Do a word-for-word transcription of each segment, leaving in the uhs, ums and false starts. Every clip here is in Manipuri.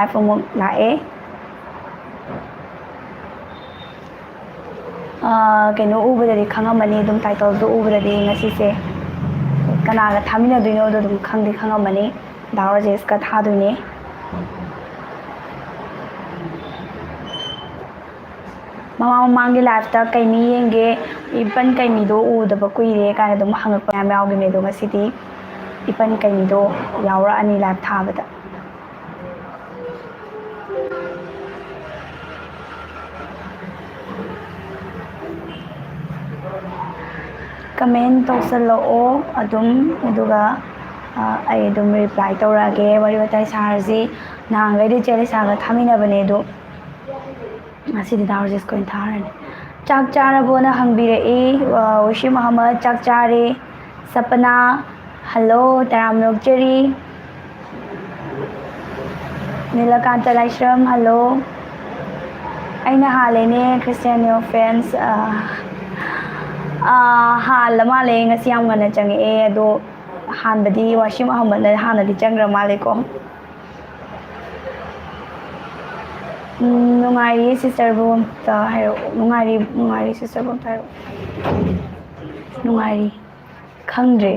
ꯂꯥꯏꯐ ꯑꯃꯨꯛ ꯂꯥꯛꯑꯦ꯫ ꯀꯩꯅꯣ ꯎꯕꯗꯗꯤ ꯈꯪꯉꯝꯃꯅꯤ, ꯑꯗꯨꯝ ꯇꯥꯏꯇꯜꯗꯣ ꯎꯕꯗꯗꯤ ꯉꯁꯤꯁꯦ ꯀꯅꯥꯒ ꯊꯥꯃꯤꯟꯅꯗꯣꯏꯅꯣꯗꯣ ꯑꯗꯨꯝ ꯈꯪꯗꯤ ꯈꯪꯉꯝꯃꯅꯤ꯫ ꯗꯥ ꯔꯥꯖꯦꯁꯀ ꯊꯥꯗꯣꯏꯅꯦ꯫ ꯃꯃꯥꯡ ꯃꯃꯥꯡꯒꯤ ꯂꯥꯏꯐꯇ ꯀꯩꯃꯤ ꯌꯦꯡꯒꯦ, ꯏꯄꯟ ꯀꯩꯃꯤꯗꯣ ꯎꯗꯕ ꯀꯨꯏꯔꯦ ꯀꯥꯏꯅ ꯑꯗꯨꯝ ꯍꯪꯉꯛꯄ ꯌꯥꯝ ꯌꯥꯎꯈꯤꯕꯅꯦ꯫ ꯑꯗꯣ ꯉꯁꯤꯗꯤ ꯏꯄꯟ ꯀꯩꯃꯤꯗꯣ ꯌꯥꯎꯔꯛꯑꯅꯤ ꯂꯥꯏꯐ ꯊꯥꯕꯗ꯫ ꯀꯃꯦꯟ ꯇꯧꯁꯜꯂꯛꯑꯣ ꯑꯗꯨꯝ, ꯑꯗꯨꯒ ꯑꯩ ꯑꯗꯨꯝ ꯔꯤꯄ꯭ꯂꯥꯏ ꯇꯧꯔꯛꯑꯒꯦ꯫ ꯋꯥꯔꯤ ꯋꯥꯇꯥꯏ ꯁꯥꯔꯁꯤ꯫ ꯅꯍꯥꯟꯈꯩꯗꯤ ꯆꯦ ꯂꯤꯁꯥꯒ ꯊꯥꯃꯤꯟꯅꯕꯅꯦ, ꯑꯗꯣ ꯉꯁꯤꯗꯤ ꯗꯥ ꯔꯥꯖꯦꯁꯀ ꯑꯣꯏꯅ ꯊꯥꯔꯅꯤ꯫ ꯆꯥꯛ ꯆꯥꯔꯕꯣꯅ ꯍꯪꯕꯤꯔꯛꯏ꯫ ꯋꯥꯁꯤꯝ ꯑꯍꯃꯗ ꯆꯥꯛ ꯆꯥꯔꯦ꯫ ꯁꯄꯅꯥ, ꯍꯜꯂꯣ, ꯇꯔꯥꯝꯅ ꯑꯣꯛꯆꯔꯤ꯫ ꯅꯤꯂꯀꯥꯟꯇ ꯂꯥꯏꯁ꯭ꯔꯝ, ꯍꯜꯂꯣ꯫ ꯑꯩꯅ ꯍꯥꯜꯂꯦꯅꯦ, ꯈ꯭ꯔꯤꯁꯇꯤꯌꯥꯅꯣ ꯐꯦꯟꯁ꯫ ꯑꯥ, ꯑꯥ, ꯍꯥꯜꯂ ꯃꯥꯜꯂꯦ, ꯉꯁꯤ ꯌꯥꯝ ꯉꯟꯅ ꯆꯪꯉꯛꯑꯦ꯫ ꯑꯗꯣ ꯍꯥꯟꯕꯗꯤ ꯋꯥꯁꯤꯝ ꯑꯍꯃꯗꯅ ꯍꯥꯟꯅꯗꯤ ꯆꯪꯈ꯭ꯔ ꯃꯥꯜꯂꯦꯀꯣ꯫ ꯎꯝ, ꯅꯨꯡꯉꯥꯏꯔꯤ ꯁꯤꯁꯇꯔꯕꯨ ꯑꯝꯇ ꯍꯥꯏꯔꯛꯑꯣ꯫ ꯅꯨꯡꯉꯥꯏꯔꯤ, ꯅꯨꯡꯉꯥꯏꯔꯤ ꯁꯤꯁꯇꯔꯕꯨ ꯑꯝꯇ ꯍꯥꯏꯔꯛꯑꯣ꯫ ꯅꯨꯡꯉꯥꯏꯔꯤ꯫ ꯈꯪꯗ꯭ꯔꯦ꯫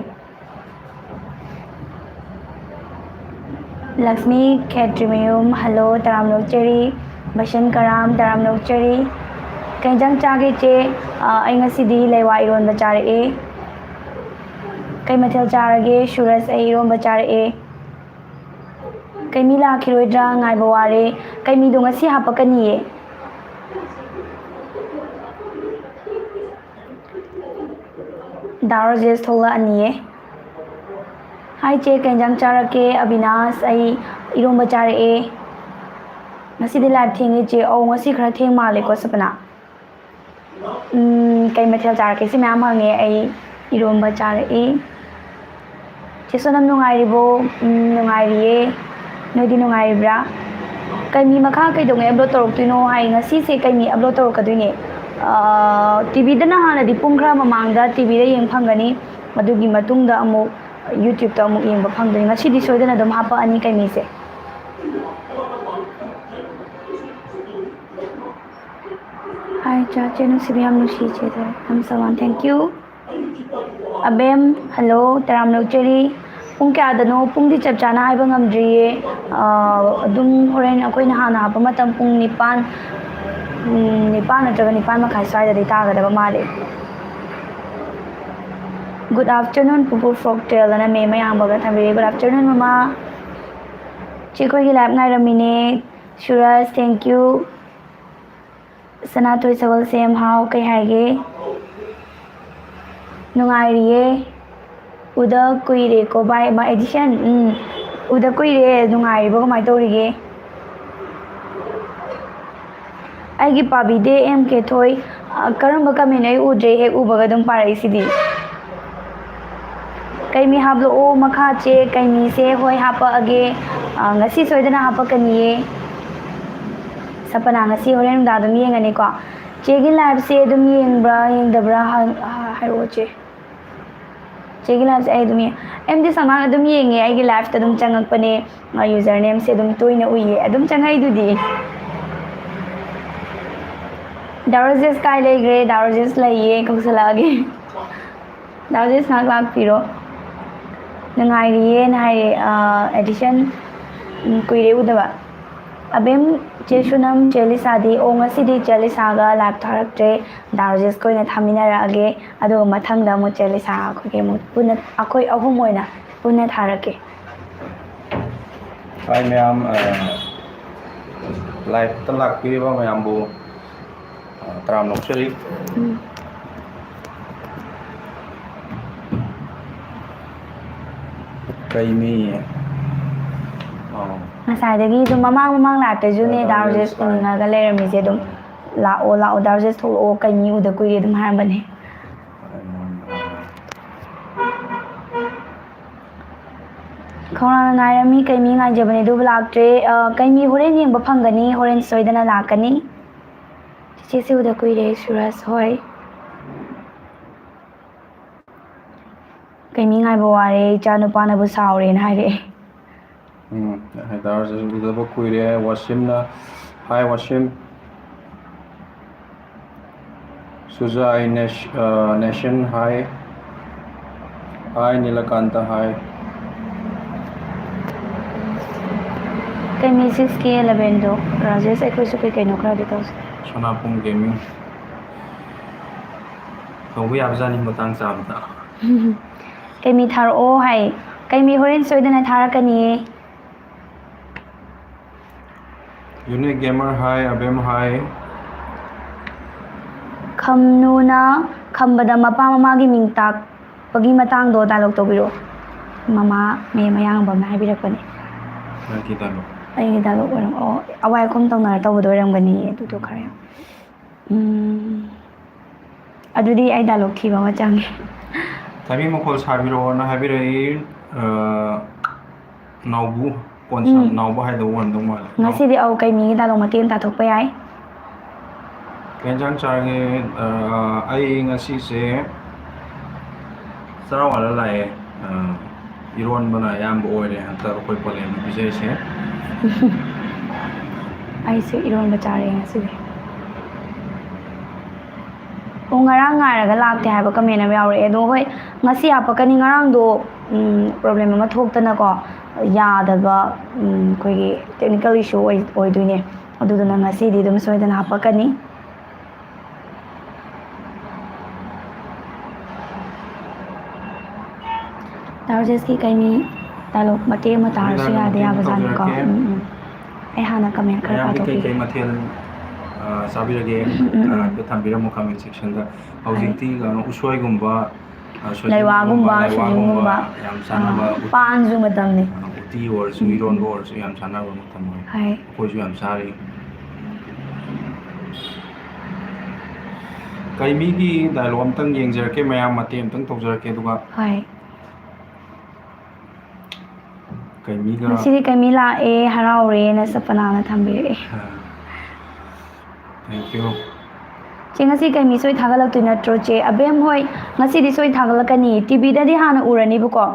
ꯂꯛꯁꯃꯤ ꯈꯦꯇ꯭ꯔꯤꯃꯌꯨꯝ, ꯍꯜꯂꯣ, ꯇꯔꯥꯝꯅ ꯑꯣꯛꯆꯔꯤ꯫ ꯕꯁꯟ ꯀꯔꯥꯝ, ꯇꯔꯥꯝꯅ ꯑꯣꯛꯆꯔꯤ꯫ ꯀꯩ ꯏꯟꯖꯥꯡ ꯆꯥꯒꯦ ꯏꯆꯦ? ꯑ, ꯑꯩ ꯉꯁꯤꯗꯤ ꯂꯩꯋꯥ ꯏꯔꯣꯟꯕ ꯆꯥꯔꯛꯑꯦ꯫ ꯀꯩ ꯃꯊꯦꯜ ꯆꯥꯔꯒꯦ? ꯁꯨꯔꯖ, ꯑꯩ ꯏꯔꯣꯟꯕ ꯆꯥꯔꯛꯑꯦ꯫ ꯀꯩꯃꯤ ꯂꯥꯛꯈꯤꯔꯣꯏꯗ꯭ꯔꯥ? ꯉꯥꯏꯕ ꯋꯥꯔꯦ꯫ ꯀꯩꯃꯤꯗꯣ ꯉꯁꯤ ꯍꯥꯞꯄꯛꯀꯅꯤꯌꯦ꯫ ꯗꯥ ꯔꯣꯖꯦꯁ ꯊꯣꯛꯂꯛꯑꯅꯤꯌꯦ꯫ ꯍꯥꯏ ꯆꯦ, ꯀꯩ ꯏꯟꯖꯥꯡ ꯆꯥꯔꯛꯀꯦ? ꯑꯕꯤꯅꯥꯁ, ꯑꯩ ꯏꯔꯣꯝꯕ ꯆꯥꯔꯛꯑꯦ꯫ ꯉꯁꯤꯗꯤ ꯂꯥꯏꯚ ꯊꯦꯡꯉꯦ ꯆꯦ꯫ ꯑꯧ, ꯉꯁꯤ ꯈꯔ ꯊꯦꯡ ꯃꯥꯜꯂꯦꯀꯣ, ꯁꯄꯅꯥ? ꯎꯝ, ꯀꯩ ꯃꯊꯦꯜ ꯆꯥꯔꯛꯀꯦ? ꯁꯤ ꯃꯌꯥꯝ ꯍꯪꯉꯦ꯫ ꯑꯩ ꯏꯔꯣꯝꯕ ꯆꯥꯔꯛꯑꯦ꯫ ꯆꯦ ꯁꯣꯅꯝ ꯅꯨꯡꯉꯥꯏꯔꯤꯕꯣ? ꯎꯝ, ꯅꯨꯡꯉꯥꯏꯔꯤꯌꯦ꯫ ꯅꯣꯏꯗꯤ ꯅꯨꯡꯉꯥꯏꯔꯤꯕ꯭ꯔꯥ? ꯀꯩꯃꯤ ꯃꯈꯥ ꯀꯩꯗꯧꯉꯩ ꯑꯞꯂꯣꯗ ꯇꯧꯔꯛꯇꯣꯏꯅꯣ ꯍꯥꯏ? ꯉꯁꯤꯁꯦ ꯀꯩꯃꯤ ꯑꯞꯂꯣꯗ ꯇꯧꯔꯛꯀꯗꯣꯏꯅꯦ꯫ ꯑꯥ, ꯇꯤ ꯚꯤꯗꯅ ꯍꯥꯟꯅꯗꯤ ꯄꯨꯡ ꯈꯔ ꯃꯃꯥꯡꯗ ꯇꯤ ꯚꯤꯗ ꯌꯦꯡ ꯐꯪꯒꯅꯤ꯫ ꯃꯗꯨꯒꯤ ꯃꯇꯨꯡꯗ ꯑꯃꯨꯛ YouTube-ꯇ ꯑꯃꯨꯛ ꯌꯦꯡꯕ ꯐꯪꯗꯣꯏꯅꯤ꯫ ꯉꯁꯤꯗꯤ ꯁꯣꯏꯗꯅ ꯑꯗꯨꯝ ꯍꯥꯄꯛꯑꯅꯤ ꯀꯩꯃꯤꯁꯦ꯫ ꯍꯥꯏ ꯆꯥ, ꯆꯦ ꯅꯨꯡꯁꯤꯕꯤ, ꯌꯥꯝ ꯅꯨꯡꯁꯤ ꯆꯦꯗ, ꯌꯥꯝ ꯆꯥꯎꯅ thank you꯫ ꯑꯕꯦꯝ, hello, ꯇꯔꯥꯝꯅ ꯑꯣꯛꯆꯔꯤ꯫ ꯄꯨꯡ ꯀꯌꯥꯗꯅꯣ? ꯄꯨꯡꯗꯤ ꯆꯞ ꯆꯥꯅ ꯍꯥꯏꯕ ꯉꯝꯗ꯭ꯔꯤꯌꯦ꯫ ꯑꯥ, ꯑꯗꯨꯝ ꯍꯣꯔꯦꯟ ꯑꯩꯈꯣꯏꯅ ꯍꯥꯟꯅ ꯍꯥꯞꯄ ꯃꯇꯝ ꯄꯨꯡ ꯅꯤꯄꯥꯟ, ꯎꯝ, ꯅꯤꯄꯥꯟ ꯅꯠꯇ꯭ꯔꯒ ꯅꯤꯄꯥꯟ ꯃꯈꯥꯏ ꯁ꯭ꯋꯥꯏꯗꯗꯤ ꯇꯥꯒꯗꯕ ꯃꯥꯜꯂꯦ꯫ Good afternoon ꯄꯨꯄꯨ folk tale ꯑꯅ ꯃꯦꯝ ꯃꯌꯥꯝꯕꯒ ꯊꯝꯕꯤꯔꯦ꯫ Good afternoon ꯃꯃꯥ꯫ ꯆꯦ ꯑꯩꯈꯣꯏꯒꯤ live ꯉꯥꯏꯔꯝꯃꯤꯅꯦ꯫ Suraj, thank you꯫ ꯁꯅꯥꯊꯣꯏ ꯁꯒꯣꯜꯁꯦꯝ, ꯍꯥꯎ, ꯀꯩ ꯍꯥꯏꯒꯦ? ꯅꯨꯡꯉꯥꯏꯔꯤꯌꯦ꯫ ꯎꯗ ꯀꯨꯏꯔꯦꯀꯣ ꯚꯥꯏ꯫ ꯑꯃ edition, ꯎꯝ, ꯎꯗ ꯀꯨꯏꯔꯦ꯫ ꯅꯨꯡꯉꯥꯏꯔꯤꯕꯣ? ꯀꯃꯥꯏꯅ ꯇꯧꯔꯤꯒꯦ? ꯑꯩꯒꯤ ꯄꯥꯕꯤꯗꯦ ꯑꯦꯝ ꯀꯦ ꯊꯣꯏ꯫ ꯑ, ꯀꯔꯝꯕ comment? ꯑꯩ ꯎꯗ꯭ꯔꯦ, ꯍꯦꯛ ꯎꯕꯒ ꯑꯗꯨꯝ ꯄꯥꯔꯛꯏꯁꯤꯗꯤ꯫ ꯀꯩꯃꯤ ꯍꯥꯞꯂꯛꯑꯣ ꯃꯈꯥ ꯆꯦ꯫ ꯀꯩꯃꯤꯁꯦ ꯍꯣꯏ ꯍꯥꯞꯄꯛꯑꯒꯦ꯫ ꯑ, ꯉꯁꯤ ꯁꯣꯏꯗꯅ ꯍꯥꯞꯄꯛꯀꯅꯤꯌꯦ꯫ ꯁꯄꯅꯥ, ꯉꯁꯤ ꯍꯣꯔꯦꯟ ꯅꯨꯡꯗꯥꯡ ꯑꯗꯨꯝ ꯌꯦꯡꯉꯅꯤꯀꯣ꯫ ꯆꯦꯒꯤ liveꯁꯦ ꯑꯗꯨꯝ ꯌꯦꯡꯕ꯭ꯔꯥ ꯌꯦꯡꯗꯕ꯭ꯔꯥ ꯍꯥꯏ-, ꯍꯥꯏꯔꯛꯑꯣ ꯆꯦ꯫ ꯆꯦꯒꯤ liveꯁꯦ ꯑꯩ ꯑꯗꯨꯝ ꯌꯦꯡ-, ꯑꯦꯝ ꯗꯤ ꯁꯜꯃꯥꯟ ꯑꯗꯨꯝ ꯌꯦꯡꯉꯦ, ꯑꯩꯒꯤ liveꯇ ꯑꯗꯨꯝ ꯆꯪꯉꯛꯄꯅꯦ꯫ ꯑ, usernameꯁꯦ ꯑꯗꯨꯝ ꯇꯣꯏꯅ ꯎꯏꯌꯦ, ꯑꯗꯨꯝ ꯆꯪꯉꯛꯏꯗꯨꯗꯤ꯫ ꯗꯥ ꯔꯣꯖꯦꯁ ꯀꯥꯏ ꯂꯩꯈ꯭ꯔꯦ? ꯗꯥ ꯔꯣꯖꯦꯁ ꯂꯩꯌꯦ, ꯀꯧꯁꯜꯂꯛꯑꯒꯦ꯫ ꯗꯥ ꯔꯣꯖꯦꯁ ꯉꯥꯏꯍꯥꯛ ꯂꯥꯛꯄꯤꯔꯣ꯫ ꯅꯨꯡꯉꯥꯏꯔꯤꯌꯦꯅ ꯍꯥꯏꯔꯦ, ꯑ, edition, ꯎꯝ, ꯀꯨꯏꯔꯦ ꯎꯗꯕ꯫ ꯑꯕꯦꯝ, ꯆꯦ ꯁꯨꯅꯝ, ꯆꯦ ꯂꯤꯁꯥꯗꯤ? ꯑꯣ, ꯉꯁꯤꯗꯤ ꯆꯦ ꯂꯤꯁꯥꯒ live ꯊꯥꯔꯛꯇ꯭ꯔꯦ꯫ ꯗꯥ ꯔꯣꯖꯦꯁꯀ ꯑꯣꯏꯅ ꯊꯥꯃꯤꯟꯅꯔꯛꯑꯒꯦ꯫ ꯑꯗꯨꯒ ꯃꯊꯪꯗ ꯑꯃꯨꯛ ꯆꯦ ꯂꯤꯁꯥ ꯑꯩꯈꯣꯏꯒꯤ ꯑꯃꯨꯛ ꯄꯨꯟꯅ, ꯑꯩꯈꯣꯏ ꯑꯍꯨꯝ ꯑꯣꯏꯅ ꯄꯨꯟꯅ ꯊꯥꯔꯛꯀꯦ꯫ ꯍꯥꯏ ꯃꯌꯥꯝ, ꯑ, liveꯇ ꯂꯥꯛꯄꯤꯔꯤꯕ ꯃꯌꯥꯝꯕꯨ, ꯑ, ꯇꯔꯥꯝꯅ ꯑꯣꯛꯆꯔꯤ꯫ ꯎꯝ꯫ ꯀꯩ ꯃꯤ? ꯑ꯫ ꯉꯁꯥꯏꯗꯒꯤ ꯑꯗꯨꯝ ꯃꯃꯥꯡ ꯃꯃꯥꯡ liveꯇꯁꯨꯅꯦ ꯗꯥ ꯗꯥ ꯔꯣꯖꯦꯁ ꯔꯣꯖꯦꯁ ꯎꯅꯤꯡꯉꯒ ꯂꯩꯔꯝꯃꯤꯁꯦ ꯑꯗꯨꯝ꯫ ꯑ꯫ "ꯂꯥꯛꯑꯣ, ꯂꯥꯛꯑꯣ, ꯗꯥ ꯔꯣꯖꯦꯁ ꯊꯣꯛꯂꯛꯑꯣ, ꯀꯩ ꯃꯤ ꯎꯗ ꯀꯨꯏꯔꯦ" ꯑꯗꯨꯝ ꯍꯥꯏꯔꯝꯕꯅꯦ꯫ ꯈꯧꯔꯥꯡꯅ ꯉꯥꯏꯔꯝꯃꯤ, ꯀꯩꯃꯤ ꯉꯥꯏꯖꯕꯅꯦ, ꯑꯗꯨꯕꯨ ꯂꯥꯛꯇ꯭ꯔꯦ꯫ ꯑ, ꯀꯩꯃꯤ ꯍꯣꯔꯦꯟ ꯌꯦꯡꯕ ꯐꯪꯒꯅꯤ, ꯍꯣꯔꯦꯟ ꯁꯣꯏꯗꯅ ꯂꯥꯛꯀꯅꯤ꯫ ꯆꯤꯆꯦꯁꯦ ꯎꯗ ꯀꯨꯏꯔꯦ, ꯁꯨꯔꯖ ꯍꯣꯏ꯫ ꯀꯩꯃꯤ ꯉꯥꯏꯕ ꯋꯥꯔꯦ, ꯏꯆꯥ ꯅꯨꯄꯥꯅꯕꯨ ꯁꯥꯎꯔꯦꯅ ꯍꯥꯏꯔꯛꯑꯦ꯫ ꯎꯝ, ꯍꯥꯏꯇꯥꯔꯁꯨ ꯎꯗꯕ ꯀꯨꯏꯔꯦ꯫ ꯋꯥꯁꯤꯝꯅ, ꯍꯥꯏ ꯋꯥꯁꯤꯝ꯫ ꯁꯨꯖꯥꯏ ꯅꯦꯁ-, ꯑ, ꯅꯦꯁꯟ ꯍꯥꯏ꯫ ꯍꯥꯏ ꯅꯤꯂꯀꯥꯟꯇ ꯍꯥꯏ꯫ ꯀꯩꯃꯤ ꯁꯤꯛꯁ ꯀꯦ ꯑꯦꯂꯚꯦꯟꯗꯣ ꯔꯥꯖꯦꯁ ꯑꯩꯈꯣꯏꯁꯨ ꯀꯩ ꯀꯩꯅꯣ ꯈꯔꯗꯤ ꯇꯧꯁꯦ꯫ ꯁꯣꯅꯥꯄꯨꯝ ꯒꯦꯃꯤꯡ꯫ ꯇꯧꯕ ꯌꯥꯕꯖꯥꯠꯅꯤ ꯃꯇꯥꯡ ꯆꯥꯕꯗ꯫ ꯀꯩꯃꯤ ꯊꯥꯔꯛꯑꯣ ꯍꯥꯏ꯫ ꯀꯩꯃꯤ ꯍꯣꯔꯦꯟ ꯁꯣꯏꯗꯅ ꯊꯥꯔꯛꯀꯅꯤꯌꯦ꯫ ꯌꯨꯅꯤꯛ ꯒꯦꯃꯔ ꯍꯥꯏ, ꯑꯕꯦꯝ ꯍꯥꯏ꯫ ꯈꯝꯅꯨꯅ ꯈꯝꯕꯗ ꯃꯄꯥ ꯃꯃꯥꯒꯤ ꯃꯤꯡ ꯇꯥꯛꯄꯒꯤ ꯃꯇꯥꯡꯗꯣ ꯗꯥꯏꯂꯣꯛ ꯇꯧꯕꯤꯔꯛꯑꯣ꯫ ꯃꯃꯥ ꯃꯦꯝ ꯑꯌꯥꯡꯕꯝꯅ ꯍꯥꯏꯕꯤꯔꯛꯄꯅꯦ꯫ ꯅꯪꯒꯤ ꯗꯥꯏꯂꯣꯛ꯫ ꯑꯩꯒꯤ ꯗꯥꯏꯂꯣꯛ ꯑꯣꯏꯔꯝ-, ꯑꯣ, ꯑꯋꯥꯏ ꯑꯈꯨꯝ ꯇꯧꯅꯔ ꯇꯧꯕꯗꯣ ꯑꯣꯏꯔꯝꯒꯅꯤꯌꯦ꯫ ꯑꯗꯨꯗꯣ ꯈꯔ ꯌꯥꯝ꯫ ꯎꯝ, ꯑꯗꯨꯗꯤ ꯑꯩ ꯗꯥꯏꯂꯣꯛ ꯊꯤꯕ ꯑꯃ ꯆꯪꯉꯦ꯫ ꯇꯥꯏꯃꯤꯡ ꯃꯈꯣꯜ ꯁꯥꯕꯤꯔꯛꯑꯣꯅ ꯍꯥꯏꯕꯤꯔꯛꯏ꯫ ꯑ, ꯅꯥꯎꯕꯨ, ꯀꯣꯟꯁꯝ, ꯎꯝ꯫ ꯅꯥꯎꯕ ꯍꯥꯏꯗꯧ ꯑꯣꯏꯔꯝꯗꯧ ꯃꯥꯜꯂꯦ꯫ ꯉꯁꯤꯗꯤ, ꯑꯧ, ꯀꯩꯃꯤꯒꯤ ꯗꯥꯏꯂꯣꯛ ꯃꯇꯦꯛ ꯑꯃ ꯇꯥꯊꯣꯛꯄ ꯌꯥꯏ꯫ ꯀꯩ ꯌꯦꯟꯁꯥꯡ ꯆꯥꯔꯒꯦ? ꯑ, ꯑꯩ ꯉꯁꯤꯁꯦ ꯆꯔꯥ ꯋꯥꯜꯂ ꯂꯥꯛꯑꯦ꯫ ꯑ, ꯏꯔꯣꯟꯕꯅ ꯑꯌꯥꯝꯕ ꯑꯣꯏꯔꯦ ꯍꯟꯗꯛ ꯑꯩꯈꯣꯏ ꯄꯂꯦꯟꯗ ꯄꯤꯖꯔꯤꯁꯦ꯫ ꯑꯩꯁꯨ ꯏꯔꯣꯟꯕ ꯆꯥꯔꯦ ꯉꯁꯤꯗꯤ꯫ ꯑꯣ, ꯉꯔꯥꯡ ꯉꯥꯏꯔꯒ ꯂꯥꯛꯇꯦ ꯍꯥꯏꯕ ꯀꯃꯦꯟ ꯑꯃ ꯌꯥꯎꯔꯛꯑꯦ꯫ ꯑꯗꯣ ꯍꯣꯏ, ꯉꯁꯤ ꯍꯥꯄꯛꯀꯅꯤ꯫ ꯉꯔꯥꯡꯗꯣ, ꯎꯝ, ꯄ꯭ꯔꯣꯕ꯭ꯂꯦꯝ ꯑꯃ ꯊꯣꯛꯇꯅꯀꯣ, ꯌꯥꯗꯕ, ꯎꯝ, ꯑꯩꯈꯣꯏꯒꯤ ꯇꯦꯛꯅꯤꯀꯦꯜ ꯏꯁꯨ ꯑꯣꯏ-, ꯑꯣꯏꯗꯣꯏꯅꯦ꯫ ꯑꯗꯨꯗꯨꯅ ꯉꯁꯤꯗꯤ ꯑꯗꯨꯝ ꯁꯣꯏꯗꯅ ꯍꯥꯄꯛꯀꯅꯤ꯫ ꯇꯥꯔꯖꯦꯁꯀꯤ ꯀꯩꯃꯤ ꯗꯥꯏꯂꯣꯛ ꯃꯇꯦꯛ ꯑꯃ ꯇꯥꯔꯁꯨ ꯌꯥꯗꯤ ꯌꯥꯕꯖꯥꯠꯅꯤꯀꯣ꯫ ꯎꯝ, ꯎꯝ꯫ ꯑꯩ ꯍꯥꯟꯅ ꯀꯃꯦꯟ ꯈꯔ ꯄꯥꯊꯣꯛꯈꯤꯒꯦ꯫ ꯃꯌꯥꯝꯗꯤ ꯀꯩ ꯀꯩ ꯃꯊꯦꯜ, ꯑ, ꯆꯥꯕꯤꯔꯒꯦ? ꯎꯝ, ꯎꯝ, ꯎꯝ꯫ ꯍꯥꯏꯐꯦꯠ ꯊꯝꯕꯤꯔꯝꯃꯨ ꯀꯃꯦꯟ ꯁꯦꯛꯁꯟꯗ꯫ ꯍꯣꯏ꯫ ꯍꯧꯖꯤꯛꯇꯤ ꯀꯩꯅꯣ, ꯎꯁꯣꯏꯒꯨꯝꯕ, ꯑ, ꯁꯣꯏꯕꯨꯝꯒꯨꯝꯕ, ꯂꯩꯋꯥꯒꯨꯝꯕ, ꯂꯩꯋꯥꯒꯨꯝꯕ ꯁꯣꯏꯕꯨꯝꯒꯨꯝꯕ꯫ ꯌꯥꯝ ꯆꯥꯅꯕ, ꯑꯥ, ꯎꯇꯤ, ꯄꯥꯟꯁꯨ ꯃꯇꯝꯅꯤ꯫ ꯑ, ꯎꯇꯤ ꯑꯣꯏꯔꯁꯨ, ꯎꯝ, ꯎꯝ꯫ ꯏꯔꯣꯟꯕ ꯑꯣꯏꯔꯁꯨ ꯌꯥꯝ ꯆꯥꯅꯕ ꯃꯇꯝ ꯑꯣꯏ꯫ ꯍꯣꯏ꯫ ꯑꯩꯈꯣꯏꯁꯨ ꯌꯥꯝ ꯆꯥꯔꯤ꯫ ꯀꯩꯃꯤꯒꯤ ꯗꯥꯏꯂꯣꯛ ꯑꯝꯇꯪ ꯌꯦꯡꯖꯔꯛꯀꯦ ꯃꯌꯥꯝ, ꯃꯇꯦꯛ ꯑꯝꯇꯪ ꯇꯧꯖꯔꯛꯀꯦ, ꯑꯗꯨꯒ ꯍꯣꯏ꯫ ꯀꯩꯃꯤꯒ ꯉꯁꯤꯗꯤ ꯀꯩꯃꯤ ꯂꯥꯛꯑꯦ, ꯍꯔꯥꯎꯔꯦꯅ ꯁꯄꯅꯥꯅ ꯊꯝꯕꯤꯔꯛꯑꯦ꯫ Thank you꯫ ꯆꯦ, ꯉꯁꯤ ꯀꯩꯃꯤ ꯁꯣꯏ ꯊꯥꯒꯠꯂꯛꯇꯣꯏ ꯅꯠꯇ꯭ꯔꯣ, ꯆꯦ? ꯑꯕꯦꯝ ꯍꯣꯏ, ꯉꯁꯤꯗꯤ ꯁꯣꯏ ꯊꯥꯒꯠꯂꯛꯀꯅꯤ꯫ ꯇꯤꯚꯤꯗꯗꯤ ꯍꯥꯟꯅ ꯎꯔꯅꯤꯕꯀꯣ꯫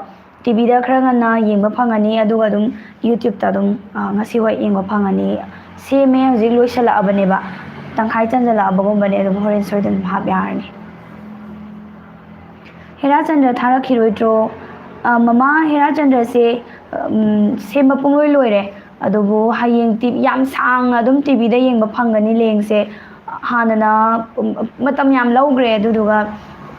ꯇꯤꯚꯤꯗ ꯈꯔ ꯉꯟꯅ ꯌꯦꯡꯕ ꯐꯪꯉꯅꯤ, ꯑꯗꯨꯒ ꯑꯗꯨꯝ YouTube-ꯇ ꯑꯗꯨꯝ, ꯑ, ꯉꯁꯤ ꯍꯣꯏ ꯌꯦꯡꯕ ꯐꯪꯉꯅꯤ꯫ ꯁꯦꯝꯃꯦ, ꯍꯧꯖꯤꯛ ꯂꯣꯏꯁꯤꯜꯂꯛꯑꯕꯅꯦꯕ, ꯇꯪꯈꯥꯏ ꯆꯟꯖꯜꯂꯛꯑꯕꯒꯨꯝꯕꯅꯦ, ꯑꯗꯨꯝ ꯍꯣꯔꯦꯟ ꯁꯣꯏꯗꯅ ꯍꯥꯞ ꯌꯥꯔꯅꯤ꯫ ꯍꯦꯔꯥꯆꯟꯗ꯭ꯔ ꯊꯥꯔꯛꯈꯤꯔꯣꯏꯗ꯭ꯔꯣ? ꯑ, ꯃꯃꯥ, ꯍꯦꯔꯥꯆꯟꯗ꯭ꯔꯁꯦ, ꯎꯝ, ꯁꯦꯝꯕ ꯄꯨꯡꯂꯣꯏ ꯂꯣꯏꯔꯦ, ꯑꯗꯨꯕꯨ ꯍꯌꯦꯡ ꯇꯤ-, ꯌꯥꯝ ꯁꯥꯡꯅ ꯑꯗꯨꯝ ꯇꯤꯚꯤꯗ ꯌꯦꯡꯕ ꯐꯪꯒꯅꯤ ꯂꯦꯡꯁꯦ꯫ ꯍꯥꯟꯅꯅ, ꯎꯝ, ꯃꯇꯝ ꯌꯥꯝ ꯂꯧꯈ꯭ꯔꯦ, ꯑꯗꯨꯗꯨꯒ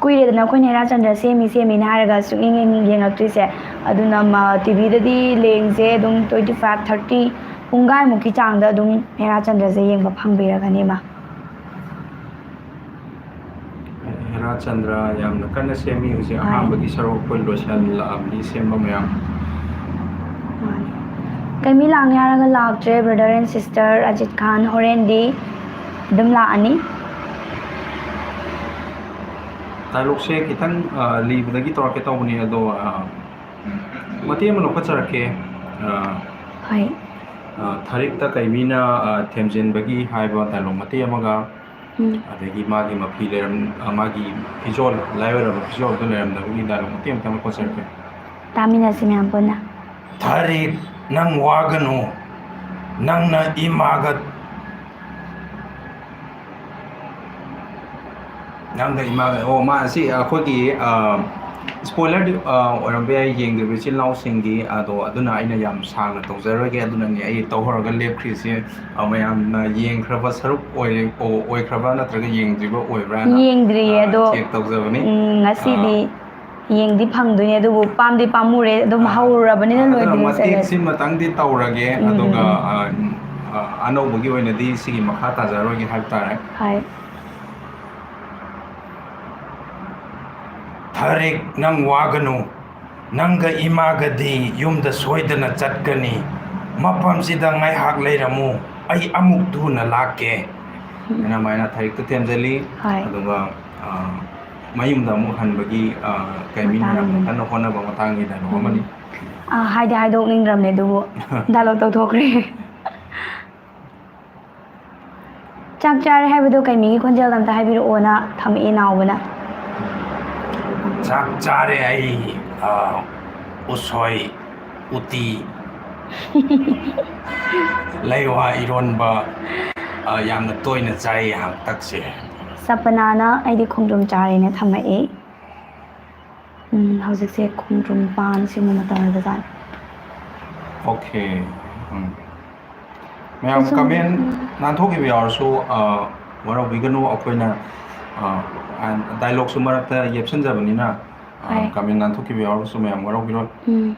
ꯀꯨꯏꯔꯦꯗꯅ ꯑꯩꯈꯣꯏꯅ ꯍꯦꯔꯥꯆꯟꯗ꯭ꯔ ꯁꯦꯝꯃꯤ ꯁꯦꯝꯃꯤꯅ ꯍꯥꯏꯔꯒ ꯁꯨꯛꯌꯦꯡ ꯌꯦꯡ-, ꯌꯦꯡꯉꯛꯇ꯭ꯔꯤꯁꯦ꯫ ꯑꯗꯨꯅ ꯃ-, ꯇꯤꯚꯤꯗꯗꯤ ꯂꯦꯡꯁꯦ ꯑꯗꯨꯝ twenty five, thirty, ꯄꯨꯡꯈꯥꯏꯃꯨꯛꯀꯤ ꯆꯥꯡꯗ ꯑꯗꯨꯝ ꯍꯦꯔꯥꯆꯟꯗ꯭ꯔꯁꯦ ꯌꯦꯡꯕ ꯐꯪꯕꯤꯔꯒꯅꯤ, ꯃꯥ꯫ ꯍꯦꯔꯥꯆꯟꯗ꯭ꯔ ꯌꯥꯝꯅ ꯀꯟꯅ ꯁꯦꯝꯃꯤ ꯍꯧꯖꯤꯛ꯫ ꯍꯣꯏ꯫ ꯑꯍꯥꯟꯕꯒꯤ ꯁꯔꯨꯛ ꯑꯩꯈꯣꯏ ꯂꯣꯏꯁꯤꯜꯂꯛꯑꯕꯅꯤ ꯁꯦꯝꯕ ꯃꯌꯥꯝ꯫ ꯃꯥꯅꯤ꯫ ꯀꯩꯃꯤ ꯂꯥꯛꯅꯤ ꯍꯥꯏꯔꯒ ꯂꯥꯛꯇ꯭ꯔꯦ, brother and sister ꯑꯖꯤꯠ ꯈꯥꯟ꯫ ꯍꯣꯔꯦꯟꯗꯤ ꯑꯗꯨꯝ ꯂꯥꯛꯑꯅꯤ꯫ ꯗꯥꯏꯂꯣꯛꯁꯦ ꯈꯤꯇꯪ, ꯑ, ꯂꯤꯕꯗꯒꯤ ꯇꯧꯔꯛꯀꯦ ꯇꯧꯕꯅꯤ, ꯑꯗꯣ, ꯑ, ꯃꯇꯦꯛ ꯑꯃ ꯂꯧꯈꯠꯆꯔꯛꯀꯦ꯫ ꯑ, ꯍꯣꯏ꯫ ꯑ, ꯊꯔꯤꯛꯇ ꯀꯩꯃꯤꯅ, ꯑ, ꯊꯦꯝꯖꯤꯟꯕꯒꯤ ꯍꯥꯏꯕ ꯗꯥꯏꯂꯣꯛ ꯃꯇꯦꯛ ꯑꯃꯒ, ꯎꯝ꯫ ꯑꯗꯒꯤ ꯃꯥꯒꯤ ꯃꯐꯤ ꯂꯩꯔꯝ-, ꯑ, ꯃꯥꯒꯤ ꯐꯤꯖꯣꯜ, ꯂꯥꯏ ꯑꯣꯏꯔꯕ ꯐꯤꯖꯣꯜꯗꯨ ꯂꯩꯔꯝꯗꯕꯒꯤ ꯗꯥꯏꯂꯣꯛ ꯃꯇꯦꯛ ꯑꯃꯇꯪ ꯂꯧꯈꯠꯆꯔꯛꯀꯦ꯫ ꯇꯥꯃꯤꯟꯅꯁꯤ ꯃꯌꯥꯝ ꯄꯨꯟꯅ꯫ ꯊꯔꯤꯛ, ꯅꯪ ꯋꯥꯒꯅꯨ, ꯅꯪꯅ ꯏꯃꯥꯒ ꯅꯪꯒ ꯏꯃꯥꯒ, ꯑꯣ, ꯃꯥ ꯑꯁꯤ ꯑꯩꯈꯣꯏꯒꯤ, ꯑ, spoiler-ꯗꯤ, ꯑ, ꯑꯣꯏꯔꯝꯕ ꯌꯥꯏ ꯌꯦꯡꯗ꯭ꯔꯤꯕ ꯏꯆꯤꯜ ꯏꯅꯥꯎꯁꯤꯡꯒꯤ, ꯑꯗꯣ ꯑꯗꯨꯅ ꯑꯩꯅ ꯌꯥꯝ ꯁꯥꯡꯅ ꯇꯧꯖꯔꯣꯏꯒꯦ꯫ ꯑꯗꯨꯅꯅꯦ ꯑꯩ ꯇꯧꯍꯧꯔꯒ ꯂꯦꯞꯈ꯭ꯔꯤꯁꯦ, ꯑ, ꯃꯌꯥꯝꯅ ꯌꯦꯡꯈ꯭ꯔꯕ ꯁꯔꯨꯛ ꯑꯣꯏꯔꯦ-, ꯑꯣ-, ꯑꯣꯏꯈ꯭ꯔꯕ꯭ꯔꯥ ꯅꯠꯇ꯭ꯔꯒ ꯌꯦꯡꯗ꯭ꯔꯤꯕ ꯑꯣꯏꯕ꯭ꯔꯥꯅ, ꯌꯦꯡꯗ꯭ꯔꯤꯌꯦ, ꯑ, ꯑꯗꯣ, check ꯇꯧꯖꯕꯅꯤ꯫ ꯎꯝ, ꯉꯁꯤꯗꯤ ꯑ, ꯌꯦꯡꯗꯤ ꯐꯪꯗꯣꯏꯅꯦ, ꯑꯗꯨꯕꯨ ꯄꯥꯝꯗꯤ ꯄꯥꯝꯃꯨꯔꯦ, ꯑꯗꯨꯝ ꯑ, ꯍꯧꯔꯨꯔꯕꯅꯤꯅ ꯑꯗꯨꯅ ꯂꯣꯏꯗ꯭ꯔꯤꯕ ꯃꯇꯦꯛ ꯆꯠꯂꯁꯤ꯫ ꯁꯤꯃꯇꯪꯗꯤ ꯇꯧꯔꯒꯦ, ꯎꯝ, ꯑꯗꯨꯒ, ꯎꯝ, ꯎꯝ꯫ ꯑ, ꯑ, ꯑꯅꯧꯕꯒꯤ ꯑꯣꯏꯅꯗꯤ ꯁꯤꯒꯤ ꯃꯈꯥ ꯇꯥꯖꯔꯣꯏꯒꯦ ꯍꯥꯏꯕ ꯇꯥꯔꯦ꯫ ꯍꯣꯏ꯫ ꯊꯔꯤꯛ, ꯅꯪ ꯋꯥꯒꯅꯨ, ꯅꯪꯒ ꯏꯃꯥꯒꯗꯤ ꯌꯨꯝꯗ ꯁꯣꯏꯗꯅ ꯆꯠꯀꯅꯤ, ꯃꯐꯝꯁꯤꯗ ꯉꯥꯏꯍꯥꯛ ꯂꯩꯔꯝꯃꯨ, ꯑꯩ ꯑꯃꯨꯛ ꯊꯨꯅ ꯂꯥꯛꯀꯦ꯫ ꯎꯝ꯫ ꯑꯗꯨꯃꯥꯏꯅ ꯊꯔꯤꯛꯇ ꯊꯦꯝꯖꯤꯜꯂꯤ꯫ ꯍꯣꯏ꯫ ꯑꯗꯨꯒ, ꯑ, ꯃꯌꯨꯝꯗ ꯑꯃꯨꯛ ꯍꯟꯕꯒꯤ, ꯑ, ꯀꯩꯃꯤꯅ ꯌꯥꯝꯅ ꯃꯇꯥꯡꯗ꯫ ꯀꯟꯅ ꯍꯣꯠꯅꯕ ꯃꯇꯥꯡꯒꯤ ꯗꯥꯏꯂꯣꯛ ꯎꯝ꯫ ꯑꯃꯅꯤ꯫ ꯑ, ꯍꯥꯏꯗꯤ ꯍꯥꯏꯗꯣꯛꯅꯤꯡꯗ꯭ꯔꯕꯅꯦ, ꯑꯗꯨꯕꯨ ꯗꯥꯏꯂꯣꯛ ꯇꯧꯊꯣꯛꯈ꯭ꯔꯦ꯫ ꯆꯥꯛ ꯆꯥꯔꯦ ꯍꯥꯏꯕꯗꯣ ꯀꯩꯃꯤꯒꯤ ꯈꯣꯟꯖꯦꯜꯗ ꯑꯝꯇ ꯍꯥꯏꯕꯤꯔꯛꯑꯣꯅ ꯊꯝꯃꯛꯑꯦ ꯅꯥꯎꯕꯅ꯫ ꯆꯥꯛ ꯆꯥꯔꯦ ꯑꯩ, ꯑ, ꯎꯁꯣꯏ, ꯎꯇꯤ, ꯂꯩꯋꯥ ꯏꯔꯣꯟꯕ, ꯑ, ꯌꯥꯝꯅ ꯇꯣꯏꯅ ꯆꯥꯏ ꯍꯟꯗꯛꯁꯦ꯫ ꯁꯄꯅꯥꯅ ꯑꯩꯗꯤ ꯈꯣꯡꯗ꯭ꯔꯨꯝ ꯆꯥꯔꯦꯅ ꯊꯝꯃꯛꯑꯦ꯫ ꯎꯝ, ꯍꯧꯖꯤꯛꯁꯦ ꯈꯣꯡꯗ꯭ꯔꯨꯝ ꯄꯥꯟ ꯁꯤꯒꯨꯝꯕ ꯃꯇꯝ ꯑꯣꯏꯕꯖꯥꯠꯅꯤ꯫ Okay. ꯎꯝ꯫ ꯃꯌꯥꯝ ꯑꯁꯨꯝ, comment ꯎꯝ꯫ ꯅꯥꯟꯊꯣꯛꯈꯤꯕ ꯌꯥꯎꯔꯁꯨ, ꯑ, ꯋꯥꯔꯧꯕꯤꯒꯅꯨ, ꯑꯩꯈꯣꯏꯅ, ꯑ, dialogueꯁꯨ ꯃꯔꯛꯇ ꯌꯦꯞꯁꯟꯖꯕꯅꯤꯅ, ꯑ, ꯍꯣꯏ꯫ Comment ꯅꯥꯟꯊꯣꯛꯈꯤꯕ ꯌꯥꯎꯔꯒꯁꯨ ꯃꯌꯥꯝ ꯋꯥꯔꯧꯕꯤꯔꯣꯏ꯫ ꯎꯝ꯫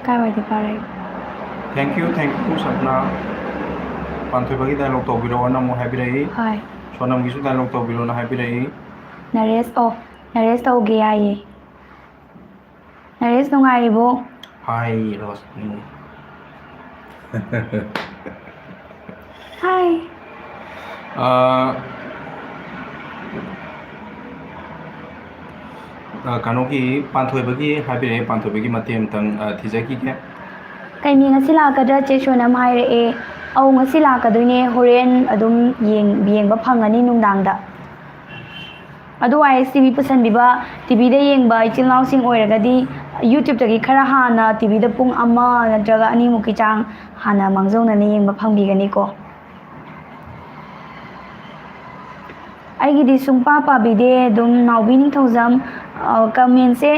ꯀꯥꯏꯋꯥꯏꯗ ꯄꯥꯔꯛꯏ? Thank you, thank you, ꯁꯞꯅꯥ꯫ ꯄꯥꯟꯊꯣꯏꯕꯒꯤ dialogue ꯇꯧꯕꯤꯔꯛꯑꯣꯅ ꯑꯃꯨꯛ ꯍꯥꯏꯕꯤꯔꯛꯏ꯫ ꯍꯣꯏ꯫ ꯁꯣꯅꯝꯒꯤꯁꯨ dialogue ꯇꯧꯕꯤꯔꯣꯅ ꯍꯥꯏꯕꯤꯔꯛꯏ꯫ ꯅꯔꯦꯁ, ꯑꯣ, ꯅꯔꯦꯁ ꯇꯧꯒꯦ ꯌꯥꯏꯌꯦ꯫ ꯅꯔꯦꯁ ꯅꯨꯡꯉꯥꯏꯔꯤꯕꯣ? Hi, ꯔꯣꯁꯅꯤ꯫ Hi꯫ ꯑꯥ, ꯑ, ꯀꯩꯅꯣꯒꯤ ꯄꯥꯟꯊꯣꯏꯕꯒꯤ ꯍꯥꯏꯕꯤꯔꯛꯑꯦ, ꯄꯥꯟꯊꯣꯏꯕꯒꯤ ꯃꯇꯦꯛ ꯑꯃꯇꯪ, ꯑ, ꯊꯤꯖꯈꯤꯒꯦ꯫ ꯀꯩꯃꯤ ꯉꯁꯤ ꯂꯥꯛꯀꯗ꯭ꯔꯥ ꯆꯦ ꯁꯣꯅꯝ ꯍꯥꯏꯔꯛꯑꯦ꯫ ꯑꯧ, ꯉꯁꯤ ꯂꯥꯛꯀꯗꯣꯏꯅꯦ, ꯍꯣꯔꯦꯟ ꯑꯗꯨꯝ ꯌꯦꯡ-, ꯌꯦꯡꯕ ꯐꯪꯒꯅꯤ ꯅꯨꯡꯗꯥꯡꯗ꯫ ꯑꯗꯨ ꯑꯥꯏ ꯑꯦꯁ ꯇꯤ ꯚꯤ ꯄꯨꯁꯟꯕꯤꯕ, ꯇꯤ ꯚꯤꯗ ꯌꯦꯡꯕ ꯏꯆꯤꯜ ꯏꯅꯥꯎꯁꯤꯡ ꯑꯣꯏꯔꯒꯗꯤ YouTube-ꯇꯒꯤ ꯈꯔ ꯍꯥꯟꯅ ꯇꯤ ꯚꯤꯗ ꯄꯨꯡ ꯑꯃ ꯅꯠꯇ꯭ꯔꯒ ꯑꯅꯤꯃꯨꯛꯀꯤ ꯆꯥꯡ ꯍꯥꯟꯅ ꯃꯥꯡꯖꯧꯅꯅ ꯌꯦꯡꯕ ꯐꯪꯕꯤꯒꯅꯤꯀꯣ꯫ ꯑꯩꯒꯤꯗꯤ ꯁꯨꯡꯄꯥ ꯄꯥꯕꯤꯗꯦ, ꯑꯗꯨꯝ ꯅꯥꯎꯕꯤ ꯅꯤꯡꯊꯧꯖꯝ, ꯑ, comment-ꯁꯦ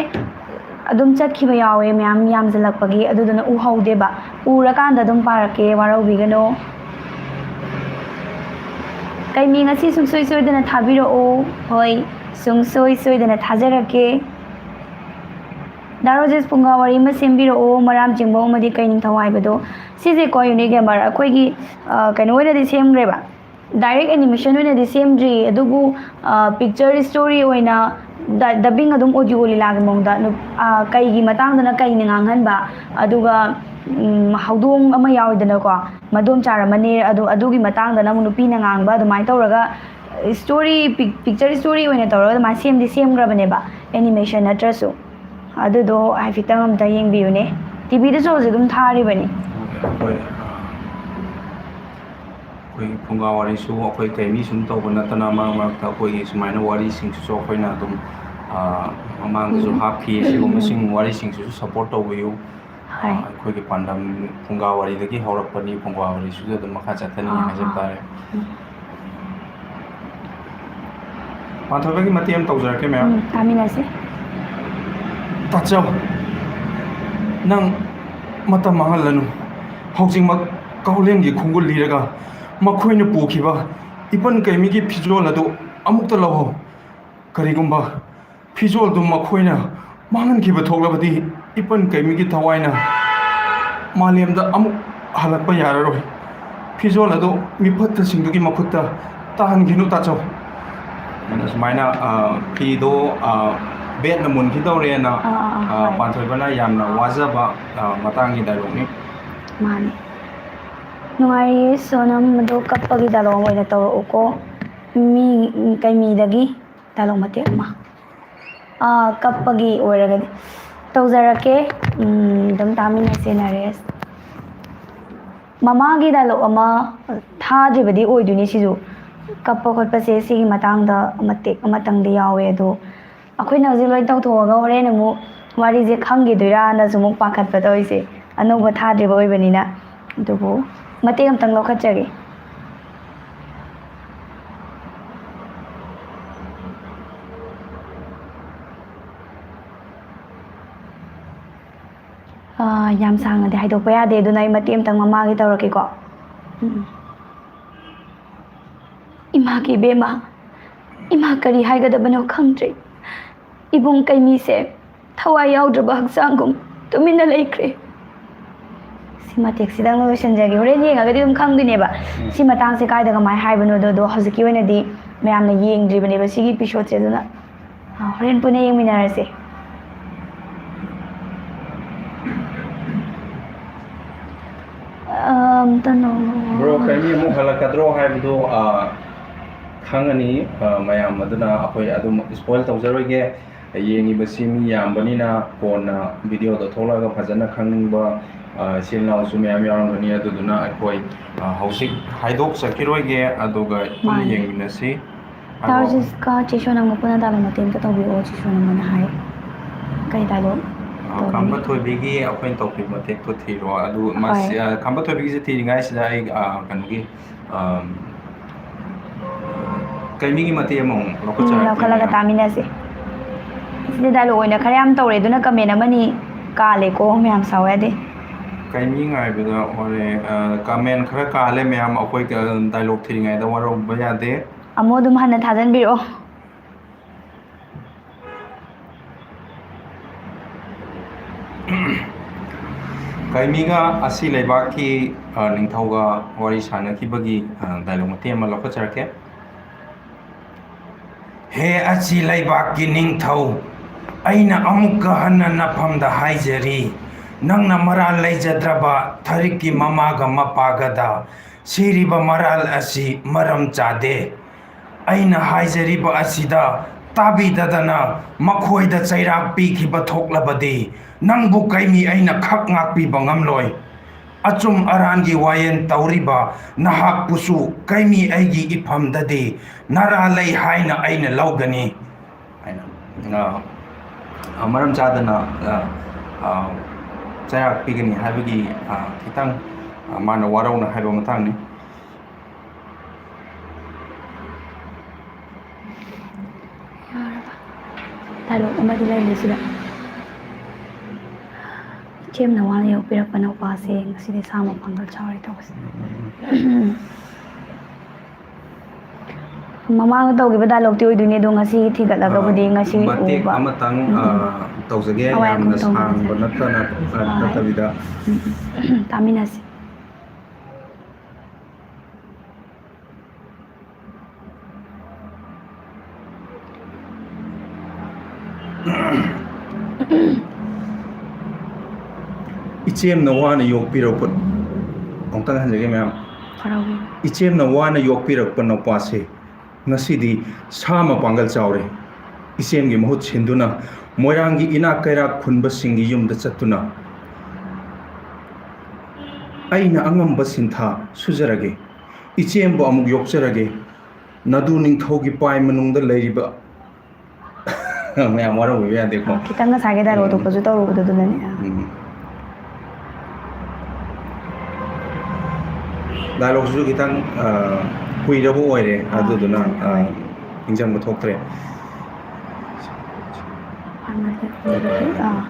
ꯑꯗꯨꯝ ꯆꯠꯈꯤꯕ ꯌꯥꯎꯋꯦ, ꯃꯌꯥꯝ ꯌꯥꯝꯖꯜꯂꯛꯄꯒꯤ, ꯑꯗꯨꯗꯨꯅ ꯎꯍꯧꯗꯦꯕ꯫ ꯎꯔꯀꯥꯟꯗ ꯑꯗꯨꯝ ꯄꯥꯔꯛꯀꯦ, ꯋꯥꯔꯧꯕꯤꯒꯅꯣ꯫ ꯀꯩꯃꯤ ꯉꯁꯤ ꯁꯨꯡꯁꯣꯏ ꯁꯣꯏꯗꯅ ꯊꯥꯕꯤꯔꯛꯑꯣ꯫ ꯍꯣꯏ, ꯁꯨꯡꯁꯣꯏ ꯁꯣꯏꯗꯅ ꯊꯥꯖꯔꯛꯀꯦ꯫ ꯗꯥ ꯔꯣꯖꯦꯁ ꯐꯨꯡꯒꯥ ꯋꯥꯔꯤ ꯑꯃ ꯁꯦꯝꯕꯤꯔꯛꯑꯣ, ꯃꯔꯥꯝ ꯆꯤꯡꯕ ꯑꯃꯗꯤ ꯀꯩ ꯅꯤꯡꯊꯧ ꯍꯥꯏꯕꯗꯣ꯫ ꯁꯤꯁꯦꯀꯣ, ꯌꯨꯅꯤꯛ ꯒꯦꯃꯔ, ꯑꯩꯈꯣꯏꯒꯤ, ꯑ, ꯀꯩꯅꯣ ꯑꯣꯏꯅꯗꯤ ꯁꯦꯝꯈ꯭ꯔꯦꯕ, direct animation ꯑꯣꯏꯅꯗꯤ ꯁꯦꯝꯗ꯭ꯔꯤ, ꯑꯗꯨꯕꯨ, ꯑ, picture story ꯑꯣꯏꯅ ꯗ-, dubbing ꯑꯗꯨꯝ audio ꯂꯤꯂꯥꯒꯤ ꯃꯑꯣꯡꯗ ꯅꯨ-, ꯑ, ꯀꯩꯒꯤ ꯃꯇꯥꯡꯗꯅ ꯀꯩꯅ ꯉꯥꯡꯍꯟꯕ, ꯑꯗꯨꯒ, ꯎꯝ, ꯍꯧꯗꯣꯡ ꯑꯃ ꯌꯥꯎꯋꯤꯗꯅꯀꯣ, ꯃꯗꯣꯝꯆꯥ ꯔꯃꯟꯅꯦ, ꯑꯗꯨ, ꯑꯗꯨꯒꯤ ꯃꯇꯥꯡꯗꯅ ꯑꯃꯨꯛ ꯅꯨꯄꯤꯅ ꯉꯥꯡꯕ, ꯑꯗꯨꯃꯥꯏꯅ ꯇꯧꯔꯒ story, pic-, picture story ꯑꯣꯏꯅ ꯇꯧꯔꯒ ꯑꯗꯨꯃꯥꯏꯅ ꯁꯦꯝꯗꯤ ꯁꯦꯝꯈ꯭ꯔꯕꯅꯦꯕ, animation ꯅꯠꯇ꯭ꯔꯁꯨ꯫ ꯑꯗꯨꯗꯣ ꯍꯥꯏꯐꯦꯠꯇꯪ ꯑꯝꯇ ꯌꯦꯡꯕꯤꯌꯨꯅꯦ꯫ ꯇꯤ ꯚꯤꯗꯁꯨ ꯍꯧꯖꯤꯛ ꯑꯗꯨꯝ ꯊꯥꯔꯤꯕꯅꯤ꯫ ꯑꯩꯈꯣꯏ, ꯑ, ꯑꯩꯈꯣꯏꯒꯤ ꯐꯨꯡꯒꯥ ꯋꯥꯔꯤꯁꯨ ꯑꯩꯈꯣꯏ ꯀꯩꯃꯤ ꯁꯨꯝ ꯇꯧꯕ ꯅꯠꯇꯅ, ꯃꯔꯛ ꯃꯔꯛꯇ ꯑꯩꯈꯣꯏꯒꯤ ꯁꯨꯃꯥꯏꯅ ꯋꯥꯔꯤꯁꯤꯡꯁꯤꯁꯨ ꯑꯩꯈꯣꯏꯅ ꯑꯗꯨꯝ, ꯑ, ꯃꯃꯥꯡꯗꯁꯨ ꯎꯝ꯫ ꯍꯥꯞꯈꯤ꯫ ꯎꯝ, ꯎꯝ, ꯁꯤꯒꯨꯝꯕꯁꯤꯡ ꯎꯝ꯫ ꯋꯥꯔꯤꯁꯤꯡꯁꯤꯁꯨ support ꯇꯧꯕꯤꯌꯨ꯫ ꯍꯣꯏ꯫ ꯑ, ꯑꯩꯈꯣꯏꯒꯤ ꯄꯥꯟꯗꯝ ꯐꯨꯡꯒꯥ ꯋꯥꯔꯤꯗꯒꯤ ꯍꯧꯔꯛꯄꯅꯤ, ꯐꯨꯡꯒꯥ ꯋꯥꯔꯤꯁꯤꯁꯨ ꯑꯗꯨꯝ ꯃꯈꯥ ꯆꯠꯊꯅꯤꯡꯉꯤ ꯑꯥ, ꯍꯥꯏꯖꯕ ꯑꯥ꯫ ꯇꯥꯔꯦ꯫ ꯎꯝ꯫ ꯄꯥꯟꯊꯣꯏꯕꯒꯤ ꯃꯇꯦꯛ ꯑꯃ ꯇꯧꯖꯔꯛꯀꯦ, ꯃꯦꯝ꯫ ꯎꯝ, ꯇꯥꯃꯤꯟꯅꯁꯤ꯫ ꯇꯥꯆꯧ, ꯅꯪ ꯃꯇꯝ ꯃꯥꯡꯍꯜꯂꯅꯨ꯫ ꯍꯧꯖꯤꯛꯃꯛ ꯀꯥꯎꯂꯦꯟꯒꯤ ꯈꯣꯡꯒꯨꯜ ꯂꯤꯔꯒ ꯃꯈꯣꯏꯅ ꯄꯨꯈꯤꯕ ꯏꯄꯟ ꯀꯩꯃꯤꯒꯤ ꯐꯤꯖꯣꯜ ꯑꯗꯨ ꯑꯃꯨꯛꯇ ꯂꯧꯍꯧ꯫ ꯀꯔꯤꯒꯨꯝꯕ ꯐꯤꯖꯣꯜꯗꯨ ꯃꯈꯣꯏꯅ ꯃꯥꯡꯍꯟꯈꯤꯕ ꯊꯣꯛꯂꯕꯗꯤ, ꯏꯄꯟ ꯀꯩꯃꯤꯒꯤ ꯊꯋꯥꯏꯅ ꯃꯥꯂꯦꯝꯗ ꯑꯃꯨꯛ ꯍꯜꯂꯛꯄ ꯌꯥꯔꯔꯣꯏ꯫ ꯐꯤꯖꯣꯜ ꯑꯗꯨ ꯃꯤꯐꯠꯇꯁꯤꯡꯗꯨꯒꯤ ꯃꯈꯨꯠꯇ ꯇꯥꯍꯟꯈꯤꯅꯨ, ꯇꯥꯆꯧ꯫ ꯑꯗꯨꯅ ꯁꯨꯃꯥꯏꯅ, ꯑ, ꯐꯤꯗꯣ, ꯑ, ꯕꯦꯠꯅ ꯃꯨꯟꯈꯤꯗꯧꯔꯦꯅ, ꯑꯥ, ꯑꯥ, ꯑꯥ, ꯑ, ꯍꯣꯏ꯫ ꯄꯥꯟꯊꯣꯏꯕꯅ ꯌꯥꯝꯅ ꯋꯥꯖꯕ, ꯑ, ꯃꯇꯥꯡꯒꯤ dialogue ꯅꯤ꯫ ꯃꯥꯅꯦ꯫ ꯅꯨꯡꯉꯥꯏꯔꯤꯌꯦ ꯁꯣꯅꯝ, ꯑꯗꯣ ꯀꯞꯄꯒꯤ dialogue ꯑꯣꯏꯅ ꯇꯧꯔꯛꯎꯀꯣ꯫ ꯃꯤ, ꯀꯩꯃꯤꯗꯒꯤ dialogue ꯃꯇꯦꯛ ꯑꯃ꯫ ꯑꯥ, ꯀꯞꯄꯒꯤ ꯑꯣꯏꯔꯒꯗꯤ ꯇꯧꯖꯔꯛꯀꯦ꯫ ꯎꯝ, ꯑꯗꯨꯝ ꯇꯥꯃꯤꯟꯅꯁꯦ, ꯅꯔꯦꯁ꯫ ꯃꯃꯥꯒꯤ dialogue ꯑꯃ ꯊꯥꯗ꯭ꯔꯤꯕꯗꯤ ꯑꯣꯏꯗꯣꯏꯅꯤ ꯁꯤꯁꯨ꯫ ꯀꯞꯄ ꯈꯣꯠꯄꯁꯦ ꯁꯤꯒꯤ ꯃꯇꯥꯡꯗ ꯃꯇꯦꯛ ꯑꯃꯇꯪꯗꯤ ꯌꯥꯎꯋꯦ, ꯑꯗꯣ ꯑꯩꯈꯣꯏꯅ ꯍꯧꯖꯤꯛ ꯂꯣꯏ ꯇꯧꯊꯣꯛꯑꯒ ꯍꯣꯔꯦꯟ ꯑꯃꯨꯛ ꯋꯥꯔꯤꯁꯦ ꯈꯪꯈꯤꯗꯣꯏꯔꯥꯅꯁꯨ ꯑꯃꯨꯛ ꯄꯥꯈꯠꯄ ꯇꯧꯔꯤꯁꯦ, ꯑꯅꯧꯕ ꯊꯥꯗ꯭ꯔꯤꯕ ꯑꯣꯏꯕꯅꯤꯅ꯫ ꯑꯗꯨꯕꯨ ꯃꯇꯦꯛ ꯑꯃꯇꯪ ꯂꯧꯈꯠꯆꯒꯦ꯫ ꯑꯥ, ꯌꯥꯝ ꯁꯥꯡꯅꯗꯤ ꯍꯥꯏꯗꯣꯛꯄ ꯌꯥꯗꯦ, ꯑꯗꯨꯅ ꯑꯩ ꯃꯇꯦꯛ ꯑꯃꯇꯪ ꯃꯃꯥꯒꯤ ꯇꯧꯔꯛꯀꯦꯀꯣ꯫ ꯎꯝ꯫ ꯏꯃꯥꯒꯤ ꯏꯕꯦꯝꯃ, ꯏꯃꯥ ꯀꯔꯤ ꯍꯥꯏꯒꯗꯕꯅꯣ ꯈꯪꯗ꯭ꯔꯦ꯫ ꯏꯕꯨꯡ ꯀꯩꯃꯤꯁꯦ ꯊꯋꯥꯏ ꯌꯥꯎꯗ꯭ꯔꯕ ꯍꯛꯆꯥꯡꯒꯨꯝ ꯇꯨꯃꯤꯟꯅ ꯂꯩꯈ꯭ꯔꯦ꯫ ꯁꯤ ꯃꯇꯦꯛꯁꯤꯗꯪ ꯂꯣꯏꯁꯤꯟꯖꯒꯦ꯫ ꯍꯣꯔꯦꯟ ꯌꯦꯡꯉꯒꯗꯤ ꯑꯗꯨꯝ ꯈꯪꯗꯣꯏꯅꯦꯕ꯫ ꯎꯝ꯫ ꯁꯤ ꯃꯇꯥꯡꯁꯦ ꯀꯥꯏꯗ ꯀꯃꯥꯏꯅ ꯍꯥꯏꯕꯅꯣꯗꯣ, ꯑꯗꯣ ꯍꯧꯖꯤꯛꯀꯤ ꯑꯣꯏꯅꯗꯤ ꯃꯌꯥꯝꯅ ꯌꯦꯡꯗ꯭ꯔꯤꯕꯅꯦꯕ ꯁꯤꯒꯤ episode ꯁꯦ, ꯑꯗꯨꯅ, ꯑ, ꯍꯣꯔꯦꯟ ꯄꯨꯟꯅ ꯌꯦꯡꯃꯤꯟꯅꯔꯁꯦ꯫ ꯑꯝꯇ ꯅꯣꯡ- Bro, ꯀꯩꯃꯤ ꯑꯃꯨꯛ ꯍꯜꯂꯛꯀꯗ꯭ꯔꯣ ꯍꯥꯏꯕꯗꯨ, ꯑ, ꯈꯪꯉꯅꯤ, ꯑ, ꯃꯌꯥꯝ꯫ ꯑꯗꯨꯅ ꯑꯩꯈꯣꯏ ꯑꯗꯨꯝ spoil ꯇꯧꯖꯔꯣꯏꯒꯦ꯫ ꯌꯦꯡꯉꯤꯕꯁꯤ ꯃꯤ ꯌꯥꯝꯕꯅꯤꯅ ꯀꯣꯟꯅ video ꯗ ꯊꯣꯛꯂꯛꯑꯒ ꯐꯖꯅ ꯈꯪꯅꯤꯡꯕ, ꯑ, ꯏꯆꯤꯜ ꯏꯅꯥꯎꯁꯨ ꯃꯌꯥꯝ ꯌꯥꯎꯔꯝꯒꯅꯤ꯫ ꯑꯗꯨꯗꯨꯅ ꯑꯩꯈꯣꯏ, ꯑ, ꯍꯧꯖꯤꯛ ꯍꯥꯏꯗꯣꯛꯆꯈꯤꯔꯣꯏꯒꯦ, ꯑꯗꯨꯒ ꯄꯨꯟꯅ ꯃꯥꯅꯤ꯫ ꯌꯦꯡꯃꯤꯟꯅꯁꯤ꯫ ꯍꯥꯏꯔꯛꯑꯣ꯫ ꯇꯥꯔꯖꯤꯁꯀ ꯆꯦ ꯁꯣꯅꯝꯒ ꯄꯨꯟꯅ ꯗꯥꯏꯂꯣꯛ ꯃꯇꯦꯛ ꯑꯝꯇ ꯇꯧꯕꯤꯔꯛꯑꯣ, ꯆꯦ ꯁꯣꯅꯝꯅ ꯍꯥꯏ꯫ ꯀꯩ ꯗꯥꯏꯂꯣꯛ ꯑ, ꯇꯧꯒꯅꯤ? ꯈꯝꯕ ꯊꯣꯏꯕꯤꯒꯤ ꯑꯩꯈꯣꯏꯅ ꯇꯧꯈꯤꯕ ꯃꯇꯦꯛꯇꯣ ꯊꯤꯔꯣ꯫ ꯑꯗꯨ ꯃꯁꯤ, ꯍꯣꯏ꯫ ꯑ, ꯈꯝꯕ ꯊꯣꯏꯕꯤꯒꯤꯁꯦ ꯊꯤꯔꯤꯉꯩꯁꯤꯗ ꯑꯩ, ꯑ, ꯀꯩꯅꯣꯒꯤ, ꯑ, ꯀꯩꯃꯤꯒꯤ ꯃꯇꯦꯛ ꯑꯃꯃꯨꯛ ꯎꯝ, ꯂꯧꯈꯠꯆꯔꯛꯀꯦ ꯂꯧꯈꯠꯂꯒ ꯃꯌꯥꯝ꯫ ꯇꯥꯃꯤꯟꯅꯁꯦ꯫ ꯁꯤꯗꯤ ꯗꯥꯏꯂꯣꯛ ꯑꯣꯏꯅ ꯈꯔ ꯌꯥꯝ ꯇꯧꯔꯦ, ꯑꯗꯨꯅ ꯀꯃꯦꯟ ꯑꯃꯅꯤ ꯀꯥꯜꯂꯦꯀꯣ, ꯃꯌꯥꯝ ꯁꯥꯎ ꯌꯥꯗꯦ꯫ ꯀꯩꯃꯤ ꯉꯥꯏꯕꯗ ꯋꯥꯔꯦ꯫ ꯑ, ꯀꯃꯦꯟ ꯈꯔ ꯀꯥꯜꯂꯦ ꯃꯌꯥꯝ, ꯑꯩꯈꯣꯏ, ꯑ, ꯗꯥꯏꯂꯣꯛ ꯊꯤꯔꯤꯉꯩꯗ ꯋꯥꯔꯧꯕ ꯌꯥꯗꯦ꯫ ꯑꯃꯨꯛ ꯑꯗꯨꯝ ꯍꯟꯅ ꯊꯥꯖꯟꯕꯤꯔꯛꯑꯣ꯫ ꯀꯩꯃꯤꯒ ꯑꯁꯤ ꯂꯩꯕꯥꯛꯀꯤ, ꯑ, ꯅꯤꯡꯊꯧꯒ ꯋꯥꯔꯤ ꯁꯥꯟꯅꯈꯤꯕꯒꯤ, ꯑ, ꯗꯥꯏꯂꯣꯛ ꯃꯇꯦꯛ ꯑꯃ ꯂꯧꯈꯠꯆꯔꯛꯀꯦ꯫ ꯍꯦ ꯑꯁꯤ ꯂꯩꯕꯥꯛꯀꯤ ꯅꯤꯡꯊꯧ, ꯑꯩꯅ ꯑꯃꯨꯛꯀ ꯍꯟꯅ ꯅꯐꯝꯗ ꯍꯥꯏꯖꯔꯤ, ꯅꯪꯅ ꯃꯔꯥꯜ ꯂꯩꯖꯗ꯭ꯔꯕ ꯊꯔꯤꯛꯀꯤ ꯃꯃꯥꯒ ꯃꯄꯥꯒꯗ ꯁꯤꯔꯤꯕ ꯃꯔꯥꯜ ꯑꯁꯤ ꯃꯔꯝ ꯆꯥꯗꯦ꯫ ꯑꯩꯅ ꯍꯥꯏꯖꯔꯤꯕ ꯑꯁꯤꯗ ꯇꯥꯕꯤꯗꯗꯅ ꯃꯈꯣꯏꯗ ꯆꯩꯔꯥꯛ ꯄꯤꯈꯤꯕ ꯊꯣꯛꯂꯕꯗꯤ, ꯅꯪꯕꯨ ꯀꯩꯃꯤ ꯑꯩꯅ ꯈꯛ ꯉꯥꯛꯄꯤꯕ ꯉꯝꯂꯣꯏ꯫ ꯑꯆꯨꯝ ꯑꯔꯥꯟꯒꯤ ꯋꯥꯌꯦꯜ ꯇꯧꯔꯤꯕ ꯅꯍꯥꯛꯄꯨꯁꯨ ꯀꯩꯃꯤ ꯑꯩꯒꯤ ꯏꯐꯝꯗꯗꯤ ꯅꯔꯥ ꯂꯩ ꯍꯥꯏꯅ ꯑꯩꯅ ꯂꯧꯒꯅꯤ ꯍꯥꯏꯅ, ꯑ, ꯑ, ꯃꯔꯝ ꯆꯥꯗꯅ, ꯑ, ꯑ, ꯆꯩꯔꯥꯛ ꯄꯤꯒꯅꯤ ꯍꯥꯏꯕꯒꯤ, ꯑ, ꯈꯤꯇꯪ, ꯑ, ꯃꯥꯅ ꯋꯥꯔꯧꯅ ꯍꯥꯏꯕ ꯃꯇꯥꯡꯅꯤ꯫ ꯌꯥꯔꯕ? ꯗꯥꯏꯂꯣꯛ ꯑꯃꯗꯤ ꯂꯩꯔꯤ ꯁꯤꯗ꯫ "ꯏꯆꯦꯝꯅ ꯋꯥꯅ ꯌꯣꯛꯄꯤꯔꯛꯄ ꯅꯨꯄꯥꯁꯦ ꯉꯁꯤꯗꯤ ꯁꯥ ꯃꯄꯥꯡꯒꯜ ꯆꯥꯎꯔꯦ" ꯇꯧꯕꯁꯦ꯫ ꯃꯃꯥꯡꯗ ꯇꯧꯈꯤꯕ ꯗꯥꯏꯂꯣꯛꯇꯤ ꯑꯣꯏꯗꯣꯏꯅꯦ, ꯑꯗꯣ ꯉꯁꯤ ꯊꯤꯒꯠꯂꯒꯕꯨꯗꯤ ꯑ, ꯉꯁꯤ ꯃꯇꯦꯛ ꯎꯕ꯫ ꯑꯃꯇꯪ, ꯎꯝ, ꯎꯝ꯫ ꯑ, ꯇꯧꯖꯒꯦ꯫ ꯑꯋꯥꯏ ꯌꯥꯝꯅ ꯑꯈꯨꯝ ꯇꯧꯕ ꯁꯥꯡꯕ ꯅꯠꯇ꯭ꯔꯒ ꯅꯠꯇꯅ, ꯑ, ꯍꯣꯏ꯫ ꯅꯠꯇꯕꯤꯗ꯫ ꯎꯝ, ꯎꯝ꯫ ꯇꯥꯃꯤꯟꯅꯁꯤ꯫ ꯏꯆꯦꯝꯅ ꯋꯥꯅ ꯌꯣꯛꯄꯤꯔꯛꯄ, ꯑꯃꯨꯛꯇꯪ ꯍꯟꯖꯒꯦ ꯃꯌꯥꯝ꯫ ꯍꯔꯥꯎꯒꯦ꯫ ꯏꯆꯦꯝꯅ ꯋꯥꯅ ꯌꯣꯛꯄꯤꯔꯛꯄ ꯅꯨꯄꯥꯁꯦ ꯉꯁꯤꯗꯤ ꯁꯥ ꯃꯄꯥꯡꯒꯜ ꯆꯥꯎꯔꯦ꯫ ꯏꯆꯦꯝꯒꯤ ꯃꯍꯨꯠ ꯁꯤꯟꯗꯨꯅ ꯃꯣꯏꯔꯥꯡꯒꯤ ꯏꯅꯥꯛ ꯀꯩꯔꯥꯛ ꯈꯨꯟꯕꯁꯤꯡꯒꯤ ꯌꯨꯝꯗ ꯆꯠꯇꯨꯅ ꯑꯩꯅ ꯑꯉꯝꯕ ꯁꯤꯟꯊꯥ ꯁꯨꯖꯔꯒꯦ, ꯏꯆꯦꯝꯕꯨ ꯑꯃꯨꯛ ꯌꯣꯛꯆꯔꯒꯦ, ꯅꯗꯨ ꯅꯤꯡꯊꯧꯒꯤ ꯄꯥꯏ ꯃꯅꯨꯡꯗ ꯂꯩꯔꯤꯕ ꯃꯌꯥꯝ ꯋꯥꯔꯧꯕꯤꯕ ꯌꯥꯗꯦꯀꯣ꯫ ꯑꯥ, ꯈꯤꯇꯪ ꯉꯁꯥꯏꯒꯤ dialogue ꯎꯝ꯫ ꯇꯣꯛꯄꯁꯨ ꯇꯧꯔꯨꯕꯗꯣ ꯑꯗꯨꯅꯅꯦ꯫ ꯑꯥ꯫ ꯎꯝ꯫ Dialogue ꯁꯤꯁꯨ ꯈꯤꯇꯪ, ꯑ, ꯀꯨꯏꯔꯕ ꯑꯣꯏꯔꯦ, ꯑꯥ, ꯑꯗꯨꯗꯨꯅ, ꯍꯣꯏ꯫ ꯑ, ꯅꯤꯡꯁꯤꯡꯕ ꯊꯣꯛꯇ꯭ꯔꯦ꯫ ꯑꯥ꯫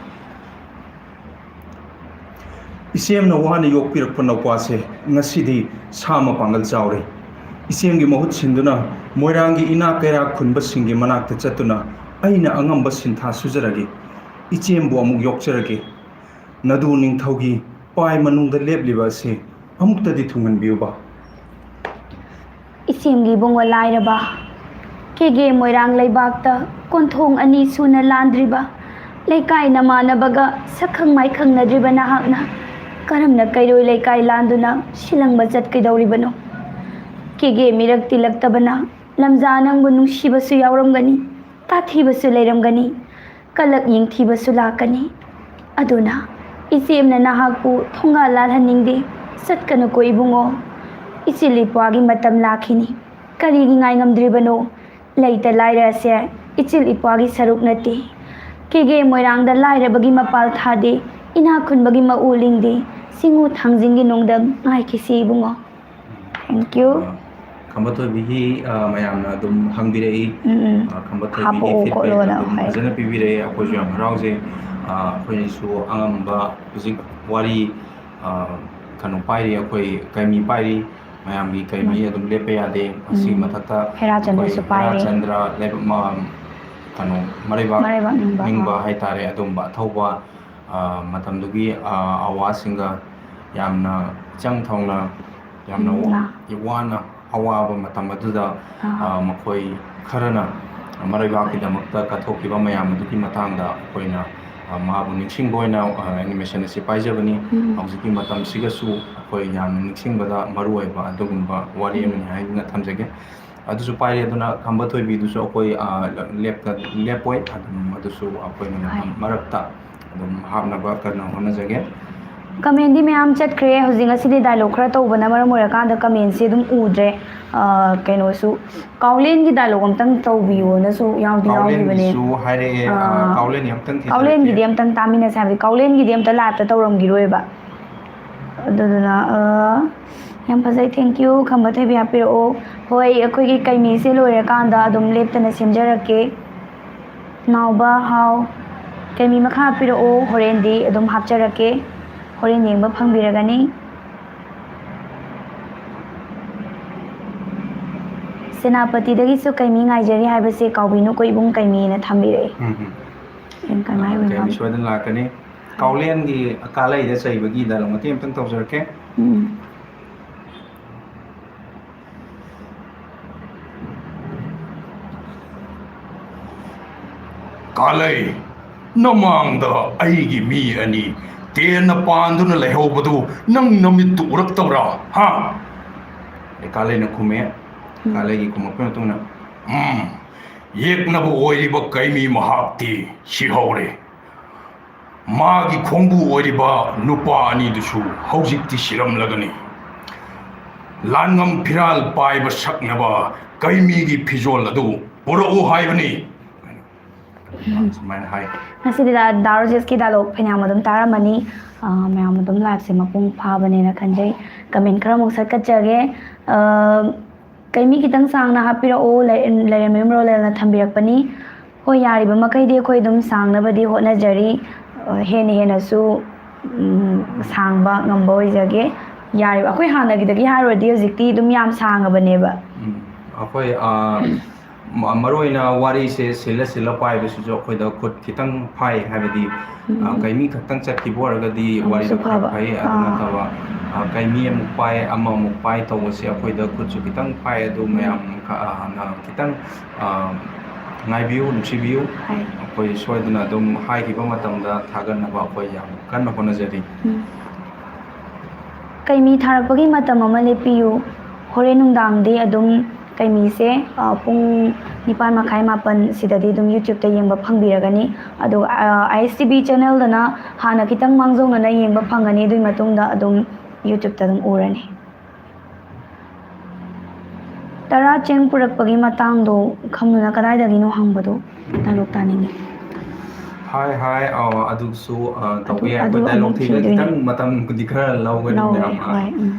ꯏꯆꯦꯝꯅ ꯋꯥꯅ ꯌꯣꯛꯄꯤꯔꯛꯄ ꯅꯧꯄꯥꯁꯦ ꯉꯁꯤꯗꯤ ꯁꯥ ꯃꯄꯥꯡꯒꯜ ꯆꯥꯎꯔꯦ꯫ ꯏꯆꯦꯝꯒꯤ ꯃꯍꯨꯠ ꯁꯤꯟꯗꯨꯅ ꯃꯣꯏꯔꯥꯡꯒꯤ ꯏꯅꯥꯛ ꯀꯩꯔꯥꯛ ꯈꯨꯟꯕꯁꯤꯡꯒꯤ ꯃꯅꯥꯛꯇ ꯆꯠꯇꯨꯅ ꯑꯩꯅ ꯑꯉꯝꯕ ꯁꯤꯟꯊꯥ ꯁꯨꯖꯔꯒꯦ꯫ ꯏꯆꯦꯝꯕꯨ ꯑꯃꯨꯛ ꯌꯣꯛꯆꯔꯒꯦ꯫ ꯅꯗꯨ ꯅꯤꯡꯊꯧꯒꯤ ꯄꯥꯏ ꯃꯅꯨꯡꯗ ꯂꯦꯞꯂꯤꯕ ꯑꯁꯤ ꯑꯃꯨꯛꯇꯗꯤ ꯊꯨꯡꯍꯟꯕꯤꯌꯨꯕ꯫ ꯏꯆꯦꯝꯒꯤ ꯏꯕꯨꯡꯉꯣ ꯂꯥꯏꯔꯕ, ꯀꯦꯒꯦ ꯃꯣꯏꯔꯥꯡ ꯂꯩꯕꯥꯛꯇ ꯀꯣꯟꯊꯣꯡ ꯑꯅꯤ ꯁꯨꯅ ꯂꯥꯟꯗ꯭ꯔꯤꯕ, ꯂꯩꯀꯥꯏ ꯅꯃꯥꯟꯅꯕꯒ ꯁꯛꯈꯪ ꯃꯥꯏꯈꯪꯅꯗ꯭ꯔꯤꯕ ꯅꯍꯥꯛꯅ ꯀꯔꯝꯅ ꯀꯩꯔꯣꯏ ꯂꯩꯀꯥꯏ ꯂꯥꯟꯗꯨꯅ ꯁꯤꯂꯪꯕ ꯆꯠꯀꯗꯧꯔꯤꯕꯅꯣ? ꯀꯦꯒꯦ ꯃꯤꯔꯛ ꯇꯤꯜꯂꯛꯇꯕꯅ ꯂꯝꯖꯥ ꯅꯪꯕꯨ ꯅꯨꯡꯁꯤꯕꯁꯨ ꯌꯥꯎꯔꯝꯒꯅꯤ, ꯇꯥꯊꯤꯕꯁꯨ ꯂꯩꯔꯝꯒꯅꯤ, ꯀꯂꯛ ꯌꯦꯡꯊꯤꯕꯁꯨ ꯂꯥꯛꯀꯅꯤ꯫ ꯑꯗꯨꯅ ꯏꯆꯦꯝꯅ ꯅꯍꯥꯛꯄꯨ ꯊꯣꯡꯒꯥꯜ ꯂꯥꯜꯍꯟꯅꯤꯡꯗꯦ꯫ ꯆꯠꯀꯅꯨꯀꯣ ꯏꯕꯨꯡꯉꯣ꯫ ꯏꯆꯤꯜ ꯏꯄ꯭ꯋꯥꯒꯤ ꯃꯇꯝ ꯂꯥꯛꯈꯤꯅꯤ꯫ ꯀꯔꯤꯒꯤ ꯉꯥꯏ ꯉꯝꯗ꯭ꯔꯤꯕꯅꯣ? ꯂꯩꯇ ꯂꯥꯏꯔ ꯑꯁꯦ ꯏꯆꯤꯜ ꯏꯄ꯭ꯋꯥꯒꯤ ꯁꯔꯨꯛ ꯅꯠꯇꯦ꯫ ꯀꯦꯒꯦ ꯃꯣꯏꯔꯥꯡꯗ ꯂꯥꯏꯔꯕꯒꯤ ꯃꯄꯥꯜ ꯊꯥꯗꯦ, ꯏꯅꯥꯛ ꯈꯨꯟꯕꯒꯤ ꯃꯎ ꯂꯤꯡꯗꯦ꯫ ꯆꯤꯡꯉꯨ ꯊꯥꯡꯖꯤꯡꯒꯤ ꯅꯣꯡꯗꯝ ꯉꯥꯏꯈꯤꯁꯤ ꯏꯕꯨꯡꯉꯣ꯫ Thank you꯫ ꯑ, ꯈꯝꯕ ꯊꯣꯏꯕꯤꯒꯤ, ꯑ, ꯃꯌꯥꯝꯅ ꯑꯗꯨꯝ ꯍꯪꯕꯤꯔꯛꯏ꯫ ꯎꯝ, ꯎꯝ꯫ ꯑ, ꯈꯝꯕ ꯊꯣꯏꯕꯤꯒꯤ ꯍꯥꯞꯄꯛꯑꯣ feedback ꯈꯣꯠꯂꯣꯅ, ꯑꯗꯨꯝ ꯍꯣꯏ꯫ ꯐꯖꯅ ꯄꯤꯕꯤꯔꯛꯑꯦ꯫ ꯑꯩꯈꯣꯏꯁꯨ ꯌꯥꯝ ꯍꯔꯥꯎꯖꯩ꯫ ꯑ, ꯑꯩꯈꯣꯏꯅꯁꯨ ꯑꯉꯝꯕ ꯍꯧꯖꯤꯛ ꯋꯥꯔꯤ, ꯑ, ꯀꯩꯅꯣ ꯄꯥꯏꯔꯤ, ꯑꯩꯈꯣꯏ ꯀꯩꯃꯤ ꯄꯥꯏꯔꯤ, ꯃꯌꯥꯝꯒꯤ ꯀꯩꯃꯤ ꯎꯝ꯫ ꯑꯗꯨꯝ ꯂꯦꯞꯄ ꯌꯥꯗꯦ꯫ ꯑꯁꯤꯒꯤ ꯎꯝ꯫ ꯃꯊꯛꯇ ꯍꯦꯔꯥꯆꯟꯗ꯭ꯔꯁꯨ ꯑꯩꯈꯣꯏ ꯄꯥꯏꯔꯤ꯫ ꯍꯦꯔꯥꯆꯟꯗ꯭ꯔ ꯂꯩꯕ-, ꯃ-, ꯀꯩꯅꯣ, ꯃꯔꯩꯕꯥꯛ ꯃꯔꯩꯕꯥꯛ ꯅꯤꯡꯕ꯫ ꯅꯤꯡꯕ ꯍꯥꯏꯇꯥꯔꯦ, ꯑꯗꯨꯝꯕ ꯑꯊꯧꯕ, ꯑ, ꯃꯇꯝꯗꯨꯒꯤ, ꯑ, ꯑꯋꯥꯁꯤꯡꯒ ꯌꯥꯝꯅ ꯏꯆꯪ ꯊꯧꯅ, ꯌꯥꯝꯅ ꯎꯝ, ꯋꯥ-, ꯉꯥ꯫ ꯋꯥꯅ ꯑꯋꯥꯕ ꯃꯇꯝ ꯑꯗꯨꯗ, ꯑꯥ꯫ ꯑ, ꯃꯈꯣꯏ ꯈꯔꯅ ꯃꯔꯩꯕꯥꯛꯀꯤꯗꯃꯛꯇ ꯀꯠꯊꯣꯛꯈꯤꯕ ꯃꯌꯥꯝ ꯑꯗꯨꯒꯤ ꯃꯇꯥꯡꯗ ꯑꯩꯈꯣꯏꯅ, ꯑ, ꯃꯥꯕꯨ ꯅꯤꯡꯁꯤꯡꯕ ꯑꯣꯏꯅ, ꯑ, animation ꯑꯁꯤ ꯄꯥꯏꯖꯕꯅꯤ꯫ ꯎꯝ꯫ ꯍꯧꯖꯤꯛꯀꯤ ꯃꯇꯝꯁꯤꯒꯁꯨ ꯑꯩꯈꯣꯏ ꯌꯥꯝꯅ ꯅꯤꯡꯁꯤꯡꯕꯗ ꯃꯔꯨꯑꯣꯏꯕ ꯑꯗꯨꯒꯨꯝꯕ ꯋꯥꯔꯤ ꯎꯝ꯫ ꯑꯃꯅꯤ ꯍꯥꯏꯗꯨꯅ ꯊꯝꯖꯒꯦ꯫ ꯑꯗꯨꯁꯨ ꯄꯥꯏꯔꯦ꯫ ꯑꯗꯨꯅ ꯈꯝꯕ ꯊꯣꯏꯕꯤꯗꯨꯁꯨ ꯑꯩꯈꯣꯏ, ꯑ, ꯂꯦꯞꯇ-, ꯂꯦꯞꯄꯣꯏ꯫ ꯑꯗꯨꯝ ꯑꯗꯨꯁꯨ ꯑꯩꯈꯣꯏꯅ ꯃꯇꯝ ꯍꯣꯏ꯫ ꯃꯔꯛꯇ ꯑꯗꯨꯝ ꯍꯥꯞꯅꯕ ꯀꯟꯅ ꯍꯣꯠꯅꯖꯒꯦ꯫ ꯀꯃꯦꯟꯗꯤ ꯃꯌꯥꯝ ꯆꯠꯈ꯭ꯔꯦ꯫ ꯍꯧꯖꯤꯛ ꯉꯁꯤꯗꯤ ꯗꯥꯏꯂꯣꯛ ꯈꯔ ꯇꯧꯕꯅ ꯃꯔꯝ ꯑꯣꯏꯔꯀꯥꯟꯗ ꯀꯃꯦꯟꯁꯦ ꯑꯗꯨꯝ ꯎꯗ꯭ꯔꯦ꯫ ꯑ, ꯀꯩꯅꯣꯁꯨ, ꯀꯥꯎꯂꯦꯟꯒꯤ ꯗꯥꯏꯂꯣꯛ ꯑꯝꯇꯪ ꯇꯧꯕꯤꯌꯣꯅꯁꯨ ꯌꯥꯎꯗꯤ ꯌꯥꯎꯈꯤꯕꯅꯦ꯫ ꯀꯥꯎꯂꯦꯟꯒꯤꯁꯨ ꯍꯥꯏꯔꯛꯑꯦ꯫ ꯑ, ꯑꯥ, ꯀꯥꯎꯂꯦꯟꯒꯤ ꯑꯝꯇꯪ ꯊꯤꯖꯔꯛꯀꯦ꯫ ꯀꯥꯎꯂꯦꯟꯒꯤꯗꯤ ꯑꯝꯇꯪ ꯇꯥꯃꯤꯟꯅꯁꯦ ꯍꯥꯏꯕꯗꯤ ꯀꯥꯎꯂꯦꯟꯒꯤꯗꯤ ꯑꯝꯇ ꯂꯥꯏꯞꯇ ꯇꯧꯔꯝꯈꯤꯔꯣꯏꯕ꯫ ꯑꯗꯨꯗꯨꯅ, ꯑ, ꯌꯥꯝ ꯐꯖꯩ, thank you꯫ ꯈꯝꯕ ꯊꯣꯏꯕꯤ ꯍꯥꯞꯄꯤꯔꯛꯑꯣ꯫ ꯍꯣꯏ, ꯑꯩꯈꯣꯏꯒꯤ ꯀꯩꯃꯤꯁꯦ ꯂꯣꯏꯔꯀꯥꯟꯗ ꯑꯗꯨꯝ ꯂꯦꯞꯇꯅ ꯁꯦꯝꯖꯔꯛꯀꯦ꯫ ꯅꯥꯎꯕ ꯍꯥꯎ꯫ ꯀꯩꯃꯤ ꯃꯈꯥ ꯍꯥꯞꯄꯤꯔꯛꯑꯣ, ꯍꯣꯔꯦꯟꯗꯤ ꯑꯗꯨꯝ ꯍꯥꯞꯆꯔꯛꯀꯦ꯫ ꯍꯣꯔꯦꯟ ꯌꯦꯡꯕ ꯐꯪꯕꯤꯔꯒꯅꯤ꯫ ꯁꯦꯅꯥꯄꯇꯤꯗꯒꯤꯁꯨ ꯀꯩꯃꯤ ꯉꯥꯏꯖꯔꯤ ꯍꯥꯏꯕꯁꯦ ꯀꯥꯎꯕꯤꯅꯨꯀꯣ ꯏꯕꯨꯡ ꯀꯩꯃꯤꯅ ꯊꯝꯕꯤꯔꯛꯑꯦ꯫ ꯎꯝ, ꯎꯝ꯫ ꯌꯥꯝ ꯀꯃꯥꯏ ꯑꯣꯏ ꯀꯩꯃꯤ ꯃꯥꯜꯂꯦ꯫ ꯁꯣꯏꯗꯅ ꯂꯥꯛꯀꯅꯤ꯫ ꯀꯥꯎꯂꯦꯟꯒꯤ ꯀꯥꯂꯩꯗ ꯆꯩꯕꯒꯤ ꯗꯥꯏꯂꯣꯛ ꯃꯇꯦꯛ ꯑꯃꯇꯪ ꯇꯧꯖꯔꯛꯀꯦ꯫ ꯎꯝ꯫ ꯀꯥꯂꯩ, ꯅꯃꯥꯡꯗ ꯑꯩꯒꯤ ꯃꯤ ꯑꯅꯤ ꯇꯦꯟꯅ ꯄꯥꯟꯗꯨꯅ ꯂꯩꯍꯧꯕꯗꯨ ꯅꯪ ꯅꯃꯤꯠꯇꯨ ꯎꯔꯛꯇꯕ꯭ꯔꯥ? ꯍꯥ? ꯑꯦ, ꯀꯥꯂꯩꯅ ꯈꯨꯝꯃꯦ꯫ ꯀꯥꯂꯩꯒꯤ ꯈꯨꯝꯃꯛꯄꯒꯤ ꯃꯇꯨꯡ ꯏꯟꯅ, "ꯎꯝ, ꯌꯦꯛꯅꯕ ꯑꯣꯏꯔꯤꯕ ꯀꯩꯃꯤ ꯃꯍꯥꯛꯇꯤ ꯁꯤꯍꯧꯔꯦ꯫ ꯃꯥꯒꯤ ꯈꯣꯡꯕꯨ ꯑꯣꯏꯔꯤꯕ ꯅꯨꯄꯥ ꯑꯅꯤꯗꯨꯁꯨ ꯍꯧꯖꯤꯛꯇꯤ ꯁꯤꯔꯝꯂꯒꯅꯤ꯫ ꯂꯥꯟꯉꯝ ꯐꯤꯔꯥꯜ ꯄꯥꯏꯕ ꯁꯛꯅꯕ ꯀꯩꯃꯤꯒꯤ ꯐꯤꯖꯣꯜ ꯑꯗꯨ ꯄꯨꯔꯛꯎ ꯍꯥꯏꯕꯅꯤ"꯫ ꯁꯨꯃꯥꯏꯅ ꯍꯥꯏ꯫ ꯉꯁꯤꯗꯤ ꯗꯥ, ꯗꯥ ꯔꯣꯖꯦꯁꯀꯤ ꯗꯥꯏꯂꯣꯛ ꯐꯅꯌꯥꯝ ꯑꯗꯨꯝ ꯇꯥꯔꯝꯃꯅꯤ꯫ ꯑ, ꯃꯌꯥꯝ ꯑꯗꯨꯝ ꯂꯥꯏꯐꯁꯦ ꯃꯄꯨꯡ ꯐꯥꯕꯅꯦꯅ ꯈꯟꯖꯩ꯫ ꯀꯃꯦꯟ ꯈꯔ ꯑꯃꯨꯛ ꯁꯠꯀꯠꯆꯒꯦ꯫ ꯑ, ꯀꯩꯃꯤ ꯈꯤꯇꯪ ꯁꯥꯡꯅ ꯍꯥꯞꯄꯤꯔꯛꯎ, ꯂꯩ-, ꯂꯩꯔꯦꯝꯕꯤꯝ ꯔꯣꯂꯦꯜꯅ ꯊꯝꯕꯤꯔꯛꯄꯅꯤ꯫ ꯍꯣꯏ, ꯌꯥꯔꯤꯕ ꯃꯈꯩꯗꯤ ꯑꯩꯈꯣꯏ ꯑꯗꯨꯝ ꯁꯥꯡꯅꯕꯗꯤ ꯍꯣꯠꯅꯖꯔꯤ꯫ ꯑ, ꯍꯦꯟꯅ ꯍꯦꯟꯅꯁꯨ, ꯎꯝ, ꯁꯥꯡꯕ ꯉꯝꯕ ꯑꯣꯏꯖꯒꯦ꯫ ꯌꯥꯔꯤꯕ, ꯑꯩꯈꯣꯏ ꯍꯥꯟꯅꯒꯤꯗꯒꯤ ꯍꯥꯏꯔꯨꯔꯗꯤ ꯍꯧꯖꯤꯛꯇꯤ ꯑꯗꯨꯝ ꯌꯥꯝ ꯁꯥꯡꯉꯕꯅꯦꯕ꯫ ꯎꯝ, ꯑꯩꯈꯣꯏ, ꯑ, ꯃ-, ꯃꯔꯨ ꯑꯣꯏꯅ ꯋꯥꯔꯤꯁꯦ ꯁꯤꯜꯂ ꯁꯤꯜꯂ ꯄꯥꯏꯕꯁꯤꯁꯨ ꯑꯩꯈꯣꯏꯗ ꯈꯨꯠ ꯈꯤꯇꯪ ꯐꯥꯏ, ꯍꯥꯏꯕꯗꯤ, ꯑ, ꯎꯝ꯫ ꯀꯩꯃꯤ ꯈꯛꯇꯪ ꯆꯠꯈꯤꯕ ꯑꯣꯏꯔꯒꯗꯤ ꯑꯃꯨꯛꯁꯨ ꯋꯥꯔꯤꯗꯣ ꯈꯔ ꯐꯕ꯫ ꯐꯩ, ꯑꯗꯨ ꯑꯥ꯫ ꯅꯠꯇꯕ, ꯑ, ꯀꯩꯃꯤ ꯑꯃꯨꯛ ꯄꯥꯏ, ꯑꯃ ꯑꯃꯨꯛ ꯄꯥꯏ ꯇꯧꯕꯁꯦ ꯑꯩꯈꯣꯏꯗ ꯈꯨꯠꯁꯨ ꯈꯤꯇꯪ ꯐꯥꯏ, ꯑꯗꯨ ꯎꯝ꯫ ꯃꯌꯥꯝ ꯈ-, ꯑ, ꯅ ꯈꯤꯇꯪ, ꯑ, ꯉꯥꯏꯕꯤꯌꯨ, ꯅꯨꯡꯁꯤꯕꯤꯌꯨ꯫ ꯍꯥꯏ꯫ ꯑꯩꯈꯣꯏ ꯁꯣꯏꯗꯅ ꯑꯗꯨꯝ ꯍꯥꯏꯈꯤꯕ ꯃꯇꯝꯗ ꯊꯥꯒꯠꯅꯕ ꯑꯩꯈꯣꯏ ꯌꯥꯝ ꯀꯟꯅ ꯍꯣꯠꯅꯖꯔꯤ꯫ ꯎꯝ꯫ ꯀꯩꯃꯤ ꯊꯥꯔꯛꯄꯒꯤ ꯃꯇꯝ ꯑꯃ ꯂꯦꯞꯄꯤꯌꯨ꯫ ꯍꯣꯔꯦꯟ ꯅꯨꯡꯗꯥꯡꯗꯤ ꯑꯗꯨꯝ ꯀꯩꯃꯤꯁꯦ, ꯑ, ꯄꯨꯡ ꯅꯤꯄꯥꯟ ꯃꯈꯥꯏ, ꯃꯥꯄꯟ ꯁꯤꯗꯗꯤ ꯑꯗꯨꯝ YouTube-ꯇ ꯌꯦꯡꯕ ꯐꯪꯕꯤꯔꯒꯅꯤ꯫ ꯑꯗꯨꯒ, ꯑ, ISTV channel-ꯗꯅ ꯍꯥꯟꯅ ꯈꯤꯇꯪ ꯃꯥꯡꯖꯧꯅꯅ ꯌꯦꯡꯕ ꯐꯪꯒꯅꯤ, ꯑꯗꯨꯒꯤ ꯃꯇꯨꯡꯗ ꯑꯗꯨꯝ YouTube-ꯇ ꯑꯗꯨꯝ ꯎꯔꯅꯤ꯫ ꯇꯔꯥ ꯆꯦꯡ ꯄꯨꯔꯛꯄꯒꯤ ꯃꯇꯥꯡꯗꯣ ꯈꯪꯗꯨꯅ ꯀꯗꯥꯏꯗꯒꯤꯅꯣ ꯍꯪꯕꯗꯣ dialogue ꯇꯥꯅꯤꯡꯉꯤ꯫ ꯍꯥꯏ, ꯍꯥꯏ, ꯑ, ꯑꯗꯨꯁꯨ, ꯑ, ꯇꯧꯕ ꯑꯗꯨ, ꯌꯥꯏ꯫ ꯑꯗꯨ ꯑꯩꯈꯣꯏ dialogue ꯑꯃꯨꯛ ꯊꯤꯕꯗ ꯊꯤꯗꯣꯏꯅꯦ꯫ ꯈꯤꯇꯪ ꯃꯇꯝꯕꯨꯗꯤ ꯈꯔ ꯂꯧꯒꯅꯤ, ꯂꯧꯋꯦ, ꯃꯌꯥꯝ, ꯑ, ꯍꯣꯏ, ꯎꯝ꯫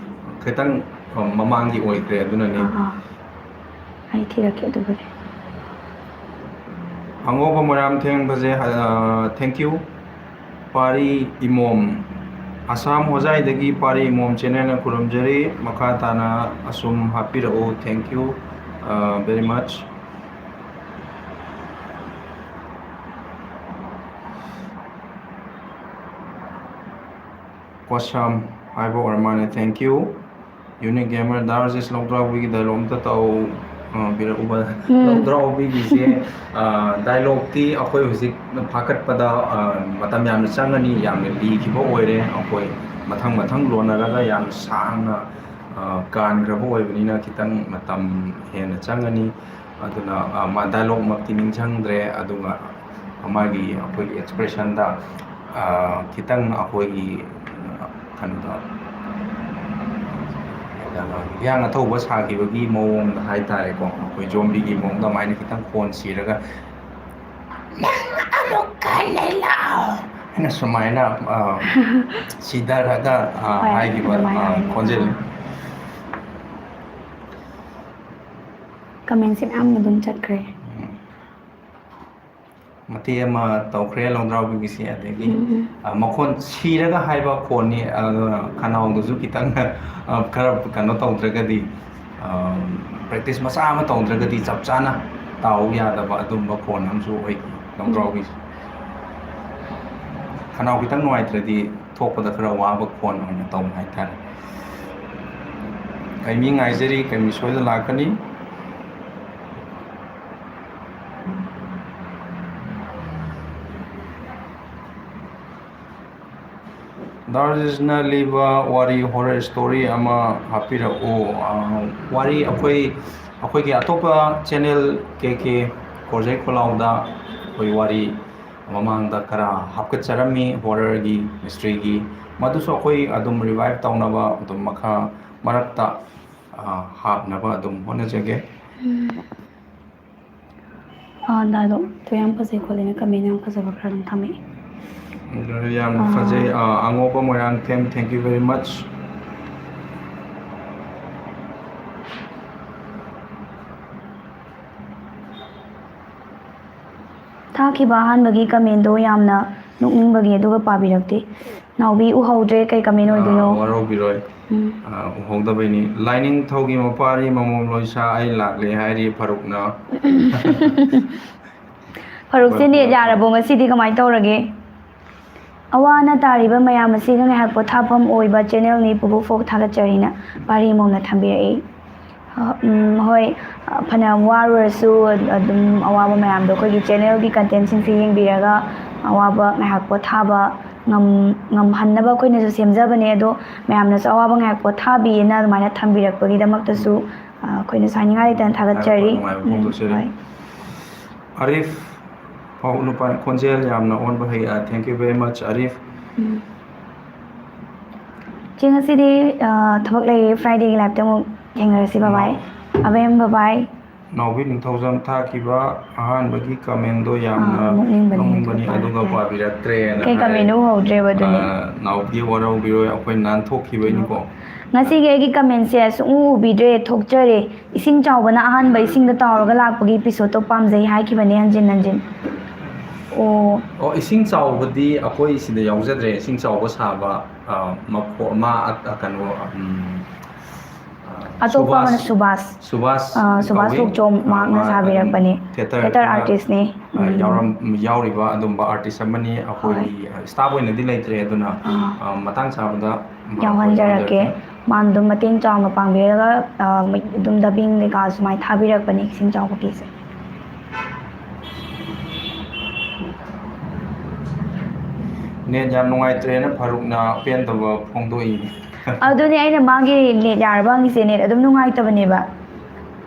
ꯈꯤꯇꯪ, ꯑ, ꯃꯃꯥꯡꯒꯤ ꯑꯣꯏꯈ꯭ꯔꯦ, ꯑꯗꯨꯅꯅꯦ꯫ ꯑꯥ, ꯑꯥ꯫ ꯑꯩ ꯊꯤꯔꯛꯀꯦ ꯑꯗꯨꯕꯨꯗꯤ꯫ ꯑꯉꯧꯕ ꯃꯣꯏꯔꯥꯡꯊꯦꯝ ꯕꯖꯦ, ꯑ, thank you꯫ ꯄꯥꯔꯤ ꯏꯃꯣꯝ, ꯑꯁꯥꯝ ꯍꯣꯖꯥꯏꯗꯒꯤ ꯄꯥꯔꯤ ꯏꯃꯣꯝ channel-ꯅ ꯈꯨꯔꯨꯝꯖꯔꯤ, ꯃꯈꯥ ꯇꯥꯅ ꯑꯁꯨꯝ ꯍꯥꯞꯄꯤꯔꯛꯎ, thank you, ꯑ, very much꯫ ꯀꯣꯁꯥꯝ ꯍꯥꯏꯕ ꯑꯣꯏꯔ ꯃꯥꯜꯂꯦ, thank you꯫ Unique Gamer, the Rajesh, ꯂꯧꯗ꯭ꯔꯥꯎꯕꯤꯒꯤ dialogue ꯑꯝꯇ ꯇꯧ, ꯑ, ꯕꯤꯔꯛꯎꯕ꯫ ꯎꯝ꯫ ꯂꯧꯗ꯭ꯔꯥꯎꯕꯤꯒꯤꯁꯦ, ꯑ, dialogue-ꯇꯤ ꯑꯩꯈꯣꯏ ꯍꯧꯖꯤꯛ ꯐꯥꯀꯠꯄꯗ, ꯑ, ꯃꯇꯝ ꯌꯥꯝꯅ ꯆꯪꯒꯅꯤ, ꯌꯥꯝꯅ ꯂꯤꯈꯤꯕ ꯑꯣꯏꯔꯦ꯫ ꯑꯩꯈꯣꯏ ꯃꯊꯪ ꯃꯊꯪ ꯂꯣꯟꯅꯔꯒ ꯌꯥꯝꯅ ꯁꯥꯡꯅ, ꯑ, ꯀꯥꯟꯈ꯭ꯔꯕ ꯑꯣꯏꯕꯅꯤꯅ ꯈꯤꯇꯪ ꯃꯇꯝ ꯍꯦꯟꯅ ꯆꯪꯒꯅꯤ꯫ ꯑꯗꯨꯅ, ꯑ, ꯃꯥ dialogue-ꯃꯛꯇꯤ ꯅꯤꯡꯁꯤꯡꯗ꯭ꯔꯦ, ꯑꯗꯨꯒ ꯃꯥꯒꯤ ꯑꯩꯈꯣꯏꯒꯤ expression-ꯗ, ꯑ, ꯈꯤꯇꯪ ꯑꯩꯈꯣꯏꯒꯤ, ꯑ, ꯀꯩꯅꯣꯗ, ꯍꯤꯌꯥꯡ ꯑꯊꯧꯕ ꯁꯥꯈꯤꯕꯒꯤ ꯃꯑꯣꯡꯗ ꯍꯥꯏꯇꯥꯔꯦꯀꯣ, ꯑꯩꯈꯣꯏ zombie-ꯒꯤ ꯃꯑꯣꯡꯗ ꯑꯗꯨꯃꯥꯏꯅ ꯈꯤꯇꯪ ꯈꯣꯟ ꯁꯤꯔꯒ, "ꯅꯪ ꯑꯃꯨꯛ ꯀꯜꯂꯦ ꯂꯥꯛꯑꯣ" ꯍꯥꯏꯅ ꯁꯨꯃꯥꯏꯅ, ꯑ, ꯁꯤꯗꯔꯒ, ꯑ, ꯍꯣꯏ, ꯍꯥꯏꯈꯤꯕ, ꯑꯗꯨꯃꯥꯏꯅ ꯑ, ꯍꯥꯏꯕꯅꯦ꯫ ꯈꯣꯟꯖꯦꯜ꯫ ꯑꯥ꯫ Comment-ꯁꯦ ꯃꯌꯥꯝ ꯑꯗꯨꯝ ꯆꯠꯈ꯭ꯔꯦ꯫ ꯎꯝ꯫ ꯃꯇꯦꯛ ꯑꯃ ꯇꯧꯈ꯭ꯔꯦ ꯂꯧꯗ꯭ꯔꯥꯎꯕꯤꯒꯤꯁꯦ, ꯑꯗꯒꯤ, ꯎꯝ, ꯎꯝ꯫ ꯑ, ꯃꯈꯣꯟ ꯁꯤꯔꯒ ꯍꯥꯏꯕ ꯈꯣꯟꯅꯤ, ꯑꯗꯨꯅ ꯈꯅꯥꯎꯗꯁꯨ ꯈꯤꯇꯪ, ꯑ, ꯈꯔ ꯀꯩꯅꯣ ꯇꯧꯗ꯭ꯔꯒꯗꯤ, ꯑ, practice ꯃꯆꯥ ꯑꯃ ꯇꯧꯗ꯭ꯔꯒꯗꯤ ꯆꯞ ꯆꯥꯅ ꯇꯥꯎ ꯌꯥꯗꯕ ꯑꯗꯨꯝꯕ ꯈꯣꯟ ꯑꯃꯁꯨ ꯑꯣꯏꯈꯤ ꯎꯝ꯫ ꯂꯧꯗ꯭ꯔꯥꯎꯕꯤꯁꯦ꯫ ꯈꯅꯥꯎ ꯈꯤꯇꯪ ꯅꯨꯡꯉꯥꯏꯇ꯭ꯔꯗꯤ ꯊꯣꯛꯄꯗ ꯈꯔ ꯋꯥꯕ ꯈꯣꯟ ꯑꯣꯏꯅ ꯇꯧꯕ ꯍꯥꯏꯇꯥꯔꯦ꯫ ꯀꯩꯃꯤ ꯉꯥꯏꯖꯔꯤ, ꯀꯩꯃꯤ ꯁꯣꯏꯗꯅ ꯂꯥꯛꯀꯅꯤ꯫ ꯗꯥꯔꯖꯤꯁꯅ ꯂꯤꯕ ꯋꯥꯔꯤ, horror story ꯑꯃ ꯍꯥꯞꯄꯤꯔꯛꯎ꯫ ꯑ, ꯋꯥꯔꯤ ꯑꯩꯈꯣꯏ ꯑꯩꯈꯣꯏꯒꯤ ꯑꯇꯣꯞꯄ ꯆꯦꯅꯦꯜ ꯀꯦ ꯀꯦ ꯀꯣꯔꯖꯩ ꯈꯣꯜꯂꯥꯎꯗ ꯑꯩꯈꯣꯏ ꯋꯥꯔꯤ ꯃꯃꯥꯡꯗ ꯈꯔ ꯍꯥꯞꯀꯠꯆꯔꯝꯃꯤ, ꯍꯣꯔꯔꯒꯤ, ꯃꯤꯁꯇ꯭ꯔꯤꯒꯤ꯫ ꯃꯗꯨꯁꯨ ꯑꯩꯈꯣꯏ ꯑꯗꯨꯝ ꯔꯤꯚꯥꯏꯞ ꯇꯧꯅꯕ ꯑꯗꯨꯝ ꯃꯈꯥ ꯃꯔꯛꯇ, ꯑ, ꯍꯥꯞꯅꯕ ꯑꯗꯨꯝ ꯍꯣꯠꯅꯖꯒꯦ꯫ ꯎꯝ꯫ ꯑꯥ, ꯗꯥꯏꯂꯣꯛꯇꯣ ꯌꯥꯝ ꯐꯖꯩ ꯈꯣꯠꯂꯦꯅ ꯀꯃꯦꯟ ꯌꯥꯝ ꯐꯖꯕ ꯈꯔ ꯑꯗꯨꯝ ꯊꯝꯃꯛꯑꯦ꯫ ꯌꯥꯝ ꯐꯖꯩ꯫ ꯑ, ꯑꯉꯣꯛꯄ Moirangthem, thank you very much꯫ ꯊꯥꯈꯤꯕ ꯑꯍꯥꯟꯕꯒꯤ ꯀꯃꯦꯟꯗꯣ ꯌꯥꯝꯅ ꯅꯣꯛꯅꯤꯡꯕꯒꯤ, ꯑꯗꯨꯒ ꯄꯥꯕꯤꯔꯛꯇꯦ꯫ ꯅꯥꯎꯕꯤ ꯎꯍꯧꯗ꯭ꯔꯦ, ꯀꯩ ꯀꯃꯦꯟ ꯑꯣꯏꯗꯣꯏꯅꯣ? ꯑ, ꯋꯥꯔꯧꯕꯤꯔꯣꯏ꯫ ꯎꯝ꯫ ꯑ, ꯎꯍꯧꯗꯕꯩꯅꯤ꯫ ꯂꯥꯏꯅꯤꯡꯊꯧꯒꯤ ꯃꯄꯥꯔꯤ ꯃꯃꯣꯝ ꯂꯣꯏꯁꯥ ꯑꯩ ꯂꯥꯛꯂꯦ ꯍꯥꯏꯔꯤ ꯐꯔꯨꯛꯅ꯫ ꯐꯔꯨꯛꯁꯦ ꯅꯦꯠ ꯌꯥꯔꯕꯣ? ꯉꯁꯤꯗꯤ ꯀꯃꯥꯏꯅ ꯇꯧꯔꯒꯦ? ꯑꯋꯥ ꯑꯅꯥ ꯇꯥꯔꯤꯕ ꯃꯌꯥꯝ ꯑꯁꯤꯒ ꯉꯥꯏꯍꯥꯛ ꯄꯣꯊꯥꯐꯝ ꯑꯣꯏꯕ ꯆꯦꯅꯦꯜꯅꯤ ꯄꯨꯕꯨ ꯐꯣꯛ ꯊꯥꯒꯠꯆꯔꯤꯅ ꯄꯥꯔꯤ ꯃꯣꯝꯅ ꯊꯝꯕꯤꯔꯛꯏ꯫ ꯍ-, ꯎꯝ, ꯍꯣꯏ, ꯐꯅꯌꯥꯝ ꯋꯥꯔꯨꯔꯁꯨ ꯑꯗꯨꯝ ꯑꯋꯥꯕ ꯃꯌꯥꯝꯗꯣ ꯑꯩꯈꯣꯏꯒꯤ ꯆꯦꯅꯦꯜꯒꯤ ꯀꯟꯇꯦꯟꯁꯤꯡꯁꯦ ꯌꯦꯡꯕꯤꯔꯒ ꯑꯋꯥꯕ ꯉꯥꯏꯍꯥꯛ ꯄꯣꯊꯥꯕ ꯉꯝ-, ꯉꯝꯍꯟꯅꯕ ꯑꯩꯈꯣꯏꯅꯁꯨ ꯁꯦꯝꯖꯕꯅꯦ꯫ ꯑꯗꯣ ꯃꯌꯥꯝꯅꯁꯨ ꯑꯋꯥꯕ ꯉꯥꯏꯍꯥꯛ ꯄꯣꯊꯥꯕꯤꯑꯅ ꯑꯗꯨꯃꯥꯏꯅ ꯊꯝꯕꯤꯔꯛꯄꯒꯤꯗꯃꯛꯇꯁꯨ, ꯑ, ꯑꯩꯈꯣꯏꯅꯁꯨ ꯍꯥꯏꯅꯤꯡꯉꯥꯏ ꯂꯩꯇꯅ ꯊꯥꯒꯠꯆꯔꯤ꯫ ꯅꯨꯡꯉꯥꯏꯕ ꯎꯝ, ꯐꯣꯡꯗꯣꯛꯆꯔꯤ꯫ ꯍꯣꯏ꯫ ꯑꯔꯤꯐ ꯐꯥꯎ ꯅꯨꯄꯥ ꯈꯣꯟꯖꯦꯜ ꯌꯥꯝꯅ ꯑꯣꯟꯕ ꯍꯩ꯫ ꯑ, thank you very much, Arif. ꯎꯝ꯫ ꯆꯦ, ꯉꯁꯤꯗꯤ, ꯑ, ꯊꯕꯛ ꯂꯩꯔꯦ, ꯐ꯭ꯔꯥꯏꯗꯦꯒꯤ ꯂꯥꯏꯞꯇ ꯑꯃꯨꯛ ꯊꯦꯡꯅꯔꯁꯤ꯫ ꯕꯕꯥꯏ꯫ ꯃꯥꯎ꯫ ꯑꯕꯦꯝ, ꯕꯕꯥꯏ꯫ ꯅꯥꯎꯕꯤ ꯅꯤꯡꯊꯧꯖꯝ ꯊꯥꯈꯤꯕ ꯑꯍꯥꯟꯕꯒꯤ ꯀꯃꯦꯟꯗꯣ ꯌꯥꯝꯅ ꯑꯥ, ꯅꯣꯛꯅꯤꯡꯕꯅꯤ, ꯅꯣꯛꯅꯤꯡꯕꯅꯤ, ꯑꯗꯨꯒ ꯑꯗꯨꯒ ꯄꯥꯕꯤꯔꯛꯇꯦ꯫ ꯄꯥꯕꯤꯔꯛꯇ꯭ꯔꯦꯅ ꯀꯩ ꯍꯥꯏ꯫ ꯀꯃꯦꯟꯅꯣ ꯎꯍꯧꯗ꯭ꯔꯦꯕ ꯑꯗꯨꯅꯤ꯫ ꯑ, ꯅꯥꯎꯕꯤ ꯋꯥꯔꯧꯕꯤꯔꯣꯏ, ꯑꯩꯈꯣꯏ ꯅꯥꯟꯊꯣꯛꯈꯤꯕꯩꯅꯤꯀꯣ꯫ ꯉꯁꯤꯒꯤ ꯑꯩꯒꯤ ꯀꯃꯦꯟꯁꯦ ꯁꯨꯡꯎ ꯎꯕꯤꯗ꯭ꯔꯦ, ꯊꯣꯛꯆꯔꯦ꯫ ꯏꯁꯤꯡ ꯆꯥꯎꯕꯅ ꯑꯍꯥꯟꯕ ꯏꯁꯤꯡꯗ ꯇꯥꯎꯔꯒ ꯂꯥꯛꯄꯒꯤ ꯏꯄꯤꯁꯣꯗꯇꯣ ꯄꯥꯝꯖꯩ ꯍꯥꯏꯈꯤꯕꯅꯦ ꯍꯟꯖꯤꯟ ꯍꯟꯖꯤꯟ꯫ ꯑꯣ꯫ ꯑꯣ, ꯏꯁꯤꯡ ꯆꯥꯎꯕꯗꯤ ꯑꯩꯈꯣꯏ ꯁꯤꯗ ꯌꯥꯎꯖꯗ꯭ꯔꯦ꯫ ꯏꯁꯤꯡ ꯆꯥꯎꯕ ꯁꯥꯕ, ꯑ, ꯃꯈꯣ-, ꯃꯥ, ꯑ, ꯀꯩꯅꯣ, ꯎꯝ, ꯑ, ꯑꯇꯣꯞꯄ ꯑꯃꯅ ꯁꯨꯕꯥꯁ꯫ ꯁꯨꯕꯥꯁ꯫ ꯁꯨꯕꯥꯁ ꯑ, ꯁꯨꯕꯥꯁ ꯀꯧꯏ꯫ ꯊꯣꯛꯆꯣꯝ ꯑ, ꯃꯍꯥꯛꯅ ꯃꯥ ꯁꯥꯕꯤꯔꯛꯄꯅꯤ꯫ ꯊꯤꯌꯦꯇꯔ, ꯊꯤꯌꯦꯇꯔ ꯑ, ꯑꯥꯔꯇꯤꯁꯅꯤ꯫ ꯑ, ꯎꯝ꯫ ꯌꯥꯎꯔꯝ-, ꯌꯥꯎꯔꯤꯕ ꯑꯗꯨꯝꯕ ꯑꯥꯔꯇꯤꯁ ꯑꯃꯅꯤ꯫ ꯑꯩꯈꯣꯏꯒꯤ, ꯑ, ꯁ꯭ꯇꯥꯐ ꯑꯣꯏꯅꯗꯤ ꯂꯩꯇ꯭ꯔꯦ, ꯑꯗꯨꯅ, ꯑꯥ꯫ ꯑ, ꯃꯇꯥꯡ ꯆꯥꯕꯗ ꯃꯍꯥꯛ ꯌꯥꯎꯍꯟꯖꯔꯛꯀꯦ꯫ ꯌꯥꯎꯍꯟꯖꯔꯛꯀꯦ꯫ ꯃꯥꯅ ꯑꯗꯨꯝ ꯃꯇꯦꯡ ꯆꯥꯎꯅ ꯄꯥꯡꯕꯤꯔꯒ, ꯑ, ꯑꯗꯨꯝ ꯗꯕꯤꯡ ꯀꯩꯀꯥ ꯁꯨꯃꯥꯏꯅ ꯊꯥꯕꯤꯔꯛꯄꯅꯤ ꯏꯁꯤꯡ ꯆꯥꯎꯕꯒꯤꯁꯦ꯫ ꯅꯦꯠ ꯌꯥꯝ ꯅꯨꯡꯉꯥꯏꯇ꯭ꯔꯦꯅ ꯐꯥꯔꯨꯛꯅ ꯄꯦꯟꯗꯕ ꯐꯣꯡꯗꯣꯛꯏ꯫ ꯑꯗꯨꯅꯦ ꯑꯩꯅ ꯃꯥꯒꯤ ꯅꯦꯠ ꯌꯥꯔꯕ ꯍꯪꯉꯤꯁꯦ, ꯅꯦꯠ ꯑꯗꯨꯝ ꯅꯨꯡꯉꯥꯏꯇꯕꯅꯦꯕ꯫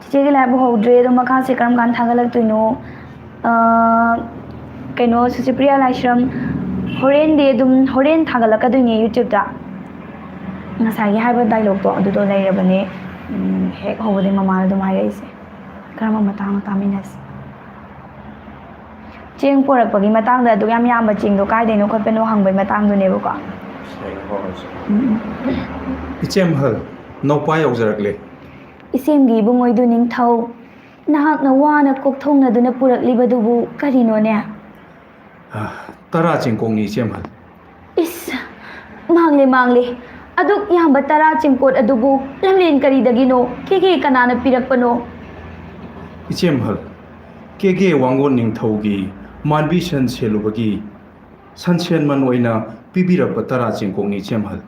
ꯆꯤꯆꯦꯒꯤ ꯂꯥꯏꯕꯨ ꯍꯧꯗ꯭ꯔꯦ, ꯑꯗꯣ ꯃꯈꯥꯁꯦ ꯀꯔꯝ ꯀꯥꯟꯗ ꯊꯥꯒꯠꯂꯛꯇꯣꯏꯅꯣ? ꯑꯥ, ꯀꯩꯅꯣ, ꯁꯨꯁꯤꯄ꯭ꯔꯤꯌꯥ ꯂꯥꯏꯁ꯭ꯔꯝ, ꯍꯣꯔꯦꯟꯗꯤ ꯑꯗꯨꯝ, ꯍꯣꯔꯦꯟ ꯊꯥꯒꯠꯂꯛꯀꯗꯣꯏꯅꯦ YouTube-ꯇ꯫ ꯉꯁꯥꯏꯒꯤ ꯍꯥꯏꯕ dialogue-ꯇꯣ ꯑꯗꯨꯗꯣ ꯂꯩꯔꯕꯅꯦ꯫ ꯎꯝ, ꯍꯦꯛ ꯍꯧꯕꯗꯩ ꯃꯃꯥꯅ ꯑꯗꯨꯝ ꯍꯥꯏꯔꯛꯏꯁꯦ꯫ ꯀꯔꯝꯕ ꯃꯇꯥꯡꯅꯣ ꯇꯥꯃꯤꯟꯅꯁꯤ꯫ ꯆꯦꯡ ꯄꯣꯔꯛꯄꯒꯤ ꯃꯇꯥꯡꯗ, ꯑꯗꯨꯛ ꯌꯥꯝ ꯌꯥꯝꯕ ꯆꯦꯡꯗꯣ ꯀꯥꯏꯗꯩꯅꯣ ꯈꯣꯠꯄꯅꯣ ꯍꯪꯕꯒꯤ ꯃꯇꯥꯡꯗꯨꯅꯦꯕꯀꯣ꯫ ꯎꯝ꯫ ꯏꯆꯦꯝꯍꯜ, ꯅꯧꯄꯥ ꯌꯧꯖꯔꯛꯂꯦ꯫ ꯏꯆꯦꯝꯒꯤ ꯏꯕꯨꯡꯉꯣꯏꯗꯨ ꯅꯤꯡꯊꯧ, ꯅꯍꯥꯛꯅ ꯋꯥꯅ ꯀꯣꯛ ꯊꯣꯡꯅꯗꯨꯅ ꯄꯨꯔꯛꯂꯤꯕꯗꯨꯕꯨ ꯀꯔꯤꯅꯣꯅꯦ? ꯑ, ꯇꯔꯥ ꯆꯦꯡꯀꯣꯛꯅꯤ, ꯏꯆꯦꯝꯍꯜ꯫ ꯏꯁ, ꯃꯥꯡꯂꯦ, ꯃꯥꯡꯂꯦ꯫ ꯑꯗꯨꯛ ꯌꯥꯝꯕ ꯇꯔꯥ ꯆꯦꯡꯀꯣꯠ ꯑꯗꯨꯕꯨ ꯂꯝꯂꯦꯟ ꯀꯔꯤꯗꯒꯤꯅꯣ? ꯀꯦꯒꯦ ꯀꯅꯥꯅ ꯄꯤꯔꯛꯄꯅꯣ? ꯏꯆꯦꯝꯍꯜ, ꯀꯦꯒꯦ ꯋꯥꯡꯒꯣꯟ ꯅꯤꯡꯊꯧꯒꯤ ꯃꯥꯟꯕꯤ ꯁꯟ ꯁꯦꯜꯂꯨꯕꯒꯤ ꯁꯟꯁꯦꯟꯃꯟ ꯑꯣꯏꯅ ꯄꯤꯕꯤꯔꯛꯄ ꯇꯔꯥ ꯆꯦꯡꯀꯣꯛꯅꯤ, ꯏꯆꯦꯝꯍꯜ꯫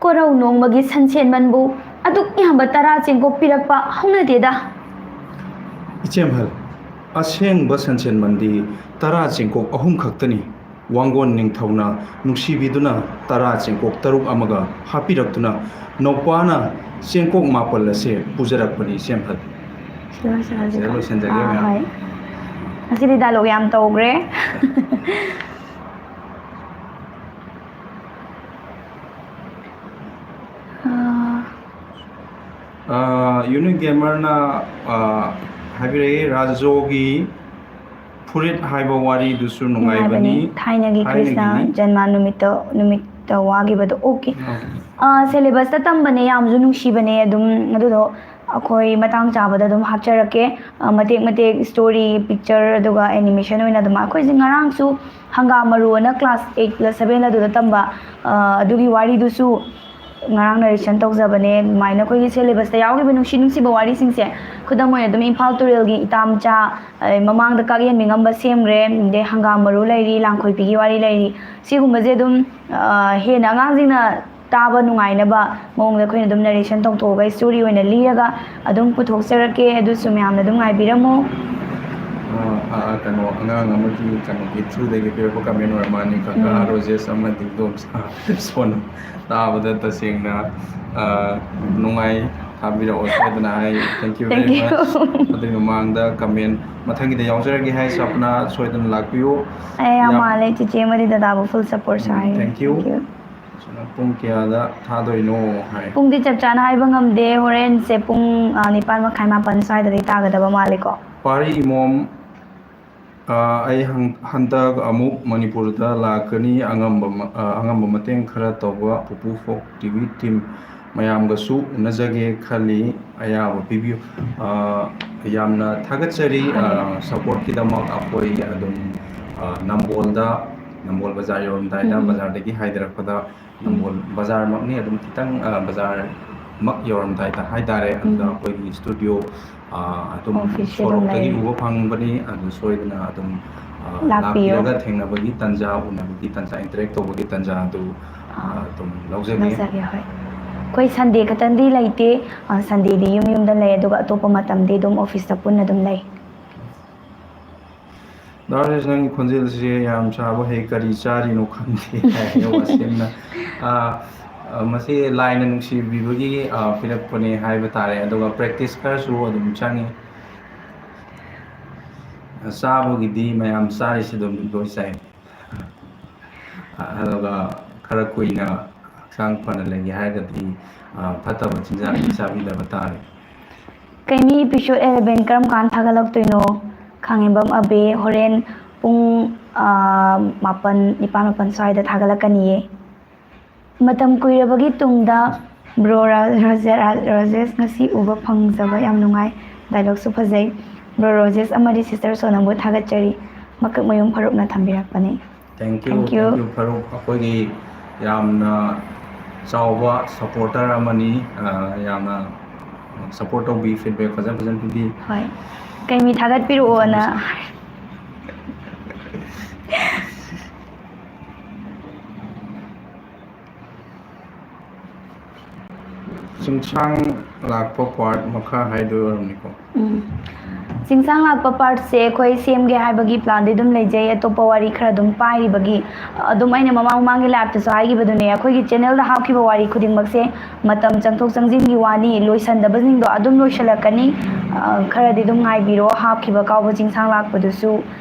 ꯀꯣꯔꯧ ꯅꯣꯡꯃꯒꯤ ꯁꯟꯁꯦꯟꯃꯟꯕꯨ ꯑꯗꯨꯛ ꯌꯥꯝꯕ ꯇꯔꯥ ꯆꯦꯡꯀꯣꯛ ꯄꯤꯔꯛꯄ ꯍꯧꯅꯗꯦꯗ꯫ ꯏꯆꯦꯝꯍꯜ, ꯑꯁꯦꯡꯕ ꯁꯟꯁꯦꯟꯃꯟꯗꯤ ꯇꯔꯥ ꯆꯦꯡꯀꯣꯛ ꯑꯍꯨꯝ ꯈꯛꯇꯅꯤ꯫ ꯋꯥꯡꯒꯣꯟ ꯅꯤꯡꯊꯧꯅ ꯅꯨꯡꯁꯤꯕꯤꯗꯨꯅ ꯇꯔꯥ ꯆꯦꯡꯀꯣꯛ ꯇꯔꯨꯛ ꯑꯃꯒ ꯍꯥꯞꯄꯤꯔꯛꯇꯨꯅ ꯅꯧꯄꯥꯅ ꯆꯦꯡꯀꯣꯛ ꯃꯥꯄꯜ ꯑꯁꯦ ꯄꯨꯖꯔꯛꯄꯅꯤ, ꯏꯆꯦꯝꯍꯜ꯫ ꯁꯤꯗ ꯂꯣꯏꯁꯤꯜꯂꯁꯤꯀꯣ꯫ ꯁꯤꯗ ꯂꯣꯏꯁꯤꯟꯖꯒꯦ, ꯑꯥ, ꯃꯌꯥꯝ꯫ ꯍꯣꯏ꯫ ꯉꯁꯤꯗꯤ dialogue ꯌꯥꯝ ꯇꯧꯈ꯭ꯔꯦ꯫ ꯑꯥ꯫ ꯑꯥ, Unique Gamer-ꯅ, ꯑꯥ, ꯍꯥꯏꯕꯤꯔꯛꯏ, ꯔꯥꯖꯣꯒꯤ ꯐꯨꯔꯤꯠ ꯍꯥꯏꯕ ꯋꯥꯔꯤꯗꯨꯁꯨ ꯅꯨꯡꯉꯥꯏꯕꯅꯤ꯫ ꯅꯨꯡꯉꯥꯏꯕꯅꯤ꯫ ꯊꯥꯏꯅꯒꯤ ꯀ꯭ꯔꯤꯁꯅ ꯊꯥꯏꯅꯒꯤꯅꯤ꯫ ꯖꯟꯃꯥ ꯅꯨꯃꯤꯠꯇ, ꯅꯨꯃꯤꯠꯇ ꯋꯥꯈꯤꯕꯗꯣ꯫ OK꯫ ꯑꯥ꯫ ꯑꯥ, syllabus-ꯇ ꯇꯝꯕꯅꯦ, ꯌꯥꯝꯁꯨ ꯅꯨꯡꯁꯤꯕꯅꯦ ꯑꯗꯨꯝ꯫ ꯑꯗꯨꯗꯣ ꯑꯩꯈꯣꯏ ꯃꯇꯥꯡ ꯆꯥꯕꯗ ꯑꯗꯨꯝ ꯍꯥꯞꯆꯔꯛꯀꯦ꯫ ꯑ, ꯃꯇꯦꯛ ꯃꯇꯦꯛ story, picture, ꯑꯗꯨꯒ animation ꯑꯣꯏꯅ ꯑꯗꯨꯃꯥꯏꯅ꯫ ꯑꯩꯈꯣꯏꯁꯦ ꯉꯔꯥꯡꯁꯨ ꯍꯪꯒꯥꯝ ꯃꯔꯨ ꯑꯅ class eight ꯂ seven ꯂ ꯑꯗꯨꯗ ꯇꯝꯕ, ꯑ, ꯑꯗꯨꯒꯤ ꯋꯥꯔꯤꯗꯨꯁꯨ ꯉꯔꯥꯡ narration ꯇꯧꯖꯕꯅꯦ꯫ ꯑꯗꯨꯃꯥꯏꯅ ꯑꯩꯈꯣꯏꯒꯤ syllabus-ꯇ ꯌꯥꯎꯈꯤꯕ ꯅꯨꯡꯁꯤ ꯅꯨꯡꯁꯤꯕ ꯋꯥꯔꯤꯁꯤꯡꯁꯦ, ꯈꯨꯗꯝ ꯑꯣꯏꯅ ꯑꯗꯨꯝ ꯏꯝꯐꯥꯜ ꯇꯨꯔꯦꯜꯒꯤ ꯏꯇꯥ ꯃꯆꯥ, ꯑ, ꯃꯃꯥꯡꯗ ꯀꯥꯛꯌꯦꯟꯕꯤ ꯉꯝꯕ ꯁꯦꯝꯈ꯭ꯔꯦ, ꯑꯗꯩ ꯍꯪꯒꯥꯝ ꯃꯔꯨ ꯂꯩꯔꯤ, ꯂꯥꯡꯈꯣꯏꯄꯤꯒꯤ ꯋꯥꯔꯤ ꯂꯩꯔꯤ꯫ ꯁꯤꯒꯨꯝꯕꯁꯦ ꯑꯗꯨꯝ, ꯑ, ꯍꯦꯟꯅ ꯑꯉꯥꯡꯁꯤꯡꯅ ꯇꯥꯕ ꯅꯨꯡꯉꯥꯏꯅꯕ ꯃꯑꯣꯡꯗ ꯑꯩꯈꯣꯏꯅ ꯑꯗꯨꯝ narration ꯇꯧꯊꯣꯛꯑꯒ story ꯑꯣꯏꯅ ꯂꯤꯔꯒ ꯑꯗꯨꯝ ꯄꯨꯊꯣꯛꯆꯔꯛꯀꯦ꯫ ꯑꯗꯨꯁꯨ ꯃꯌꯥꯝꯅ ꯑꯗꯨꯝ ꯉꯥꯏꯕꯤꯔꯝꯃꯨ꯫ ꯑ, ꯑ, ꯀꯩꯅꯣ, ꯑꯉꯥꯡ ꯑꯃꯒꯤ ꯀꯩꯅꯣꯒꯤ through ꯗꯒꯤ ꯄꯤꯔꯛꯄ comment ꯑꯣꯏꯔ ꯃꯥꯜꯂꯦ꯫ ꯀꯀꯥ ꯎꯝ꯫ ꯔꯣꯖꯦꯁ ꯑꯃꯗꯤ ꯏꯗꯣꯝꯆꯥ ꯁꯣꯅ ꯇꯥꯕꯗ ꯇꯁꯦꯡꯅ, ꯑ, ꯅꯨꯡꯉꯥꯏ꯫ ꯊꯥꯕꯤꯔꯛꯑꯣ ꯁꯣꯏꯗꯅ ꯍꯥꯏ꯫ Thank you very Thank you꯫ Much꯫ ꯑꯗꯨꯒꯤ ꯃꯃꯥꯡꯗ comment ꯃꯊꯪꯒꯤꯗ ꯌꯥꯎꯖꯔꯒꯦ ꯍꯥꯏ ꯁ꯭ꯋꯥꯄꯅꯥ, ꯁꯣꯏꯗꯅ ꯂꯥꯛꯄꯤꯌꯨ꯫ ꯑꯩ ꯌꯥꯝ ꯌꯥꯝ ꯃꯥꯜꯂꯦ ꯆꯤꯆꯦ ꯑꯃꯗꯤ ꯗꯗꯥꯕꯨ full support ꯎꯝ, ꯁꯥꯏ꯫ Thank you꯫ Thank you꯫ ꯁꯣꯅ, ꯄꯨꯡ ꯀꯌꯥꯗ ꯊꯥꯗꯣꯏꯅꯣ ꯍꯥꯏ꯫ ꯄꯨꯡꯗꯤ ꯆꯞ ꯆꯥꯅ ꯍꯥꯏꯕ ꯉꯝꯗꯦ꯫ ꯍꯣꯔꯦꯟꯁꯦ ꯄꯨꯡ, ꯑ, ꯅꯤꯄꯥꯟ ꯃꯈꯥꯏ, ꯃꯥꯄꯟ ꯁ꯭ꯋꯥꯏꯗꯗꯤ ꯇꯥꯒꯗꯕ ꯃꯥꯜꯂꯦꯀꯣ꯫ ꯄꯥꯔꯤ ꯏꯃꯣꯝ, ꯑ, ꯑꯩ ꯍꯪ-, ꯍꯟꯗꯛ ꯑꯃꯨꯛ ꯃꯅꯤꯄꯨꯔꯗ ꯂꯥꯛꯀꯅꯤ꯫ ꯑꯉꯝꯕ ꯃ-, ꯑ, ꯑꯉꯝꯕ ꯃꯇꯦꯡ ꯈꯔ ꯇꯧꯕ ꯄꯨꯄꯨ ꯐꯣꯛ ꯇꯤ ꯚꯤ team ꯃꯌꯥꯝꯒꯁꯨ ꯎꯅꯖꯒꯦ ꯈꯜꯂꯤ꯫ ꯑꯌꯥꯕ ꯄꯤꯕꯤꯌꯨ꯫ ꯑ, ꯌꯥꯝꯅ ꯊꯥꯒꯠꯆꯔꯤ, ꯍꯣꯏ꯫ ꯑ, supportꯀꯤꯗꯃꯛ꯫ ꯑꯩꯈꯣꯏ ꯑꯗꯨꯝ, ꯑ, ꯅꯝꯕꯣꯜꯗ, ꯅꯝꯕꯣꯜ ꯕꯖꯥꯔ ꯌꯧꯔꯝꯗꯥꯏꯗ, ꯎꯝ꯫ ꯕꯖꯥꯔꯗꯒꯤ ꯍꯥꯏꯊꯔꯛꯄꯗ ꯎꯝ꯫ ꯅꯝꯕꯣꯜ ꯕꯖꯥꯔꯃꯛꯅꯤ, ꯑꯗꯨꯝ ꯈꯤꯇꯪ, ꯑ, ꯕꯖꯥꯔꯃꯛ ꯌꯧꯔꯝꯗꯥꯏꯗ ꯍꯥꯏꯇꯥꯔꯦ꯫ ꯑꯗꯨꯗ ꯎꯝ꯫ ꯑꯩꯈꯣꯏꯒꯤ studio, ꯑ, ꯑꯗꯨꯝ officeꯁꯦ ꯑꯗꯨꯝ ꯁꯣꯔꯣꯛꯇꯒꯤ ꯂꯩꯔꯦ꯫ ꯎꯕ ꯐꯪꯕꯅꯤ꯫ ꯑꯗꯨ ꯁꯣꯏꯗꯅ ꯑꯗꯨꯝ, ꯑ, ꯂꯥꯛꯄꯤꯌꯣ꯫ ꯂꯥꯛꯄꯤꯔꯒ ꯊꯦꯡꯅꯕꯒꯤ ꯇꯥꯟꯖꯥ, ꯎꯅꯕꯒꯤ ꯇꯥꯟꯖꯥ, interact ꯇꯧꯕꯒꯤ ꯇꯥꯟꯖꯥ ꯑꯗꯨ, ꯑ, ꯑꯥ, ꯑꯗꯨꯝ ꯂꯧꯖꯒꯦ꯫ ꯂꯧꯖꯒꯦ, ꯍꯣꯏ꯫ ꯑꯩꯈꯣꯏ Sunday ꯈꯛꯇꯪꯗꯤ ꯂꯩꯇꯦ꯫ ꯑ, Sundayꯗꯤ ꯌꯨꯝ ꯌꯨꯝꯗ ꯂꯩ, ꯑꯗꯨꯒ ꯑꯇꯣꯞꯄ ꯃꯇꯝꯗꯤ ꯑꯗꯨꯝ officeꯇ ꯄꯨꯟꯅ ꯑꯗꯨꯝ ꯂꯩ꯫ ꯗꯥ ꯔꯥꯖꯦꯁ, ꯅꯪꯒꯤ ꯈꯣꯟꯖꯦꯜꯁꯦ ꯌꯥꯝ ꯁꯥꯕ ꯍꯩ, ꯀꯔꯤ ꯆꯥꯔꯤꯅꯣ ꯈꯪꯗꯦ ꯍꯥꯏ ꯋꯥꯁꯦꯝꯅ꯫ ꯑ, ꯑ, ꯃꯁꯤ ꯂꯥꯏꯅ ꯅꯨꯡꯁꯤꯕꯤꯕꯒꯤ, ꯑ, ꯄꯤꯔꯛꯄꯅꯦ ꯍꯥꯏꯕ ꯇꯥꯔꯦ꯫ ꯑꯗꯨꯒ practice ꯈꯔꯁꯨ ꯑꯗꯨꯝ ꯆꯪꯉꯤ꯫ ꯆꯥꯕꯒꯤꯗꯤ ꯃꯌꯥꯝ ꯆꯥꯔꯤꯁꯤ ꯑꯗꯨꯝ ꯂꯣꯏ ꯆꯥꯏ꯫ ꯑꯗꯨꯒ ꯈꯔ ꯀꯨꯏꯅ ꯍꯛꯆꯥꯡ ꯐꯅ ꯂꯩꯒꯦ ꯍꯥꯏꯔꯒꯗꯤ, ꯑ, ꯐꯠꯇꯕ ꯆꯤꯟꯖꯥꯛꯇꯤ ꯆꯥꯕꯤꯗꯕ ꯇꯥꯔꯦ꯫ ꯀꯩꯃꯤ episode eleven ꯀꯔꯝ ꯀꯥꯟ ꯊꯥꯒꯠꯂꯛꯇꯣꯏꯅꯣ? ꯈꯥꯉꯦꯝꯕꯝ ꯑꯕꯦ ꯍꯣꯔꯦꯟ ꯄꯨꯡ, ꯑ, ꯃꯥꯄꯟ, ꯅꯤꯄꯥꯟ ꯃꯥꯄꯟ ꯁ꯭ꯋꯥꯏꯗ ꯊꯥꯒꯠꯂꯛꯀꯅꯤꯌꯦ꯫ ꯃꯇꯝ ꯀꯨꯏꯔꯕꯒꯤ ꯇꯨꯡꯗ bro ꯔ-, ꯔꯣꯖꯦ-, ꯔ-, ꯔꯣꯖꯦꯁ ꯉꯁꯤ ꯎꯕ ꯐꯪꯖꯕ ꯌꯥꯝ ꯅꯨꯡꯉꯥꯏ꯫ Dialogueꯁꯨ ꯐꯖꯩ꯫ Bro ꯔꯣꯖꯦꯁ ꯑꯃꯗꯤ sister ꯁꯣꯅꯝꯕꯨ ꯊꯥꯒꯠꯆꯔꯤ꯫ ꯃꯀꯛꯃꯌꯨꯝ ꯐꯔꯨꯛꯅ ꯊꯝꯕꯤꯔꯛꯄꯅꯤ꯫ Thank you, thank you꯫ Thank you, Faruk. ꯑꯩꯈꯣꯏꯒꯤ ꯌꯥꯝꯅ ꯆꯥꯎꯕ supporter ꯑꯃꯅꯤ꯫ ꯑ, ꯌꯥꯝꯅ support ꯇꯧꯕꯤ, feedback ꯐꯖ ꯐꯖꯅ ꯄꯤꯕꯤ꯫ ꯍꯣꯏ꯫ ꯀꯩꯃꯤ ꯊꯥꯒꯠꯄꯤꯔꯛꯑꯣꯅ꯫ ꯆꯤꯡꯁꯥꯡ ꯂꯥꯛꯄ part ꯃꯈꯥ ꯍꯥꯏꯗꯣꯏ ꯑꯣꯏꯔꯝꯅꯤꯀꯣ꯫ ꯎꯝ꯫ ꯆꯤꯡꯁꯥꯡ ꯂꯥꯛꯄ ꯄꯥꯔꯠꯁꯦ ꯑꯩꯈꯣꯏ ꯁꯦꯝꯒꯦ ꯍꯥꯏꯕꯒꯤ ꯄ꯭ꯂꯥꯟꯗꯤ ꯑꯗꯨꯝ ꯂꯩꯖꯩ, ꯑꯇꯣꯞꯄ ꯋꯥꯔꯤ ꯈꯔ ꯑꯗꯨꯝ ꯄꯥꯏꯔꯤꯕꯒꯤ꯫ ꯑꯗꯨꯝ ꯑꯩꯅ ꯃꯃꯥꯡ ꯃꯃꯥꯡꯒꯤ ꯂꯥꯏꯞꯇꯁꯨ ꯍꯥꯏꯈꯤꯕꯗꯨꯅꯦ, ꯑꯩꯈꯣꯏꯒꯤ ꯆꯦꯅꯦꯜꯗ ꯍꯥꯞꯈꯤꯕ ꯋꯥꯔꯤ ꯈꯨꯗꯤꯡꯃꯛꯁꯦ ꯃꯇꯝ ꯆꯪꯊꯣꯛ ꯆꯪꯁꯤꯟꯒꯤ ꯋꯥꯅꯤ, ꯂꯣꯏꯁꯟꯗꯕꯁꯤꯡꯗꯣ ꯑꯗꯨꯝ ꯂꯣꯏꯁꯜꯂꯛꯀꯅꯤ꯫ ꯑ, ꯈꯔꯗꯤ ꯑꯗꯨꯝ ꯉꯥꯏꯕꯤꯔꯣ, ꯍꯥꯞꯈꯤꯕ ꯀꯥꯎꯕ ꯆꯤꯡꯁꯥꯡ ꯂꯥꯛꯄꯗꯨꯁꯨ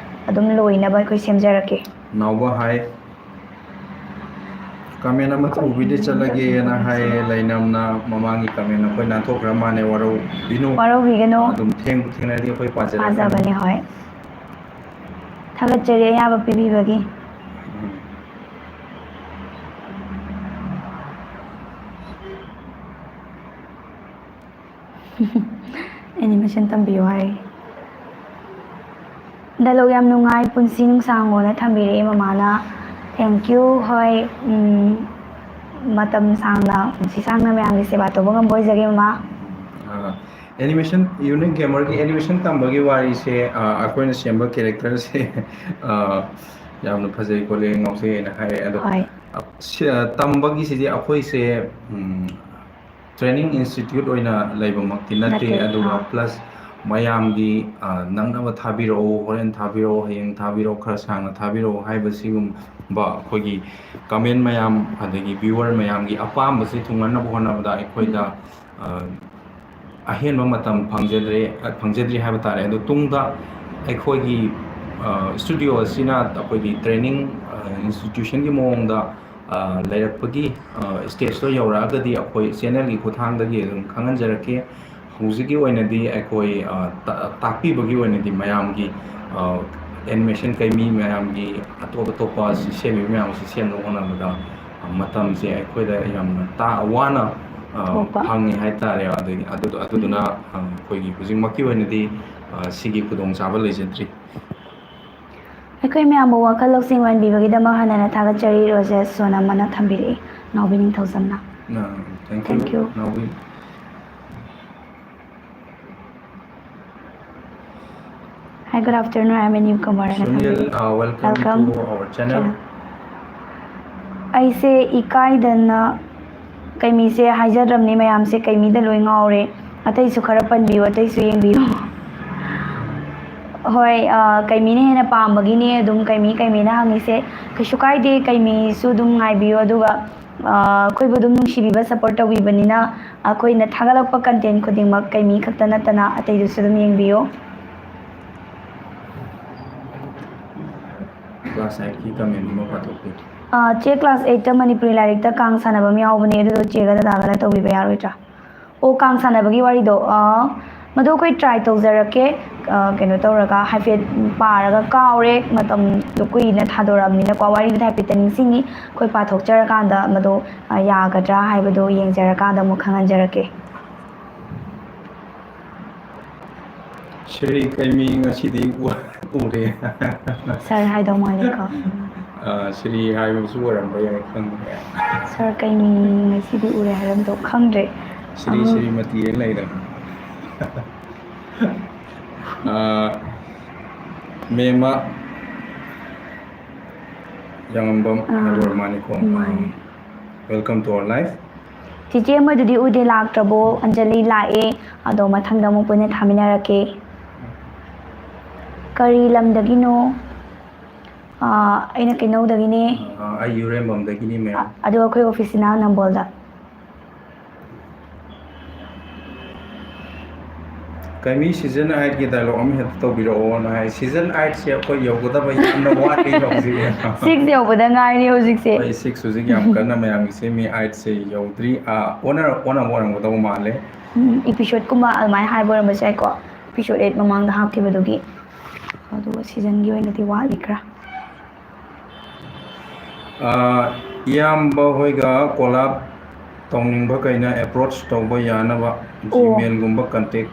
ꯑꯗꯨꯝ ꯂꯣꯏꯅꯕ ꯑꯩꯈꯣꯏ ꯁꯦꯝꯖꯔꯛꯀꯦ꯫ ꯅꯥꯎꯕ ꯍꯥꯏ꯫ ꯀꯃꯦꯟ ꯑꯃ ꯇꯧꯕꯤꯗ ꯆꯠꯂꯒꯦꯅ ꯍꯥꯏꯌꯦ ꯂꯩꯅꯝꯅ꯫ ꯃꯃꯥꯡꯒꯤ ꯀꯃꯦꯟ ꯑꯩꯈꯣꯏ ꯅꯥꯟꯊꯣꯛꯈ꯭ꯔ ꯃꯥꯜꯂꯦ, ꯋꯥꯔꯧꯕꯤꯅꯨ꯫ ꯋꯥꯔꯧꯕꯤꯒꯅꯨ꯫ ꯑꯗꯨꯝ ꯊꯦꯡꯕꯨ ꯊꯦꯡꯅꯔꯗꯤ ꯑꯩꯈꯣꯏ ꯄꯥꯖꯔꯛꯀꯅꯤ꯫ ꯄꯥꯖꯕꯅꯦ, ꯍꯣꯏ꯫ ꯊꯥꯒꯠꯆꯔꯤ ꯑꯌꯥꯕ ꯄꯤꯕꯤꯕꯒꯤ꯫ ꯎꯝ꯫ ꯑꯦꯅꯤꯃꯦꯁꯟ ꯇꯝꯕꯤꯌꯨ ꯍꯥꯏ꯫ ꯗꯥꯏꯂꯣꯛ ꯌꯥꯝ ꯅꯨꯡꯉꯥꯏ, ꯄꯨꯟꯁꯤ ꯅꯨꯡꯁꯥꯡꯉꯣꯅ ꯊꯝꯕꯤꯔꯛꯑꯦ ꯃꯃꯥꯅ꯫ Thank you꯫ ꯍꯣꯏ, ꯎꯝ, ꯃꯇꯝ ꯁꯥꯡꯅ, ꯄꯨꯟꯁꯤ ꯁꯥꯡꯅ ꯃꯌꯥꯝꯒꯤ ꯁꯦꯕꯥ ꯇꯧꯕ ꯉꯝꯕ ꯑꯣꯏꯖꯒꯦ, ꯃꯃꯥ꯫ ꯑꯥ, ꯑꯦꯅꯤꯃꯦꯁꯟ, ꯌꯨꯅꯤꯛ ꯒꯦꯃꯔꯒꯤ ꯑꯦꯅꯤꯃꯦꯁꯟ ꯇꯝꯕꯒꯤ ꯋꯥꯔꯤꯁꯦ, ꯑꯥ, ꯑꯩꯈꯣꯏꯅ ꯁꯦꯝꯕ ꯀꯦꯔꯦꯛꯇꯔꯁꯦ, ꯑꯥ, ꯌꯥꯝꯅ ꯐꯖꯩ ꯈꯣꯠꯂꯦ, ꯉꯥꯎꯖꯩ ꯍꯥꯏꯅ ꯍꯥꯏꯔꯛꯑꯦ꯫ ꯑꯗꯣ, ꯍꯣꯏ꯫ ꯑꯥ, ꯁꯤ, ꯑꯥ, ꯇꯝꯕꯒꯤꯁꯤꯗꯤ ꯑꯩꯈꯣꯏꯁꯦ, ꯎꯝ, ꯇ꯭ꯔꯦꯅꯤꯡ ꯏꯟꯁꯇꯤꯇ꯭ꯌꯨꯠ ꯑꯣꯏꯅ ꯂꯩꯕꯃꯛꯇꯤ ꯅꯠꯇꯦ, ꯅꯠꯇꯦ, ꯑꯗꯨꯒ ꯑꯥ꯫ ꯄ꯭ꯂꯁ ꯃꯌꯥꯝꯒꯤ, ꯑ, ꯅꯪꯅꯕ ꯊꯥꯕꯤꯔꯛꯎ, ꯍꯣꯔꯦꯟ ꯊꯥꯕꯤꯔꯛꯎ, ꯍꯌꯦꯡ ꯊꯥꯕꯤꯔꯛꯎ, ꯈꯔ ꯁꯥꯡꯅ ꯊꯥꯕꯤꯔꯛꯎ ꯍꯥꯏꯕ ꯁꯤꯒꯨꯝꯕ ꯑꯩꯈꯣꯏꯒꯤ ꯀꯃꯦꯟ ꯃꯌꯥꯝ, ꯑꯗꯒꯤ ꯚ꯭ꯌꯨꯋꯔ ꯃꯌꯥꯝꯒꯤ ꯑꯄꯥꯝꯕꯁꯦ ꯊꯨꯡꯍꯟꯅꯕ ꯍꯣꯠꯅꯕꯗ ꯑꯩꯈꯣꯏꯗ, ꯎꯝ꯫ ꯑ, ꯑꯍꯦꯟꯕ ꯃꯇꯝ ꯐꯪꯖꯗ꯭ꯔꯦ, ꯑ, ꯐꯪꯖꯗ꯭ꯔꯤ ꯍꯥꯏꯕ ꯇꯥꯔꯦ꯫ ꯑꯗꯣ ꯇꯨꯡꯗ ꯑꯩꯈꯣꯏꯒꯤ, ꯑ, ꯁ꯭ꯇꯨꯗꯤꯑꯣ ꯑꯁꯤꯅ ꯑꯩꯈꯣꯏꯒꯤ ꯇ꯭ꯔꯦꯅꯤꯡ, ꯑ, ꯏꯟꯁꯇꯤꯇ꯭ꯌꯨꯁꯟꯒꯤ ꯃꯑꯣꯡꯗ, ꯑ, ꯂꯩꯔꯛꯄꯒꯤ, ꯑ, ꯁ꯭ꯇꯦꯖꯇꯣ ꯌꯧꯔꯛꯑꯒꯗꯤ ꯑꯩꯈꯣꯏ ꯆꯦꯅꯦꯜꯒꯤ ꯈꯨꯠꯊꯥꯡꯗꯒꯤ ꯑꯗꯨꯝ ꯈꯪꯍꯟꯖꯔꯛꯀꯦ꯫ ꯍꯧꯖꯤꯛꯀꯤ ꯑꯣꯏꯅꯗꯤ ꯑꯩꯈꯣꯏ, ꯑ, ꯇ-, ꯇꯥꯛꯄꯤꯕꯒꯤ ꯑꯣꯏꯅꯗꯤ ꯃꯌꯥꯝꯒꯤ, ꯑ, ꯑꯦꯅꯤꯃꯦꯁꯟ ꯀꯩꯃꯤ ꯃꯌꯥꯝꯒꯤ ꯑꯇꯣꯞ ꯑꯇꯣꯞꯄ ꯁꯤ-, ꯁꯦꯝꯃꯤꯕ ꯃꯌꯥꯝꯁꯤ ꯁꯦꯝꯅꯕ ꯍꯣꯠꯅꯕꯗ, ꯑ, ꯃꯇꯝꯁꯦ ꯑꯩꯈꯣꯏꯗ ꯌꯥꯝꯅ ꯇꯥ-, ꯋꯥꯅ, ꯑ, ꯊꯣꯛꯄ꯫ ꯐꯪꯉꯤ ꯍꯥꯏꯇꯥꯔꯦ꯫ ꯑꯗꯒꯤ ꯑꯗꯨ-, ꯑꯗꯨꯗꯨꯅ, ꯎꯝ꯫ ꯑ, ꯑꯩꯈꯣꯏꯒꯤ ꯍꯧꯖꯤꯛꯃꯛꯀꯤ ꯑꯣꯏꯅꯗꯤ, ꯑ, ꯁꯤꯒꯤ ꯈꯨꯗꯣꯡꯆꯥꯕ ꯂꯩꯖꯗ꯭ꯔꯤ꯫ ꯑꯩꯈꯣꯏ ꯃꯌꯥꯝꯕꯨ ꯋꯥꯈꯜ ꯂꯧꯁꯤꯡ ꯑꯣꯏꯍꯟꯕꯤꯕꯒꯤꯗꯃꯛ ꯍꯟꯅ ꯍꯟꯅ ꯊꯥꯒꯠꯆꯔꯤ, ꯔꯣꯖꯦꯁ ꯁꯣꯅ ꯑꯃꯅ ꯊꯝꯕꯤꯔꯛꯏ꯫ ꯅꯥꯎꯕꯤ ꯅꯤꯡꯊꯧꯖꯝꯅ꯫ ꯑ, thank you, Thank you꯫ ꯅꯥꯎꯕꯤ꯫ Hi, good afternoon. I'm a newcomer. Sunil, uh, welcome Welcome. To our channel. ꯑꯩꯁꯦ ꯏꯀꯥꯏꯗꯅ ꯀꯩꯃꯤꯁꯦ ꯍꯥꯏꯖꯗ꯭ꯔꯕꯅꯤ, ꯃꯌꯥꯝꯁꯦ ꯀꯩꯃꯤꯗ ꯂꯣꯏ ꯉꯥꯎꯔꯦ꯫ ꯑꯇꯩꯁꯨ ꯈꯔ ꯄꯟꯕꯤꯌꯨ, ꯑꯇꯩꯁꯨ ꯌꯦꯡꯕꯤꯌꯨ꯫ ꯍꯣꯏ, ꯑ, ꯀꯩꯃꯤꯅ ꯍꯦꯟꯅ ꯄꯥꯝꯕꯒꯤꯅꯦ ꯑꯗꯨꯝ ꯀꯩꯃꯤ ꯀꯩꯃꯤꯅ ꯍꯪꯉꯤꯁꯦ꯫ ꯀꯩꯁꯨ ꯀꯥꯏꯗꯦ, ꯀꯩꯃꯤꯁꯨ ꯑꯗꯨꯝ ꯉꯥꯏꯕꯤꯌꯨ, ꯑꯗꯨꯒ, ꯑ, ꯑꯩꯈꯣꯏꯕꯨ ꯑꯗꯨꯝ ꯅꯨꯡꯁꯤꯕꯤꯕ, ꯁꯞꯄꯣꯔꯠ ꯇꯧꯕꯤꯕꯅꯤꯅ ꯑꯩꯈꯣꯏꯅ ꯊꯥꯒꯠꯂꯛꯄ ꯀꯟꯇꯦꯟ ꯈꯨꯗꯤꯡꯃꯛ ꯀꯩꯃꯤ ꯈꯛꯇ ꯅꯠꯇꯅ ꯑꯇꯩꯗꯨꯁꯨ ꯑꯗꯨꯝ ꯌꯦꯡꯕꯤꯌꯨ꯫ ꯀ꯭ꯂꯥꯁ ꯑꯩꯠꯀꯤ ꯀꯃꯦꯟ ꯑꯃ ꯄꯥꯊꯣꯛꯄꯤꯌꯨ꯫ ꯑ, ꯆꯦ, ꯀ꯭ꯂꯥꯁ ꯑꯩꯠꯇ ꯃꯅꯤꯄꯨꯔꯤ ꯂꯥꯏꯔꯤꯛꯇ ꯀꯥꯡ ꯁꯥꯟꯅꯕ ꯑꯃ ꯌꯥꯎꯕꯅꯦ, ꯑꯗꯨꯗꯣ ꯆꯦꯒ ꯗꯗꯥꯒꯅ ꯇꯧꯕꯤꯕ ꯌꯥꯔꯣꯏꯗ꯭ꯔꯥ? ꯑꯣ, ꯀꯥꯡ ꯁꯥꯟꯅꯕꯒꯤ ꯋꯥꯔꯤꯗꯣ, ꯑ, ꯃꯗꯨ ꯑꯩꯈꯣꯏ ꯇ꯭ꯔꯥꯏ ꯇꯧꯖꯔꯛꯀꯦ꯫ ꯑ, ꯀꯩꯅꯣ ꯇꯧꯔꯒ ꯍꯥꯏꯐꯦꯠ ꯄꯥꯔꯒ ꯀꯥꯎꯔꯦ, ꯃꯇꯝꯗꯣ ꯀꯨꯏꯅ ꯊꯥꯗꯣꯔꯛꯑꯕꯅꯤꯅꯀꯣ꯫ ꯋꯥꯔꯤꯗꯨꯗꯤ ꯍꯥꯏꯐꯦꯠꯇ ꯅꯤꯡꯁꯤꯡꯉꯤ, ꯑꯩꯈꯣꯏ ꯄꯥꯊꯣꯛꯆꯔꯀꯥꯟꯗ ꯃꯗꯣ, ꯑ, ꯌꯥꯒꯗ꯭ꯔꯥ ꯍꯥꯏꯕꯗꯣ ꯌꯦꯡꯖꯔꯀꯥꯟꯗ ꯑꯃꯨꯛ ꯈꯪꯍꯟꯖꯔꯛꯀꯦ꯫ ꯁꯤꯔꯤ ꯀꯩꯃꯤ ꯉꯁꯤꯗꯤ ꯎ- ꯎꯔꯦ꯫ ꯁꯥꯔ ꯍꯥꯏꯗꯧ ꯃꯥꯜꯂꯦꯀꯣ꯫ ꯑ, ꯁꯤꯔꯤ ꯍꯥꯏꯕꯁꯨ ꯑꯣꯏꯔꯝꯕ ꯌꯥꯏ, ꯈꯪꯗ꯭ꯔꯦ꯫ ꯁꯥꯔ ꯀꯩꯃꯤ ꯉꯁꯤꯗꯤ ꯎꯔꯦ ꯍꯥꯏꯔꯝꯗꯧ ꯈꯪꯗ꯭ꯔꯦ꯫ ꯁꯤꯔꯤ ꯑ, ꯁꯤꯔꯤꯃꯇꯤ ꯍꯦꯛ ꯂꯩꯔꯦ꯫ ꯑ, ꯃꯦꯝꯃ ꯌꯥꯉꯝꯕꯝ ꯑꯥ, ꯍꯥꯏꯕ ꯑꯣꯏꯔ ꯃꯥꯜꯂꯦꯀꯣ꯫ ꯃꯥꯅꯦ꯫ Welcome to our life. ꯆꯤꯆꯦ ꯑꯃꯗꯨꯗꯤ ꯎꯗꯦ, ꯂꯥꯛꯇ꯭ꯔꯕꯣ? ꯑꯟꯖꯂꯤ ꯂꯥꯛꯑꯦ, ꯑꯗꯣ ꯃꯊꯪꯗ ꯑꯃꯨꯛ ꯄꯨꯟꯅ ꯊꯥꯃꯤꯟꯅꯔꯛꯀꯦ꯫ ꯀꯔꯤ ꯂꯝꯗꯒꯤꯅꯣ? ꯑꯥ, ꯑꯩꯅ ꯀꯩꯅꯧꯗꯒꯤꯅꯦ꯫ ꯑ, ꯑꯩ ꯌꯨꯔꯦꯝꯕꯝꯗꯒꯤꯅꯤ, ꯃꯦꯝ꯫ ꯑꯗꯣ ꯑꯩꯈꯣꯏ ꯑꯣꯐꯤꯁꯁꯤꯅ ꯅꯝꯕꯣꯜꯗ꯫ ꯀꯩꯃꯤ, ꯁꯤꯖꯟ ꯑꯥꯏꯠꯀꯤ ꯗꯥꯏꯂꯣꯛ ꯑꯃ ꯍꯦꯛꯇ ꯇꯧꯕꯤꯔꯛꯑꯣꯅ ꯍꯥꯏ꯫ ꯁꯤꯖꯟ ꯑꯥꯏꯠꯁꯦ ꯑꯩꯈꯣꯏ ꯌꯧꯒꯗꯕ ꯌꯥꯝꯅ ꯋꯥꯠꯂꯤ ꯍꯧꯖꯤꯛ꯫ ꯁꯤꯛꯁ ꯌꯧꯕꯗ ꯉꯥꯏꯔꯤ ꯍꯧꯖꯤꯛꯁꯦ꯫ ꯍꯣꯏ, ꯁꯤꯛꯁ ꯍꯧꯖꯤꯛ ꯌꯥꯝ ꯀꯟꯅ ꯃꯌꯥꯝꯒꯤ ꯁꯦꯝꯃꯤ, ꯑꯥꯏꯠꯁꯦ ꯌꯧꯗ꯭ꯔꯤ꯫ ꯑꯥ, ꯑꯣꯟꯅ-, ꯑꯣꯟꯅꯕ ꯑꯣꯏꯔꯝꯒꯗꯧꯕ ꯃꯥꯜꯂꯦ꯫ ꯎꯝ, ꯏꯄꯤꯁꯣꯠꯀꯨꯝꯕ ꯑꯗꯨꯃꯥꯏꯅ ꯍꯥꯏꯕ ꯑꯣꯏꯔꯝꯕꯁꯨ ꯌꯥꯏꯀꯣ꯫ ꯏꯄꯤꯁꯣꯠ ꯑꯩꯠ ꯃꯃꯥꯡꯗ ꯍꯥꯞꯈꯤꯕꯗꯨꯒꯤ꯫ ꯑꯗꯨꯒ ꯁꯤꯖꯟꯒꯤ ꯑꯣꯏꯅꯗꯤ ꯋꯥꯠꯂꯤ ꯈꯔ꯫ ꯑꯥ, ꯏꯌꯥꯝꯕ ꯍꯣꯏꯒ ꯀꯣꯂꯥꯞ ꯇꯧꯅꯤꯡꯕ ꯀꯩꯅ ꯑꯦꯄ꯭ꯔꯣꯆ ꯇꯧꯕ ꯌꯥꯅꯕ ꯑꯣ꯫ ꯖꯤꯃꯦꯜꯒꯨꯝꯕ ꯀꯟꯇꯦꯛ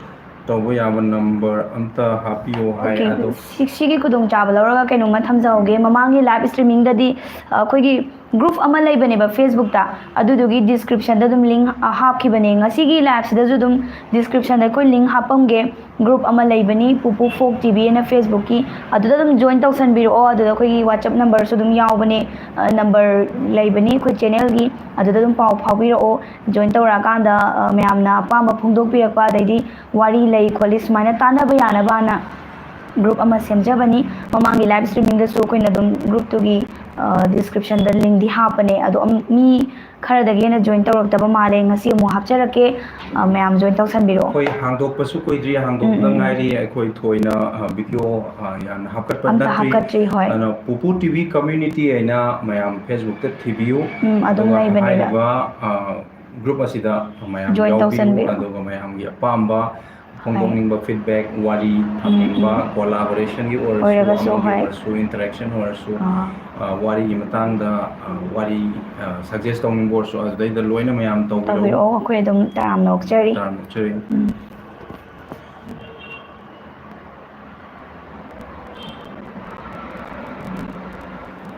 ꯇꯧꯕ ꯌꯥꯕ ꯅꯝꯕꯔ ꯑꯝꯇ ꯍꯥꯞꯄꯤꯌꯣ ꯍꯥꯏ꯫ ꯑꯣꯀꯦ, ꯑꯗꯣ ꯁꯤ-, ꯁꯤꯒꯤ ꯈꯨꯗꯣꯡꯆꯥꯕ ꯂꯧꯔꯒ ꯀꯩꯅꯣꯝꯃ ꯊꯝꯖꯍꯧꯒꯦ꯫ ꯃꯃꯥꯡꯒꯤ ꯂꯥꯏꯚ ꯁ꯭ꯇ꯭ꯔꯤꯃꯤꯡꯗꯗꯤ, ꯑ, ꯑꯩꯈꯣꯏꯒꯤ ꯒ꯭ꯔꯨꯞ ꯑꯃ ꯂꯩꯕꯅꯦꯕ ꯐꯦꯁꯕꯨꯛꯇ, ꯑꯗꯨꯗꯨꯒꯤ ꯗꯤꯁꯀ꯭ꯔꯤꯞꯁꯟꯗ ꯑꯗꯨꯝ ꯂꯤꯡ, ꯑ, ꯍꯥꯞꯈꯤꯕꯅꯦ꯫ ꯉꯁꯤꯒꯤ ꯂꯥꯏꯚꯁꯤꯗꯁꯨ ꯑꯗꯨꯝ ꯗꯤꯁꯀ꯭ꯔꯤꯞꯁꯟꯗ ꯑꯩꯈꯣꯏ ꯂꯤꯡ ꯍꯥꯞꯄꯝꯒꯦ꯫ ꯒ꯭ꯔꯨꯞ ꯑꯃ ꯂꯩꯕꯅꯤ, ꯄꯨꯄꯨ ꯐꯣꯛ ꯇꯤ ꯚꯤ ꯑꯅ ꯐꯦꯁꯕꯨꯛꯀꯤ, ꯑꯗꯨꯗ ꯑꯗꯨꯝ ꯖꯣꯏꯟ ꯇꯧꯁꯟꯕꯤꯔꯛꯑꯣ꯫ ꯑꯗꯨꯗ ꯑꯩꯈꯣꯏꯒꯤ ꯋꯥꯆꯞ ꯅꯝꯕꯔꯁꯨ ꯑꯗꯨꯝ ꯌꯥꯎꯕꯅꯦ, ꯑ, ꯅꯝꯕꯔ ꯂꯩꯕꯅꯤ ꯑꯩꯈꯣꯏ ꯆꯦꯅꯦꯜꯒꯤ, ꯑꯗꯨꯗ ꯑꯗꯨꯝ ꯄꯥꯎ ꯐꯥꯎꯕꯤꯔꯛꯑꯣ꯫ ꯖꯣꯏꯟ ꯇꯧꯔꯛꯑꯀꯥꯟꯗ, ꯑ, ꯃꯌꯥꯝꯅ ꯑꯄꯥꯝꯕ ꯐꯣꯡꯗꯣꯛꯄꯤꯔꯛꯄ, ꯑꯗꯩꯗꯤ ꯋꯥꯔꯤ ꯂꯩ ꯈꯣꯠꯂꯤ ꯁꯨꯃꯥꯏꯅ ꯇꯥꯟꯅꯕ ꯌꯥꯅꯕꯅ꯫ ꯒ꯭ꯔꯨꯞ ꯑꯃ ꯁꯦꯝꯖꯕꯅꯤ꯫ ꯃꯃꯥꯡꯒꯤ ꯂꯥꯏꯚ ꯁ꯭ꯇ꯭ꯔꯤꯃꯤꯡꯗꯁꯨ ꯑꯩꯈꯣꯏꯅ ꯑꯗꯨꯝ ꯒ꯭ꯔꯨꯞꯇꯨꯒꯤ, ꯑ, ꯗꯤꯁꯀ꯭ꯔꯤꯞꯁꯟꯗ ꯂꯤꯡꯗꯤ ꯍꯥꯞꯄꯅꯦ꯫ ꯑꯗꯣ ꯑꯝ-, ꯃꯤ ꯈꯔꯗꯒꯤ ꯍꯦꯟꯅ ꯖꯣꯏꯟ ꯇꯧꯔꯛꯇꯕ ꯃꯥꯜꯂꯦ꯫ ꯉꯁꯤ ꯑꯃꯨꯛ ꯍꯥꯞꯆꯔꯛꯀꯦ꯫ ꯑ, ꯃꯌꯥꯝ ꯖꯣꯏꯟ ꯇꯧꯁꯟꯕꯤꯔꯛꯑꯣ꯫ ꯑꯩꯈꯣꯏ ꯍꯥꯡꯗꯣꯛꯄꯁꯨ ꯀꯨꯏꯗ꯭ꯔꯤ, ꯍꯥꯡꯗꯣꯛꯄꯗ ꯎꯝ, ꯎꯝ꯫ ꯉꯥꯏꯔꯤ꯫ ꯑꯩꯈꯣꯏ ꯊꯣꯏꯅ, ꯑ, ꯚꯤꯗꯤꯑꯣ, ꯑ, ꯌꯥꯝꯅ ꯍꯥꯞꯀꯠꯄ ꯑꯝꯇ ꯅꯠꯇ꯭ꯔꯤ꯫ ꯍꯥꯞꯀꯠꯇ꯭ꯔꯤ, ꯍꯣꯏ꯫ ꯑꯗꯨꯅ ꯄꯨꯄꯨ ꯇꯤ ꯚꯤ ꯀꯝꯃ꯭ꯌꯨꯅꯤꯇꯤ ꯍꯥꯏꯅ ꯃꯌꯥꯝ ꯐꯦꯁꯕꯨꯛꯇ ꯊꯤꯕꯤꯌꯨ꯫ ꯎꯝ, ꯑꯗꯨꯝ ꯑꯗꯨꯒ ꯂꯩꯕꯅꯤꯗ꯫ ꯍꯥꯏꯔꯤꯕ, ꯑ, ꯒ꯭ꯔꯨꯞ ꯑꯁꯤꯗ ꯃꯌꯥꯝ ꯖꯣꯏꯟ ꯌꯥꯎꯕꯤꯌꯨ꯫ ꯇꯧꯁꯟꯕꯤꯌꯨ꯫ ꯑꯗꯨꯒ ꯃꯌꯥꯝꯒꯤ ꯑꯄꯥꯝꯕ ꯍꯣꯏ꯫ ꯐꯣꯡꯗꯣꯛꯅꯤꯡꯕ ꯐꯤꯗꯕꯦꯛ, ꯋꯥꯔꯤ ꯎꯝ, ꯊꯝꯅꯤꯡꯕ, ꯎꯝ꯫ ꯀꯣꯂꯥꯕꯣꯔꯦꯁꯟꯒꯤ ꯑꯣꯏꯔꯁꯨ, ꯑꯣꯏꯔꯒꯁꯨ, ꯑꯃꯒꯤ ꯍꯣꯏ꯫ ꯑꯣꯏꯔꯁꯨ, ꯏꯟꯇꯔꯦꯛꯁꯟ ꯑꯣꯏꯔꯁꯨ, ꯑꯥ꯫ ꯑ, ꯋꯥꯔꯤꯒꯤ ꯃꯇꯥꯡꯗ, ꯑ, ꯋꯥꯔꯤ, ꯑ, ꯁꯖꯦꯁ ꯇꯧꯅꯤꯡꯕ ꯑꯣꯏꯔꯁꯨ, ꯑꯗꯨꯗꯩꯗ ꯂꯣꯏꯅ ꯃꯌꯥꯝ ꯇꯧꯕꯤꯔꯛꯎ꯫ ꯇꯧꯕꯤꯔꯛꯑꯣ, ꯑꯩꯈꯣꯏ ꯑꯗꯨꯝ ꯇꯔꯥꯝꯅ ꯑꯣꯛꯆꯔꯤ꯫ ꯇꯔꯥꯝꯅ ꯑꯣꯛꯆꯔꯤ꯫ ꯎꯝ꯫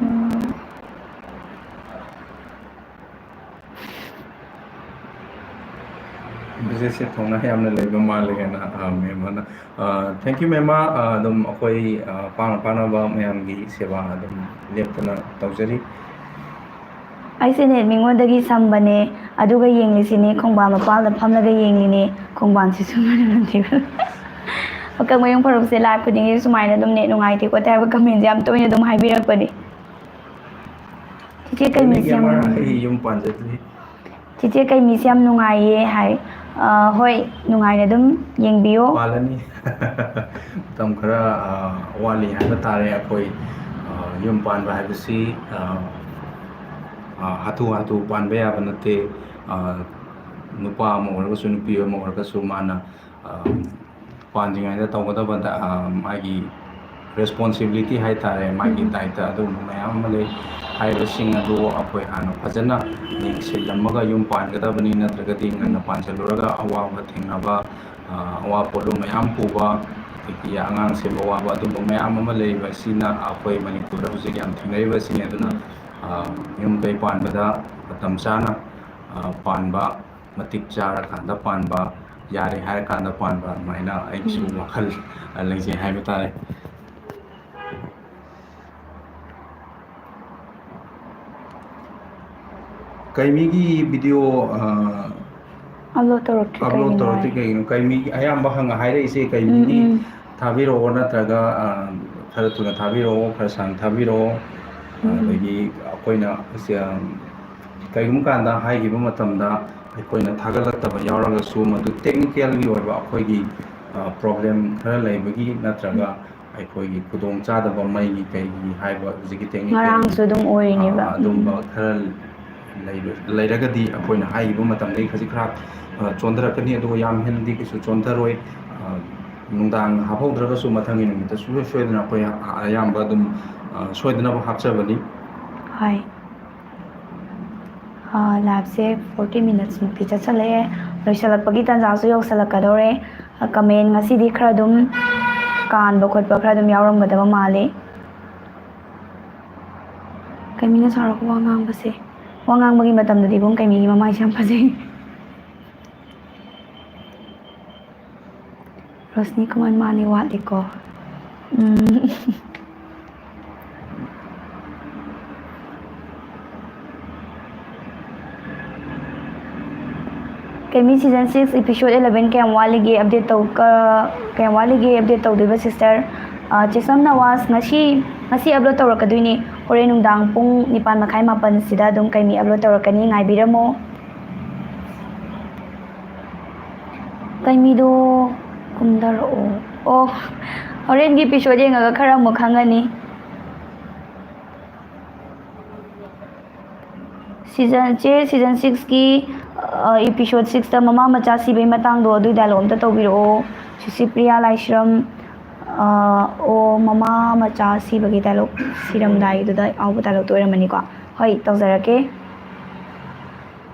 ꯎꯝ꯫ ꯕꯤꯖꯤꯅꯦꯁꯁꯦ ꯊꯧꯅꯥ ꯌꯥꯝꯅ ꯂꯩꯕ ꯃꯥꯜꯂꯦꯅ, ꯑ, ꯃꯦꯝ ꯍꯣꯏꯅ꯫ ꯑ, thank you, ꯃꯦꯝ꯫ ꯑ, ꯑꯗꯨꯝ ꯑꯩꯈꯣꯏ, ꯑ, ꯄꯥꯡꯅ ꯄꯥꯡꯅꯕ ꯃꯌꯥꯝꯒꯤ ꯁꯦꯕꯥ ꯑꯗꯨꯝ ꯂꯦꯞꯇꯅ ꯇꯧꯖꯔꯤ꯫ ꯑꯩꯁꯦ ꯅꯦꯠ ꯃꯤꯉꯣꯟꯗꯒꯤ ꯁꯝꯕꯅꯦ, ꯑꯗꯨꯒ ꯌꯦꯡꯂꯤꯁꯤꯅꯦ ꯈꯣꯡꯕꯥꯟ ꯃꯄꯥꯜꯗ ꯐꯝꯂꯒ ꯌꯦꯡꯂꯤꯅꯦ, ꯈꯣꯡꯕꯥꯟꯁꯤꯁꯨ ꯃꯅꯝ ꯅꯝꯊꯤꯕ꯫ ꯀꯛꯃꯌꯨꯝ ꯐꯔꯨꯞꯁꯦ ꯂꯥꯏꯚ ꯈꯨꯗꯤꯡꯒꯤ ꯁꯨꯃꯥꯏꯅ ꯑꯗꯨꯝ ꯅꯦꯠ ꯅꯨꯡꯉꯥꯏꯇꯦ ꯈꯣꯠꯇꯦ ꯍꯥꯏꯕ ꯀꯃꯦꯟꯁꯦ ꯌꯥꯝ ꯇꯣꯏꯅ ꯑꯗꯨꯝ ꯍꯥꯏꯕꯤꯔꯛꯄꯅꯦ꯫ ꯆꯤꯆꯦ ꯀꯩ ꯑꯩꯅ ꯃꯤꯁꯦ ꯌꯥꯝ ꯒꯦꯃꯔ, ꯑꯩ ꯌꯨꯝ ꯄꯥꯟꯖꯗ꯭ꯔꯤ꯫ ꯆꯤꯆꯦ ꯀꯩ ꯃꯤꯁꯦ ꯌꯥꯝ ꯅꯨꯡꯉꯥꯏꯌꯦ ꯍꯥꯏ꯫ ꯑ, ꯍꯣꯏ, ꯅꯨꯡꯉꯥꯏꯅ ꯑꯗꯨꯝ ꯌꯦꯡꯕꯤꯌꯣ꯫ ꯄꯥꯜꯂꯅꯤ꯫ ꯃꯇꯝ ꯈꯔ, ꯑ, ꯋꯥꯠꯂꯤ ꯍꯥꯏꯕ ꯇꯥꯔꯦ꯫ ꯑꯩꯈꯣꯏ, ꯑ, ꯌꯨꯝ ꯄꯥꯟꯕ ꯍꯥꯏꯕꯁꯤ, ꯑ, ꯑ, ꯍꯥꯊꯨ ꯍꯥꯊꯨ ꯄꯥꯟꯕ ꯌꯥꯕ ꯅꯠꯇꯦ꯫ ꯑ, ꯅꯨꯄꯥ ꯑꯃ ꯑꯣꯏꯔꯒꯁꯨ ꯅꯨꯄꯤ ꯑꯃ ꯑꯣꯏꯔꯒꯁꯨ ꯃꯥꯅ, ꯑ, ꯄꯥꯟꯗ꯭ꯔꯤꯉꯩꯗ ꯇꯧꯒꯗꯕ ꯗ-, ꯑ, ꯃꯥꯒꯤ ꯔꯦꯁꯄꯣꯟꯁꯤꯕꯤꯂꯤꯇꯤ ꯍꯥꯏ ꯇꯥꯔꯦ, ꯃꯥꯒꯤ ꯎꯝ꯫ ꯗꯥꯏꯇ ꯑꯗꯨꯒꯨꯝꯕ ꯃꯌꯥꯝ ꯑꯃ ꯂꯩ꯫ ꯍꯥꯏꯔꯤꯕꯁꯤꯡ ꯑꯗꯨ ꯑꯩꯈꯣꯏ ꯍꯥꯟꯅ ꯐꯖꯅ ꯌꯦꯡꯁꯤꯜꯂꯝꯃꯒ ꯌꯨꯝ ꯄꯥꯟꯒꯗꯕꯅꯤ, ꯅꯠꯇ꯭ꯔꯒꯗꯤ ꯉꯟꯅ ꯎꯝ꯫ ꯄꯥꯟꯁꯤꯜꯂꯨꯔꯒ ꯑꯋꯥꯕ ꯊꯦꯡꯅꯕ, ꯑ, ꯑꯋꯥ ꯄꯣꯠꯂꯨꯝ ꯃꯌꯥꯝ ꯄꯨꯕ, ꯑꯗꯒꯤ ꯑꯉꯥꯡ ꯁꯦꯝꯕ ꯋꯥꯕ, ꯑꯗꯨꯝꯕ ꯃꯌꯥꯝ ꯑꯃ ꯂꯩꯔꯤꯕ ꯑꯁꯤꯅ ꯑꯩꯈꯣꯏ ꯃꯅꯤꯄꯨꯔꯗ ꯍꯧꯖꯤꯛ ꯌꯥꯝ ꯊꯦꯡꯅꯔꯤꯕꯁꯤꯅꯤ꯫ ꯑꯗꯨꯅ, ꯎꯝ꯫ ꯑ, ꯌꯨꯝ ꯀꯩ ꯄꯥꯟꯕꯗ ꯃꯇꯝ ꯆꯥꯅ, ꯑ, ꯄꯥꯟꯕ, ꯃꯇꯤꯛ ꯆꯥꯔꯀꯥꯟꯗ ꯄꯥꯟꯕ, ꯌꯥꯔꯦ ꯍꯥꯏꯔꯀꯥꯟꯗ ꯄꯥꯟꯕ, ꯑꯗꯨꯃꯥꯏꯅ ꯑꯩꯒꯤꯁꯨ ꯎꯝ꯫ ꯋꯥꯈꯜ ꯂꯩꯖꯩ ꯍꯥꯏꯕ ꯇꯥꯔꯦ꯫ ꯀꯩꯃꯤꯒꯤ ꯚꯤꯗꯤꯑꯣ, ꯑ, ꯑꯞꯂꯣꯗ ꯇꯧꯔꯛꯇ꯭ꯔꯤ ꯑꯞꯂꯣꯗ ꯀꯩꯒꯤꯅꯣ ꯇꯧꯔꯛꯇ꯭ꯔꯤ ꯍꯥꯏ? ꯀꯩꯒꯤꯅꯣ? ꯀꯩꯃꯤꯒꯤ ꯑꯌꯥꯝꯕ ꯍꯪꯉ ꯍꯥꯏꯔꯛꯏꯁꯦ ꯎꯝ, ꯀꯩꯃꯤꯒꯤ ꯎꯝ꯫ ꯊꯥꯕꯤꯔꯛꯑꯣ, ꯅꯠꯇ꯭ꯔꯒ, ꯑ, ꯈꯔ ꯊꯨꯅ ꯊꯥꯕꯤꯔꯛꯑꯣ, ꯈꯔ ꯁꯥꯡꯅ ꯊꯥꯕꯤꯔꯛꯑꯣ꯫ ꯑ, ꯎꯝ꯫ ꯑꯗꯒꯤ ꯑꯩꯈꯣꯏꯅ, ꯑ, ꯀꯔꯤꯒꯨꯝꯕ ꯀꯥꯟꯗ ꯍꯥꯏꯈꯤꯕ ꯃꯇꯝꯗ ꯑꯩꯈꯣꯏꯅ ꯊꯥꯒꯠꯂꯛꯇꯕ ꯌꯥꯎꯔꯒꯁꯨ, ꯃꯗꯨ technicalꯒꯤ ꯑꯣꯏꯕ ꯑꯩꯈꯣꯏꯒꯤ, ꯑ, problem ꯈꯔ ꯂꯩꯕꯒꯤ ꯅꯠꯇ꯭ꯔꯒ ꯑꯩꯈꯣꯏꯒꯤ ꯈꯨꯗꯣꯡꯆꯥꯗꯕ ꯃꯩꯒꯤ ꯀꯩꯒꯤ ꯍꯥꯏꯕ ꯍꯧꯖꯤꯛꯀꯤ technical, ꯉꯔꯥꯡꯁꯨ ꯑꯗꯨꯝ ꯑꯣꯏꯔꯤꯅꯦꯕ꯫ ꯑ, ꯑꯗꯨꯝꯕ ꯎꯝ꯫ ꯈꯔ ꯂꯩꯕ, ꯂꯩꯔꯒꯗꯤ ꯑꯩꯈꯣꯏꯅ ꯍꯥꯏꯈꯤꯕ ꯃꯇꯝꯗꯒꯤ ꯈꯖꯤꯛ ꯈꯔ, ꯑ, ꯆꯣꯟꯊꯔꯛꯀꯅꯤ, ꯑꯗꯨꯒ ꯌꯥꯝ ꯍꯦꯟꯅꯗꯤ ꯀꯩꯁꯨ ꯆꯣꯟꯊꯔꯣꯏ꯫ ꯑ, ꯅꯨꯡꯗꯥꯡ ꯍꯥꯞꯍꯧꯗ꯭ꯔꯒꯁꯨ ꯃꯊꯪꯒꯤ ꯅꯨꯃꯤꯠꯇ ꯁꯨꯡꯁꯣꯏ ꯁꯣꯏꯗꯅ ꯑꯩꯈꯣꯏ ꯑ-, ꯑꯌꯥꯝꯕ ꯑꯗꯨꯝ, ꯑ, ꯁꯣꯏꯗꯅꯕ ꯍꯥꯞꯆꯕꯅꯤ꯫ ꯍꯣꯏ꯫ ꯑ, liveꯁꯦ forty minutes ꯃꯨꯛꯇꯤ ꯆꯠꯁꯜꯂꯛꯑꯦ꯫ ꯂꯣꯏꯁꯤꯜꯂꯛꯄꯒꯤ ꯇꯥꯟꯖꯥꯁꯨ ꯌꯧꯁꯜꯂꯛꯀꯗꯧꯔꯦ꯫ ꯑ, comment ꯉꯁꯤꯗꯤ ꯈꯔ ꯑꯗꯨꯝ ꯀꯥꯟꯕ ꯈꯣꯠꯄ ꯈꯔ ꯑꯗꯨꯝ ꯌꯥꯎꯔꯝꯒꯗꯕ ꯃꯥꯜꯂꯤ꯫ ꯀꯩꯃꯤꯅ ꯁꯥꯎꯔꯛꯄ ꯋꯥ ꯉꯥꯡꯕꯁꯦ, ꯋꯥ ꯉꯥꯡꯕꯒꯤ ꯃꯇꯝꯗꯗꯤ ꯏꯕꯨꯡ ꯀꯩꯃꯤꯒꯤ ꯃꯃꯥꯏꯁꯦ ꯌꯥꯝ ꯐꯖꯩ꯫ ꯔꯣꯁꯅꯤ ꯀꯃꯜ ꯃꯥꯅꯤ ꯋꯥꯠꯂꯤꯀꯣ꯫ ꯎꯝ꯫ ꯀꯩꯃꯤ season six episode eleven ꯀꯌꯥꯝ ꯋꯥꯠꯂꯤꯒꯦ update ꯇꯧ-, ꯀ-, ꯀꯌꯥꯝ ꯋꯥꯠꯂꯤꯒꯦ update ꯇꯧꯗꯣꯏꯕ sister? ꯑ, ꯆꯦꯁꯝ ꯅꯋꯥꯖ ꯉꯁꯤ, ꯉꯁꯤ upload ꯇꯧꯔꯛꯀꯗꯣꯏꯅꯦ꯫ ꯍꯣꯔꯦꯟ ꯅꯨꯡꯗꯥꯡ ꯄꯨꯡ ꯅꯤꯄꯥꯟ ꯃꯈꯥꯏ ꯃꯥꯄꯟꯁꯤꯗ ꯑꯗꯨꯝ ꯀꯩꯃꯤ upload ꯇꯧꯔꯛꯀꯅꯤ, ꯉꯥꯏꯕꯤꯔꯝꯃꯣ꯫ ꯀꯩꯃꯤꯗꯣ ꯀꯨꯝꯊꯔꯛꯑꯣ꯫ ꯑꯣ, ꯍꯣꯔꯦꯟꯒꯤ episode ꯌꯦꯡꯉꯒ ꯈꯔ ꯑꯃꯨꯛ ꯈꯪꯉꯅꯤ꯫ Season, ꯆꯦ, season sixꯀꯤ, ꯑ, episode sixꯇ ꯃꯃꯥ ꯃꯆꯥ ꯁꯤꯕꯒꯤ ꯃꯇꯥꯡꯗꯣ, ꯑꯗꯨꯒꯤ dialogue ꯑꯝꯇ ꯇꯧꯕꯤꯔꯛꯑꯣ꯫ ꯁꯤꯁꯤꯄ꯭ꯔꯤꯌꯥ ꯂꯥꯏꯁ꯭ꯔꯝ, ꯑ, ꯑꯣ, ꯃꯃꯥ ꯃꯆꯥ ꯁꯤꯕꯒꯤ dialogue, ꯁꯤꯔꯝꯗꯥꯏꯗꯨꯗ ꯌꯥꯎꯕ dialogueꯇꯣ ꯑꯣꯏꯔꯝꯃꯅꯤꯀꯣ꯫ ꯍꯣꯏ, ꯇꯧꯖꯔꯛꯀꯦ꯫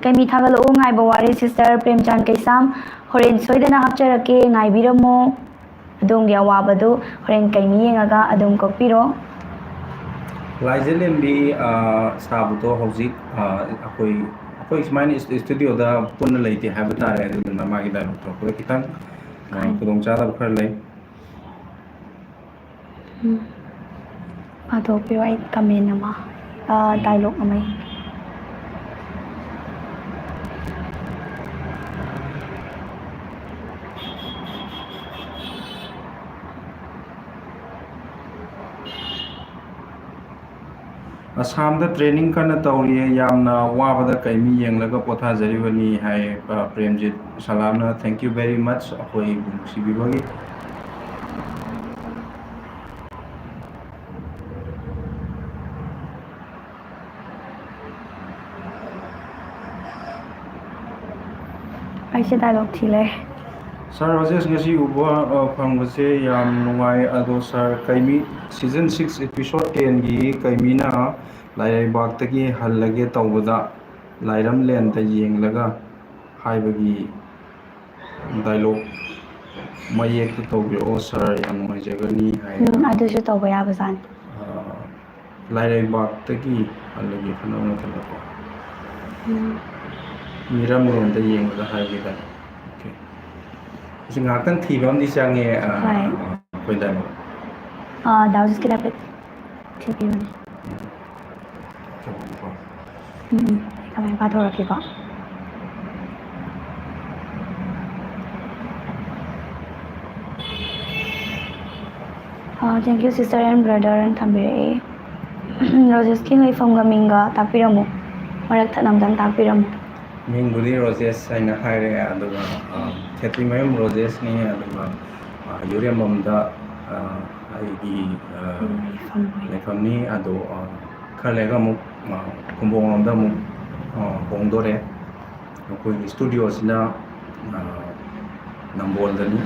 ꯀꯩꯃꯤ ꯊꯥꯒꯠꯂꯛꯎ, ꯉꯥꯏꯕ ꯋꯥꯔꯦ sister꯫ ꯄ꯭ꯔꯦꯝꯆꯥꯟ ꯀꯩꯁꯥꯝ, ꯍꯣꯔꯦꯟ ꯁꯣꯏꯗꯅ ꯍꯥꯞꯆꯔꯛꯀꯦ, ꯉꯥꯏꯕꯤꯔꯝꯃꯣ꯫ ꯑꯗꯣꯝꯒꯤ ꯑꯋꯥꯕꯗꯨ ꯍꯣꯔꯦꯟ ꯀꯩꯃꯤ ꯌꯦꯡꯉꯒ ꯑꯗꯨꯝ ꯀꯣꯛꯄꯤꯔꯣ꯫ ꯂꯥꯏꯖꯂꯦꯝꯕꯤ, ꯑ, ꯁꯥꯕꯗꯣ ꯍꯧꯖꯤꯛ, ꯑ, ꯑꯩꯈꯣꯏ, ꯑꯩꯈꯣꯏ ꯁꯨꯃꯥꯏꯅ ꯏꯁ-, studioꯗ ꯄꯨꯟꯅ ꯂꯩꯇꯦ ꯍꯥꯏꯕ ꯇꯥꯔꯦ, ꯑꯗꯨꯗꯨꯅ ꯃꯥꯒꯤ dialogue ꯇꯧꯔꯛꯄꯗ ꯈꯤꯇꯪ, ꯑ, ꯎꯝ꯫ ꯈꯨꯗꯣꯡꯆꯥꯗꯕ ꯈꯔ ꯂꯩ꯫ ꯎꯝ꯫ ꯄꯥꯊꯣꯛꯄꯤꯌꯣ, ꯑꯩ comment ꯑꯃ, ꯑ, ꯎꯝ꯫ Dialogue ꯑꯃ ꯏꯒꯦ꯫ ꯑꯁꯥꯝꯗ training ꯀꯟꯅ ꯇꯧꯔꯤꯌꯦ, ꯌꯥꯝꯅ ꯋꯥꯕꯗ ꯀꯩꯃꯤ ꯌꯦꯡꯂꯒ ꯄꯣꯊꯥꯖꯔꯤꯕꯅꯤ ꯍꯥꯏ, ꯑ, Premjit ꯁꯂꯥꯝꯅ꯫ Thank you very much ꯑꯩꯈꯣꯏꯕꯨ ꯅꯨꯡꯁꯤꯕꯤꯕꯒꯤ꯫ ꯑꯩꯁꯦ dialogue ꯊꯤ ꯂꯩꯔꯦ꯫ Sir ꯔꯣꯖꯦꯁ, ꯉꯁꯤ ꯎꯕ, ꯑ, ꯐꯪꯕꯁꯦ ꯌꯥꯝ ꯅꯨꯡꯉꯥꯏ꯫ ꯑꯗꯣ sir, ꯀꯩꯃꯤ season six episode ten ꯒꯤ ꯀꯩꯃꯤꯅ ꯂꯥꯏꯔꯩꯕꯥꯛꯇꯒꯤ ꯍꯜꯂꯒꯦ ꯇꯧꯕꯗ ꯂꯥꯏꯔꯝꯂꯦꯟꯗ ꯌꯦꯡꯂꯒ ꯍꯥꯏꯕꯒꯤ dialogue ꯃꯌꯦꯛꯇ ꯇꯧꯕꯤꯔꯛꯑꯣ sir, ꯌꯥꯝ ꯅꯨꯡꯉꯥꯏꯖꯒꯅꯤ ꯍꯥꯏ꯫ ꯎꯝ, ꯑꯗꯨꯁꯨ ꯇꯧꯕ ꯌꯥꯕꯖꯥꯠꯅꯤ꯫ ꯑ, ꯂꯥꯏꯔꯩꯕꯥꯛꯇꯒꯤ ꯍꯜꯂꯒꯦ ꯈꯟꯅꯕ ꯃꯇꯝꯗꯀꯣ꯫ ꯎꯝ꯫ ꯃꯤꯔꯝꯂꯣꯝꯗ ꯌꯦꯡꯕꯗ ꯍꯥꯏꯒꯦ ꯇꯥꯔꯦ꯫ Okay꯫ ꯑꯁꯤ ꯉꯥꯏꯍꯥꯛꯇꯪ ꯊꯤꯕ ꯑꯃꯗꯤ ꯆꯪꯉꯦ, ꯑ, ꯍꯣꯏ꯫ ꯑꯩꯈꯣꯏ dialogue꯫ ꯑ, ꯗꯥ ꯍꯧꯖꯤꯛꯀꯤ ꯍꯥꯏꯐꯦꯠ ꯊꯤꯕꯤꯌꯨꯅꯦ꯫ ꯎꯝ, ꯎꯝ꯫ ꯀꯃꯥꯏꯅ ꯄꯥꯊꯣꯔꯛꯀꯦꯀꯣ? ꯑ, "Thank you sister and brother" ꯅ ꯊꯝꯕꯤꯔꯛꯑꯦ꯫ ꯔꯣꯖꯦꯁꯀꯤ ꯂꯩꯐꯝꯒ ꯃꯤꯡꯒ ꯇꯥꯛꯄꯤꯔꯝꯃꯨ꯫ ꯃꯔꯛ ꯊꯠꯅ ꯑꯝꯇꯪ ꯇꯥꯛꯄꯤꯔꯝꯃꯨ꯫ ꯃꯤꯡꯕꯨꯗꯤ ꯔꯣꯖꯦꯁ ꯍꯥꯏꯅ ꯍꯥꯏꯔꯦ, ꯑꯗꯨꯒ, ꯑ, ꯈꯦꯇ꯭ꯔꯤꯃꯌꯨꯝ ꯔꯣꯖꯦꯁꯅꯤ, ꯑꯗꯨꯒ, ꯑ, ꯌꯨꯔꯦꯝꯕꯝꯗ, ꯑ, ꯑꯩꯒꯤ, ꯑ, ꯎꯝ, ꯂꯩꯐꯝ ꯑꯣꯏ꯫ ꯂꯩꯐꯝꯅꯤ꯫ ꯑꯗꯣ, ꯑ, ꯈꯔ ꯂꯩꯔꯒ ꯑꯃꯨꯛ, ꯑ, ꯈꯨꯝꯕꯣꯡꯂꯣꯝꯗ ꯑꯃꯨꯛ, ꯑ, ꯍꯣꯡꯗꯣꯔꯦ꯫ ꯑꯩꯈꯣꯏꯒꯤ studio ꯁꯤꯅ, ꯑ, ꯅꯝꯕꯣꯜꯗꯅꯤ꯫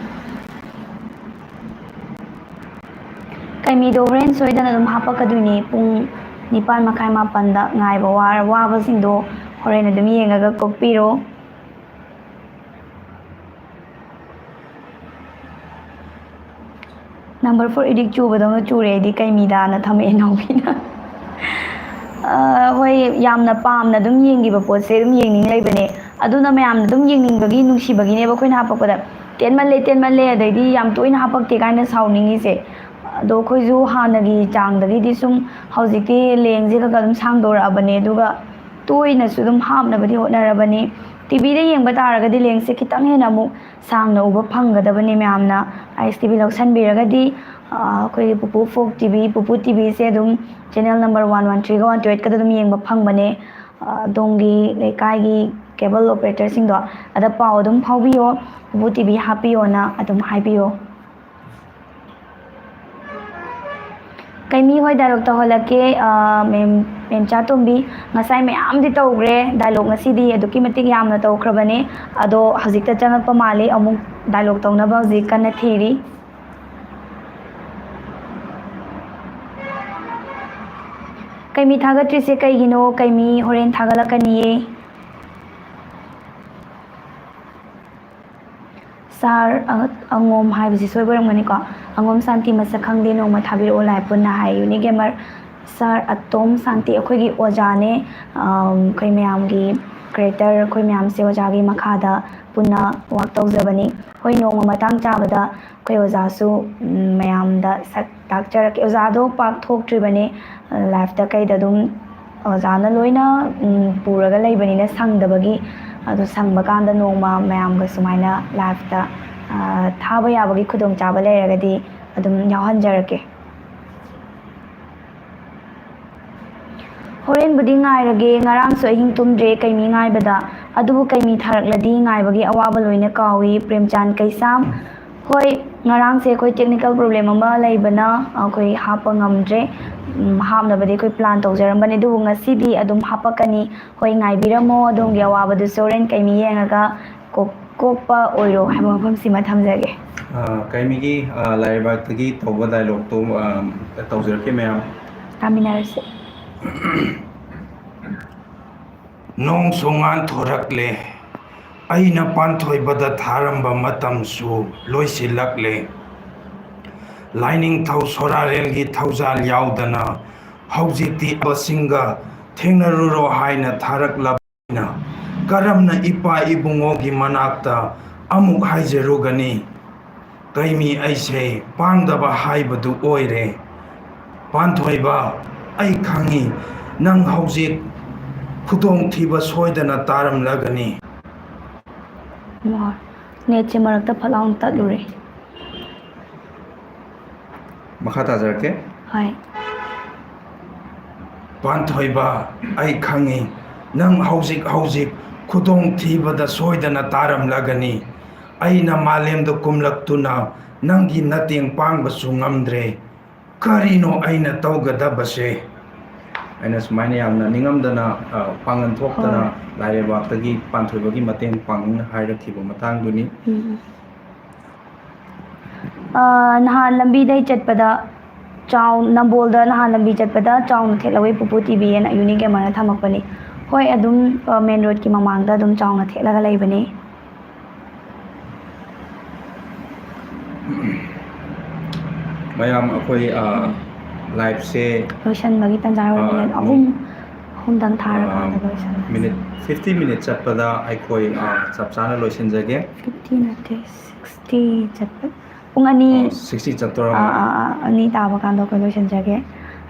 ꯀꯩꯃꯤꯗꯣ ꯍꯣꯔꯦꯟ ꯁꯣꯏꯗꯅ ꯑꯗꯨꯝ ꯍꯥꯄꯛꯀꯗꯣꯏꯅꯦ, ꯄꯨꯡ ꯅꯤꯄꯥꯟ ꯃꯈꯥꯏ, ꯃꯥꯄꯟꯗ꯫ ꯉꯥꯏꯕ ꯋꯥꯔ-, ꯋꯥꯕꯁꯤꯡꯗꯣ ꯍꯣꯔꯦꯟ ꯑꯗꯨꯝ ꯌꯦꯡꯉꯒ ꯀꯣꯛꯄꯤꯔꯣ꯫ Number four addict ꯆꯨꯕꯗꯧꯅ ꯆꯨꯔꯦ ꯑꯩꯗꯤ, ꯀꯩꯃꯤꯗꯥꯅ ꯊꯝꯃꯛꯑꯦ ꯅꯥꯎꯕꯤꯅ꯫ ꯑ, ꯍꯣꯏ, ꯌꯥꯝꯅ ꯄꯥꯝꯅ ꯑꯗꯨꯝ ꯌꯦꯡꯈꯤꯕ ꯄꯣꯠꯁꯦ ꯑꯗꯨꯝ ꯌꯦꯡꯅꯤꯡ ꯂꯩꯕꯅꯦ꯫ ꯑꯗꯨꯅ ꯃꯌꯥꯝꯅ ꯑꯗꯨꯝ ꯌꯦꯡꯅꯤꯡꯕꯒꯤ, ꯅꯨꯡꯁꯤꯕꯒꯤꯅꯦꯕ ꯑꯩꯈꯣꯏꯅ ꯍꯥꯄꯛꯄꯗ꯫ "ꯇꯦꯟꯃꯜꯂꯦ, ꯇꯦꯟꯃꯜꯂꯦ, ꯑꯗꯩꯗꯤ ꯌꯥꯝ ꯇꯣꯏꯅ ꯍꯥꯄꯛꯇꯦ" ꯀꯥꯏꯅ ꯁꯥꯎꯅꯤꯡꯉꯤꯁꯦ꯫ ꯑꯗꯣ ꯑꯩꯈꯣꯏꯁꯨ ꯍꯥꯟꯅꯒꯤ ꯆꯥꯡꯗꯒꯤꯗꯤ ꯁꯨꯝ ꯍꯧꯖꯤꯛꯇꯤ ꯂꯦꯡꯁꯦ ꯈꯔ ꯈꯔ ꯑꯗꯨꯝ ꯁꯥꯡꯗꯣꯔꯛꯑꯕꯅꯦ, ꯑꯗꯨꯒ ꯇꯣꯏꯅꯁꯨ ꯑꯗꯨꯝ ꯍꯥꯞꯅꯕꯗꯤ ꯍꯣꯠꯅꯔꯕꯅꯤ꯫ ꯇꯤꯚꯤꯗ ꯌꯦꯡꯕ ꯇꯥꯔꯒꯗꯤ ꯂꯦꯡꯁꯦ ꯈꯤꯇꯪ ꯍꯦꯟꯅ ꯑꯃꯨꯛ ꯁꯥꯡꯅ ꯎꯕ ꯐꯪꯒꯗꯕꯅꯤ꯫ ꯃꯌꯥꯝꯅ ꯑꯥꯏ ꯑꯦꯁ ꯇꯤ ꯚꯤ ꯂꯧꯁꯟꯕꯤꯔꯒꯗꯤ, ꯑ, ꯑꯩꯈꯣꯏꯒꯤ ꯄꯨꯄꯨ ꯐꯣꯛ ꯇꯤꯚꯤ, ꯄꯨꯄꯨ ꯇꯤꯚꯤꯁꯦ ꯑꯗꯨꯝ ꯆꯦꯅꯦꯜ ꯅꯝꯕꯔ ꯋꯥꯟ ꯋꯥꯟ ꯊ꯭ꯔꯤꯒ ꯋꯥꯟ ꯇꯨ ꯑꯩꯠꯀꯗ ꯑꯗꯨꯝ ꯌꯦꯡꯕ ꯐꯪꯕꯅꯦ꯫ ꯑ, ꯑꯗꯣꯝꯒꯤ ꯂꯩꯀꯥꯏꯒꯤ ꯀꯦꯕꯜ ꯑꯣꯄꯔꯦꯇꯔꯁꯤꯡꯗꯣ ꯑꯗ ꯄꯥꯎ ꯑꯗꯨꯝ ꯐꯥꯎꯕꯤꯌꯣ, ꯄꯨꯄꯨ ꯇꯤꯚꯤ ꯍꯥꯞꯄꯤꯌꯣꯅ ꯑꯗꯨꯝ ꯍꯥꯏꯕꯤꯌꯣ꯫ ꯀꯩꯃꯤ ꯍꯣꯏ, ꯗꯥꯏꯂꯣꯛ ꯇꯧꯍꯜꯂꯛꯀꯦ꯫ ꯑ, ꯃꯦꯝ, ꯃꯦꯝꯆꯥ ꯇꯣꯝꯕꯤ, ꯉꯁꯥꯏ ꯃꯌꯥꯝꯗꯤ ꯇꯧꯈ꯭ꯔꯦ ꯗꯥꯏꯂꯣꯛ, ꯉꯁꯤꯗꯤ ꯑꯗꯨꯛꯀꯤ ꯃꯇꯤꯛ ꯌꯥꯝꯅ ꯇꯧꯈ꯭ꯔꯕꯅꯦ꯫ ꯑꯗꯣ ꯍꯧꯖꯤꯛꯇ ꯆꯪꯉꯛꯄ ꯃꯥꯜꯂꯤ, ꯑꯃꯨꯛ ꯗꯥꯏꯂꯣꯛ ꯇꯧꯅꯕ ꯍꯧꯖꯤꯛ ꯀꯟꯅ ꯊꯤꯔꯤ꯫ ꯀꯩꯃꯤ ꯊꯥꯒꯠꯇ꯭ꯔꯤꯁꯦ ꯀꯩꯒꯤꯅꯣ? ꯀꯩꯃꯤ ꯍꯣꯔꯦꯟ ꯊꯥꯒꯠꯂꯛꯀꯅꯤꯌꯦ꯫ ꯁꯥꯔ, ꯑ-, ꯑꯉꯣꯝ ꯍꯥꯏꯕꯁꯤ ꯁꯣꯏꯕ ꯑꯣꯏꯔꯝꯒꯅꯤꯀꯣ꯫ ꯑꯉꯣꯝ ꯁꯥꯟꯇꯤ ꯃꯁꯛ ꯈꯪꯗꯦ, ꯅꯣꯡꯃ ꯊꯥꯕꯤꯔꯛꯑꯣ ꯂꯥꯏ ꯄꯨꯟꯅ ꯍꯥꯏ ꯌꯨꯅꯤꯒꯦꯃꯔ꯫ ꯁꯥꯔ ꯑꯇꯣꯝ ꯁꯥꯟꯇꯤ ꯑꯩꯈꯣꯏꯒꯤ ꯑꯣꯖꯥꯅꯦ꯫ ꯑꯝ, ꯑꯩꯈꯣꯏ ꯃꯌꯥꯝꯒꯤ ꯀ꯭ꯔꯤꯌꯦꯇꯔ, ꯑꯩꯈꯣꯏ ꯃꯌꯥꯝꯁꯦ ꯑꯣꯖꯥꯒꯤ ꯃꯈꯥꯗ ꯄꯨꯟꯅ ꯋꯥꯛ ꯇꯧꯖꯕꯅꯤ꯫ ꯍꯣꯏ, ꯅꯣꯡꯃ ꯃꯇꯥꯡ ꯆꯥꯕꯗ ꯑꯩꯈꯣꯏ ꯑꯣꯖꯥꯁꯨ, ꯎꯝ, ꯃꯌꯥꯝꯗ ꯁꯛ ꯇꯥꯛꯆꯔꯛꯀꯦ꯫ ꯑꯣꯖꯥꯗꯣ ꯄꯥꯛ ꯊꯣꯛꯇ꯭ꯔꯤꯕꯅꯦ, ꯂꯥꯏꯐꯇ ꯀꯩꯗ ꯑꯗꯨꯝ ꯑꯣꯖꯥꯅ ꯂꯣꯏꯅ, ꯎꯝ, ꯄꯨꯔꯒ ꯂꯩꯕꯅꯤꯅ ꯁꯪꯗꯕꯒꯤ꯫ ꯑꯗꯣ ꯁꯪꯕ ꯀꯥꯟꯗ ꯅꯣꯡꯃ ꯃꯌꯥꯝꯒ ꯁꯨꯃꯥꯏꯅ ꯂꯥꯏꯐꯇ, ꯑ, ꯊꯥꯕ ꯌꯥꯕꯒꯤ ꯈꯨꯗꯣꯡꯆꯥꯕ ꯂꯩꯔꯒꯗꯤ ꯑꯗꯨꯝ ꯌꯥꯎꯍꯟꯖꯔꯛꯀꯦ꯫ ꯍꯣꯔꯦꯟꯕꯨꯗꯤ ꯉꯥꯏꯔꯒꯦ, ꯉꯔꯥꯡꯁꯨ ꯑꯍꯤꯡ ꯇꯨꯝꯗ꯭ꯔꯦ ꯀꯩꯃꯤ ꯉꯥꯏꯕꯗ꯫ ꯑꯗꯨꯕꯨ ꯀꯩꯃꯤ ꯊꯥꯔꯛꯂꯗꯤ ꯉꯥꯏꯕꯒꯤ ꯑꯋꯥꯕ ꯂꯣꯏꯅ ꯀꯥꯎꯏ꯫ ꯄ꯭ꯔꯦꯝꯆꯥꯟ ꯀꯩꯁꯥꯝ꯫ ꯍꯣꯏ, ꯉꯔꯥꯡꯁꯦ ꯑꯩꯈꯣꯏ ꯇꯦꯛꯅꯤꯀꯦꯜ ꯄ꯭ꯔꯣꯕ꯭ꯂꯦꯝ ꯑꯃ ꯂꯩꯕꯅ ꯑꯩꯈꯣꯏ ꯍꯥꯞꯄ ꯉꯝꯗ꯭ꯔꯦ꯫ ꯎꯝ, ꯍꯥꯞꯅꯕꯗꯤ ꯑꯩꯈꯣꯏ ꯄ꯭ꯂꯥꯟ ꯇꯧꯖꯔꯝꯕꯅꯤ, ꯑꯗꯨꯕꯨ ꯉꯁꯤꯗꯤ ꯑꯗꯨꯝ ꯍꯥꯞꯄꯛꯀꯅꯤ꯫ ꯍꯣꯏ, ꯉꯥꯏꯕꯤꯔꯝꯃꯣ, ꯑꯗꯣꯝꯒꯤ ꯑꯋꯥꯕꯗꯨꯁꯨ ꯍꯣꯔꯦꯟ ꯀꯩꯃꯤ ꯌꯦꯡꯉꯒ ꯀꯣꯛ-, ꯀꯣꯛꯄ ꯑꯣꯏꯔꯣ ꯍꯥꯏꯕ ꯋꯥꯐꯝꯁꯤꯃ ꯊꯝꯖꯒꯦ꯫ ꯑ, ꯀꯩꯃꯤꯒꯤ, ꯑ, ꯂꯥꯏꯔꯩꯕꯥꯛꯇꯒꯤ ꯇꯧꯕ ꯗꯥꯏꯂꯣꯛꯇꯣ, ꯑ, ꯇꯧꯖꯔꯛꯀꯦ ꯃꯌꯥꯝ꯫ ꯇꯥꯃꯤꯟꯅꯔꯁꯤ꯫ ꯅꯣꯡꯁꯨ ꯉꯥꯟꯊꯣꯔꯛꯂꯦ, ꯑꯩꯅ ꯄꯥꯟꯊꯣꯏꯕꯗ ꯊꯥꯔꯝꯕ ꯃꯇꯝꯁꯨ ꯂꯣꯏꯁꯤꯜꯂꯛꯂꯦ꯫ ꯂꯥꯏꯅꯤꯡꯊꯧ ꯁꯣꯔꯥꯔꯦꯜꯒꯤ ꯊꯧꯖꯥꯜ ꯌꯥꯎꯗꯅ ꯍꯧꯖꯤꯛꯇꯤ ꯑꯕꯁꯤꯡꯒ ꯊꯦꯡꯅꯔꯨꯔꯣ ꯍꯥꯏꯅ ꯊꯥꯔꯛꯂꯕꯅꯤꯅ ꯀꯔꯝꯅ ꯏꯄꯥ ꯏꯕꯨꯡꯉꯣꯒꯤ ꯃꯅꯥꯛꯇ ꯑꯃꯨꯛ ꯍꯥꯏꯖꯔꯨꯒꯅꯤ? ꯀꯩꯃꯤ ꯑꯩꯁꯦ ꯄꯥꯡꯗꯕ ꯍꯥꯏꯕꯗꯨ ꯑꯣꯏꯔꯦ꯫ ꯄꯥꯟꯊꯣꯏꯕ, ꯑꯩ ꯈꯪꯏ, ꯅꯪ ꯍꯧꯖꯤꯛ ꯈꯨꯗꯣꯡꯊꯤꯕ ꯁꯣꯏꯗꯅ ꯇꯥꯔꯝꯂꯒꯅꯤ꯫ ꯅꯦꯠꯁꯦ ꯃꯔꯛꯇ ꯐꯠ ꯂꯥꯎꯅ ꯇꯠꯂꯨꯔꯦ꯫ ꯃꯈꯥ ꯇꯥꯖꯔꯛꯀꯦ꯫ ꯍꯣꯏ꯫ ꯄꯥꯟꯊꯣꯏꯕ, ꯑꯩ ꯈꯪꯏ, ꯅꯪ ꯍꯧꯖꯤꯛ ꯍꯧꯖꯤꯛ ꯈꯨꯗꯣꯡꯊꯤꯕꯗ ꯁꯣꯏꯗꯅ ꯇꯥꯔꯝꯂꯒꯅꯤ꯫ ꯑꯩꯅ ꯃꯥꯂꯦꯝꯗ ꯀꯨꯝꯂꯛꯇꯨꯅ ꯅꯪꯒꯤ ꯃꯇꯦꯡ ꯄꯥꯡꯕꯁꯨ ꯉꯝꯗ꯭ꯔꯦ꯫ ꯀꯔꯤꯅꯣ ꯑꯩꯅ ꯇꯧꯒꯗꯕꯁꯦ? ꯑꯩꯅ ꯁꯨꯃꯥꯏꯅ ꯌꯥꯝꯅ ꯅꯤꯡꯉꯝꯗꯅ, ꯑ, ꯄꯥꯡꯒꯜ ꯊꯣꯛꯇꯅ ꯍꯣꯏ꯫ ꯂꯥꯏꯔꯩꯕꯥꯛꯇꯒꯤ ꯄꯥꯟꯊꯣꯏꯕꯒꯤ ꯃꯇꯦꯡ ꯄꯥꯡꯅꯤꯡꯅ ꯍꯥꯏꯔꯛꯈꯤꯕ ꯃꯇꯥꯡꯗꯨꯅꯤ꯫ ꯎꯝ꯫ ꯑ, ꯅꯍꯥꯟ ꯂꯝꯕꯤꯗꯩ ꯆꯠꯄꯗ ꯆꯥꯎ-, ꯅꯝꯕꯣꯜꯗ ꯅꯍꯥꯟ ꯂꯝꯕꯤ ꯆꯠꯄꯗ ꯆꯥꯎꯅ ꯊꯦꯠꯍꯧꯋꯦ ꯄꯨꯄꯨ ꯇꯤ ꯚꯤ ꯑꯅ ꯌꯨꯅꯤꯛ ꯑꯃꯅ ꯊꯝꯃꯛꯄꯅꯤ꯫ ꯍꯣꯏ, ꯑꯗꯨꯝ, ꯑ, ꯃꯦꯟ ꯔꯣꯗꯀꯤ ꯃꯃꯥꯡꯗ ꯑꯗꯨꯝ ꯆꯥꯎꯅ ꯊꯦꯠꯂꯒ ꯂꯩꯕꯅꯤ꯫ ꯃꯌꯥꯝ ꯑꯩꯈꯣꯏ, ꯑ, ꯂꯥꯏꯐꯁꯦ, ꯂꯣꯏꯁꯟꯕꯒꯤ ꯇꯥꯟꯖꯥ ꯑꯣꯏꯔꯦ꯫ ꯑ, ꯃꯤꯅꯤꯠ ꯅꯣꯡ-, ꯑꯍꯨꯝ, ꯑꯍꯨꯝꯗꯪ ꯊꯥꯔꯀꯥꯟꯗ ꯑ, ꯂꯣꯏꯁꯜꯂꯦ꯫ ꯃꯤꯅꯤꯠ ꯐꯤꯐꯇꯤ ꯃꯤꯅꯤꯠ ꯆꯠꯄꯗ ꯑꯩꯈꯣꯏ, ꯑ, ꯆꯞ ꯆꯥꯅ ꯂꯣꯏꯁꯤꯟꯖꯒꯦ꯫ ꯐꯤꯐꯇꯤ ꯅꯠꯇꯦ, ꯁꯤꯛꯁꯇꯤ ꯆꯠꯄ꯫ ꯄꯨꯡ ꯑꯅꯤ, ꯑꯣ, ꯁꯤꯛꯁꯇꯤ ꯆꯠꯇꯣꯔꯕ꯫ ꯑꯥ, ꯑꯥ, ꯑꯥ, ꯑꯅꯤ ꯇꯥꯕ ꯀꯥꯟꯗ ꯑꯩꯈꯣꯏ ꯂꯣꯏꯁꯤꯟꯖꯒꯦ꯫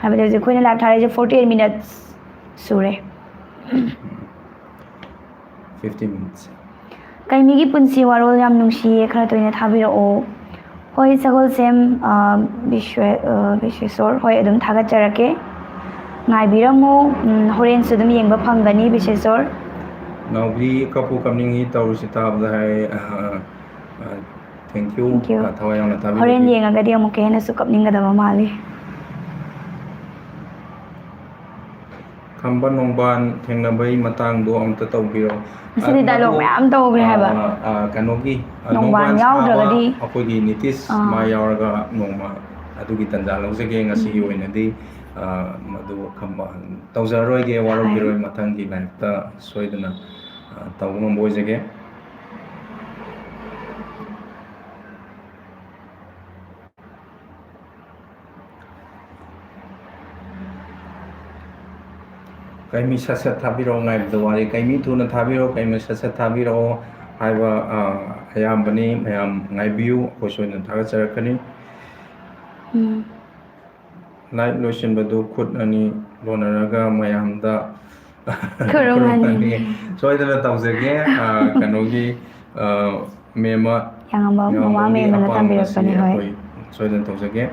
ꯍꯥꯏꯕꯗꯤ ꯍꯧꯖꯤꯛ ꯑꯩꯈꯣꯏꯅ ꯂꯥꯏꯞ ꯊꯥꯔꯛꯏꯁꯦ ꯐꯣꯔꯇꯤ ꯑꯩꯠ ꯃꯤꯅꯠꯁ ꯁꯨꯔꯦ꯫ Fifty minutes. ꯀꯩꯃꯤꯒꯤ ꯄꯨꯟꯁꯤ ꯋꯥꯔꯣꯜ ꯌꯥꯝ ꯅꯨꯡꯁꯤꯌꯦ, ꯈꯔ ꯇꯣꯏꯅ ꯊꯥꯕꯤꯔꯛꯑꯣ꯫ ꯍꯣꯏ, ꯁꯒꯣꯜꯁꯦꯝ, ꯑ, ꯕꯤꯁ꯭ꯋꯦ-, ꯑ, ꯕꯤꯁ꯭ꯋꯦꯁꯣꯔ, ꯍꯣꯏ, ꯑꯗꯨꯝ ꯊꯥꯒꯠꯆꯔꯛꯀꯦ꯫ ꯉꯥꯏꯕꯤꯔꯝꯃꯨ, ꯎꯝ, ꯍꯣꯔꯦꯟꯁꯨ ꯑꯗꯨꯝ ꯌꯦꯡꯕ ꯐꯪꯒꯅꯤ, ꯕꯤꯁ꯭ꯋꯦꯁꯣꯔ꯫ ꯅꯥꯎꯕꯤ ꯀꯞꯄꯨ ꯀꯞꯅꯤꯡꯉꯤ ꯇꯧꯔꯤꯁꯤ ꯇꯥꯕꯗ ꯍꯥꯏ꯫ ꯑ, ꯑ, thank you꯫ Thank you꯫ ꯑ, ꯊꯋꯥꯏ ꯌꯥꯎꯅ ꯇꯥꯕꯤꯕꯒꯤ꯫ ꯍꯣꯔꯦꯟ ꯌꯦꯡꯉꯒꯗꯤ ꯑꯃꯨꯛꯀ ꯍꯦꯟꯅꯁꯨ ꯀꯞꯅꯤꯡꯒꯗꯕ ꯃꯥꯜꯂꯤ꯫ ꯈꯝꯕ ꯅꯣꯡꯕꯥꯟ ꯊꯦꯡꯅꯕꯩ ꯃꯇꯥꯡꯗꯣ ꯑꯝꯇ ꯇꯧꯕꯤꯔꯣ꯫ ꯉꯁꯤꯗꯤ ꯑ, dialogue ꯃꯗꯨ, ꯃꯌꯥꯝ ꯇꯧꯈ꯭ꯔꯦ ꯍꯥꯏꯕ꯫ ꯑ, ꯑ, ꯀꯩꯅꯣꯒꯤ, ꯑ, ꯅꯣꯡꯕꯥꯟ ꯅꯣꯡꯕꯥꯟ ꯁꯥꯕ ꯌꯥꯎꯗ꯭ꯔꯒꯗꯤ꯫ ꯑꯩꯈꯣꯏꯒꯤ ꯅꯤꯇꯤꯁ ꯑꯥ꯫ ꯃꯥ ꯌꯥꯎꯔꯒ ꯅꯣꯡꯃ ꯑꯗꯨꯒꯤ ꯇꯥꯟꯖꯥ ꯂꯧꯖꯒꯦ꯫ ꯉꯁꯤꯒꯤ ꯎꯝ꯫ ꯑꯣꯏꯅꯗꯤ, ꯑ, ꯃꯗꯨ ꯈꯝꯕ ꯇꯧꯖꯔꯔꯣꯏꯒꯦ, ꯋꯥꯔꯧꯕꯤꯔꯣꯏ꯫ ꯃꯊꯪꯒꯤ ꯂꯥꯏꯐꯇ ꯁꯣꯏꯗꯅ, ꯑ, ꯇꯧꯕ ꯉꯝꯕ ꯑꯣꯏꯖꯒꯦ꯫ ꯀꯩꯃꯤ ꯁꯠ ꯁꯠ ꯊꯥꯕꯤꯔꯛꯑꯣ, ꯉꯥꯏꯕꯗ ꯋꯥꯔꯦ꯫ ꯀꯩꯃꯤ ꯊꯨꯅ ꯊꯥꯕꯤꯔꯛꯑꯣ, ꯀꯩꯃꯤ ꯁꯠ ꯁꯠ ꯊꯥꯕꯤꯔꯛꯑꯣ ꯍꯥꯏꯕ, ꯑ, ꯑꯌꯥꯝꯕꯅꯤ꯫ ꯃꯌꯥꯝ ꯉꯥꯏꯕꯤꯌꯨ, ꯑꯩꯈꯣꯏ ꯁꯣꯏꯗꯅ ꯊꯥꯒꯠꯆꯔꯛꯀꯅꯤ꯫ ꯎꯝ꯫ ꯂꯥꯏꯐ ꯂꯣꯏꯁꯤꯟꯕꯗꯨ ꯈꯨꯠ ꯑꯅꯤ ꯂꯣꯟꯅꯔꯒ ꯃꯌꯥꯝꯗ ꯈꯨꯔꯨꯝꯍꯟꯅꯤꯡꯉꯤ꯫ ꯁꯣꯏꯗꯅ ꯇꯧꯖꯒꯦ꯫ ꯑ, ꯀꯩꯅꯣꯒꯤ, ꯑ, ꯃꯦꯝꯃ ꯌꯥꯉꯝꯕ ꯃꯃꯥ ꯌꯥꯉꯝꯕꯝꯒꯤ ꯃꯦꯝꯅ ꯑꯄꯥꯝꯕ ꯊꯝꯕꯤꯔꯛꯄꯅꯦ꯫ ꯑꯁꯤ ꯍꯣꯏ꯫ ꯑꯩꯈꯣꯏ ꯁꯣꯏꯗꯅ ꯇꯧꯖꯒꯦ꯫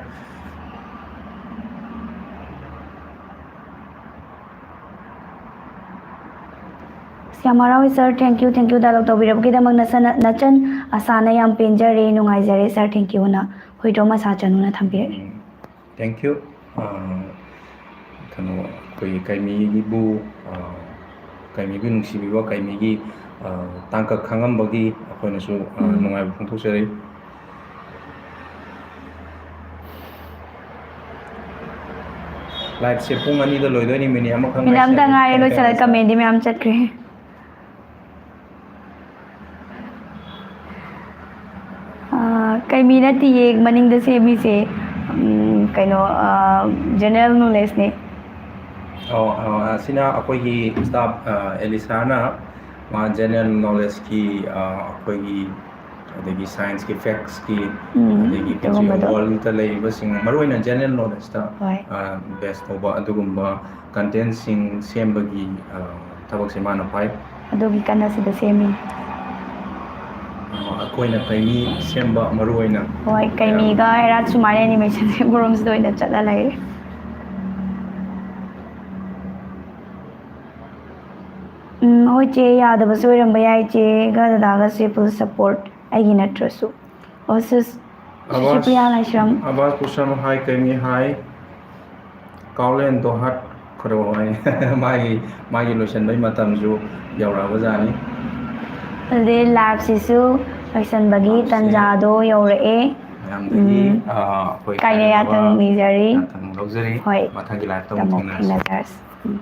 ꯑꯁ, ꯌꯥꯝ ꯍꯔꯥꯎꯋꯤ ꯁꯥꯔ, thank you, thank you dialogue ꯇꯧꯕꯤꯔꯛꯄꯒꯤꯗꯃꯛ꯫ ꯅꯆꯟ, ꯅꯆꯟ ꯑꯁꯥꯅ ꯌꯥꯝ ꯄꯦꯟꯖꯔꯦ, ꯅꯨꯡꯉꯥꯏꯖꯔꯦ ꯁꯥꯔ, thank you ꯅ ꯍꯨꯏꯗ꯭ꯔꯣꯝ ꯑꯁꯥ ꯆꯅꯨꯅ ꯊꯝꯕꯤꯔꯛꯏ꯫ ꯎꯝ, thank you꯫ ꯑ, ꯀꯩꯅꯣ, ꯑꯩꯈꯣꯏꯒꯤ ꯀꯩꯃꯤꯒꯤꯕꯨ, ꯑ, ꯀꯩꯃꯤꯕꯨ ꯅꯨꯡꯁꯤꯕꯤꯕ, ꯀꯩꯃꯤꯒꯤ, ꯑ, ꯇꯥꯡꯀꯛ ꯈꯪꯉꯝꯕꯒꯤ ꯑꯩꯈꯣꯏꯅꯁꯨ, ꯑ, ꯎꯝ꯫ ꯅꯨꯡꯉꯥꯏꯕ ꯐꯣꯡꯗꯣꯛꯆꯔꯤ꯫ Live ꯁꯦ ꯄꯨꯡ ꯑꯅꯤꯗ ꯂꯣꯏꯗꯣꯏꯅꯤ, minute ꯑꯃꯈꯛ minute ꯑꯃꯇ ꯉꯥꯏꯁꯦ꯫ ꯉꯥꯏꯔꯦ, ꯂꯣꯏꯁꯤꯜꯂꯒ comment ꯗꯤ ꯃꯌꯥꯝ ꯆꯠꯈ꯭ꯔꯦ꯫ ꯑꯥ, ꯀꯩꯃꯤ ꯅꯠꯇꯤꯌꯦ, ꯃꯅꯤꯡꯗ ꯁꯦꯝꯃꯤꯁꯦ, ꯎꯝ, ꯀꯩꯅꯣ, ꯑꯥ, general knowledge ꯅꯦ꯫ ꯑꯣ, ꯑ, ꯑꯁꯤꯅ ꯑꯩꯈꯣꯏꯒꯤ staff, ꯑ, ꯑꯦꯂꯤꯁꯥꯅ ꯃꯥ general knowledge ꯀꯤ, ꯑ, ꯑꯩꯈꯣꯏꯒꯤ, ꯑꯗꯒꯤ science ꯀꯤ facts ꯀꯤ, ꯎꯝ, ꯑꯗꯒꯤ ꯍꯧꯖꯤꯛ ꯑꯗꯨꯒꯨꯝꯕꯗꯣ꯫ World ꯇ ꯂꯩꯔꯤꯕꯁꯤꯡ, ꯃꯔꯨꯑꯣꯏꯅ general knowledge ꯇ, ꯍꯣꯏ꯫ ꯑ, base ꯇꯧꯕ ꯑꯗꯨꯒꯨꯝꯕ content ꯁꯤꯡ ꯁꯦꯝꯕꯒꯤ, ꯑ, ꯊꯕꯛꯁꯦ ꯃꯥꯅ ꯄꯥꯏ꯫ ꯑꯗꯨꯒꯤ ꯀꯟꯅ ꯁꯤꯗ ꯁꯦꯝꯃꯤ꯫ ꯑ, ꯑꯩꯈꯣꯏꯅ ꯀꯩꯃꯤ ꯁꯦꯝꯕ ꯃꯔꯨꯑꯣꯏꯅ꯫ ꯍꯣꯏ, ꯀꯩꯃꯤꯒ ꯍꯦꯔꯥꯠ ꯁꯨꯃꯥꯏꯅ animation ꯁꯦꯝꯕꯔꯣꯝꯁꯤꯗ ꯑꯣꯏꯅ ꯆꯠꯂ ꯂꯩꯔꯦ꯫ ꯎꯝ, ꯍꯣꯏ ꯆꯦ, ꯌꯥꯗꯕꯁꯨ ꯑꯣꯏꯔꯝꯕ ꯌꯥꯏ꯫ ꯆꯦꯒ ꯗꯗꯥꯒꯁꯦ full support ꯑꯩꯒꯤ ꯅꯠꯇ꯭ꯔꯁꯨ꯫ ꯑꯣ, ꯁꯤꯁ, ꯑꯕꯥꯁ, ꯁꯤꯁꯨꯄ꯭ꯔꯤꯌꯥ ꯂꯥꯏꯁ꯭ꯔꯝ꯫ ꯑꯕꯥꯁ ꯄꯨꯁꯝ ꯍꯥꯏ, ꯀꯩꯃꯤ ꯍꯥꯏ, ꯀꯥꯎꯂꯦꯟꯗꯣ ꯍꯥꯠꯈ꯭ꯔꯣ ꯍꯥꯏ꯫ ꯃꯥꯒꯤ, ꯃꯥꯒꯤ ꯂꯣꯏꯁꯤꯟꯕꯒꯤ ꯃꯇꯝꯁꯨ ꯌꯧꯔꯛꯑꯕꯖꯥꯠꯅꯤ꯫ ꯑꯗꯨꯗꯤ live ꯁꯤꯁꯨ ꯂꯣꯏꯁꯤꯟꯕꯒꯤ live ꯁꯦ ꯇꯥꯟꯖꯥꯗꯣ ꯌꯧꯔꯛꯑꯦ꯫ ꯃꯌꯥꯝꯗꯒꯤ, ꯎꯝ꯫ ꯑ, ꯑꯩꯈꯣꯏ ꯀꯥꯏꯅ ꯀꯥꯏꯅꯅꯕ ꯌꯥꯊꯪ ꯅꯤꯖꯔꯤ꯫ ꯌꯥꯊꯪ ꯂꯧꯖꯔꯤ꯫ ꯍꯣꯏ꯫ ꯃꯊꯪꯒꯤ live ꯇ ꯑꯃꯨꯛ ꯑꯃꯨꯛ ꯊꯦꯡꯅꯔꯁꯤ꯫ ꯊꯦꯡꯅꯖꯔꯁꯤ꯫ ꯎꯝ꯫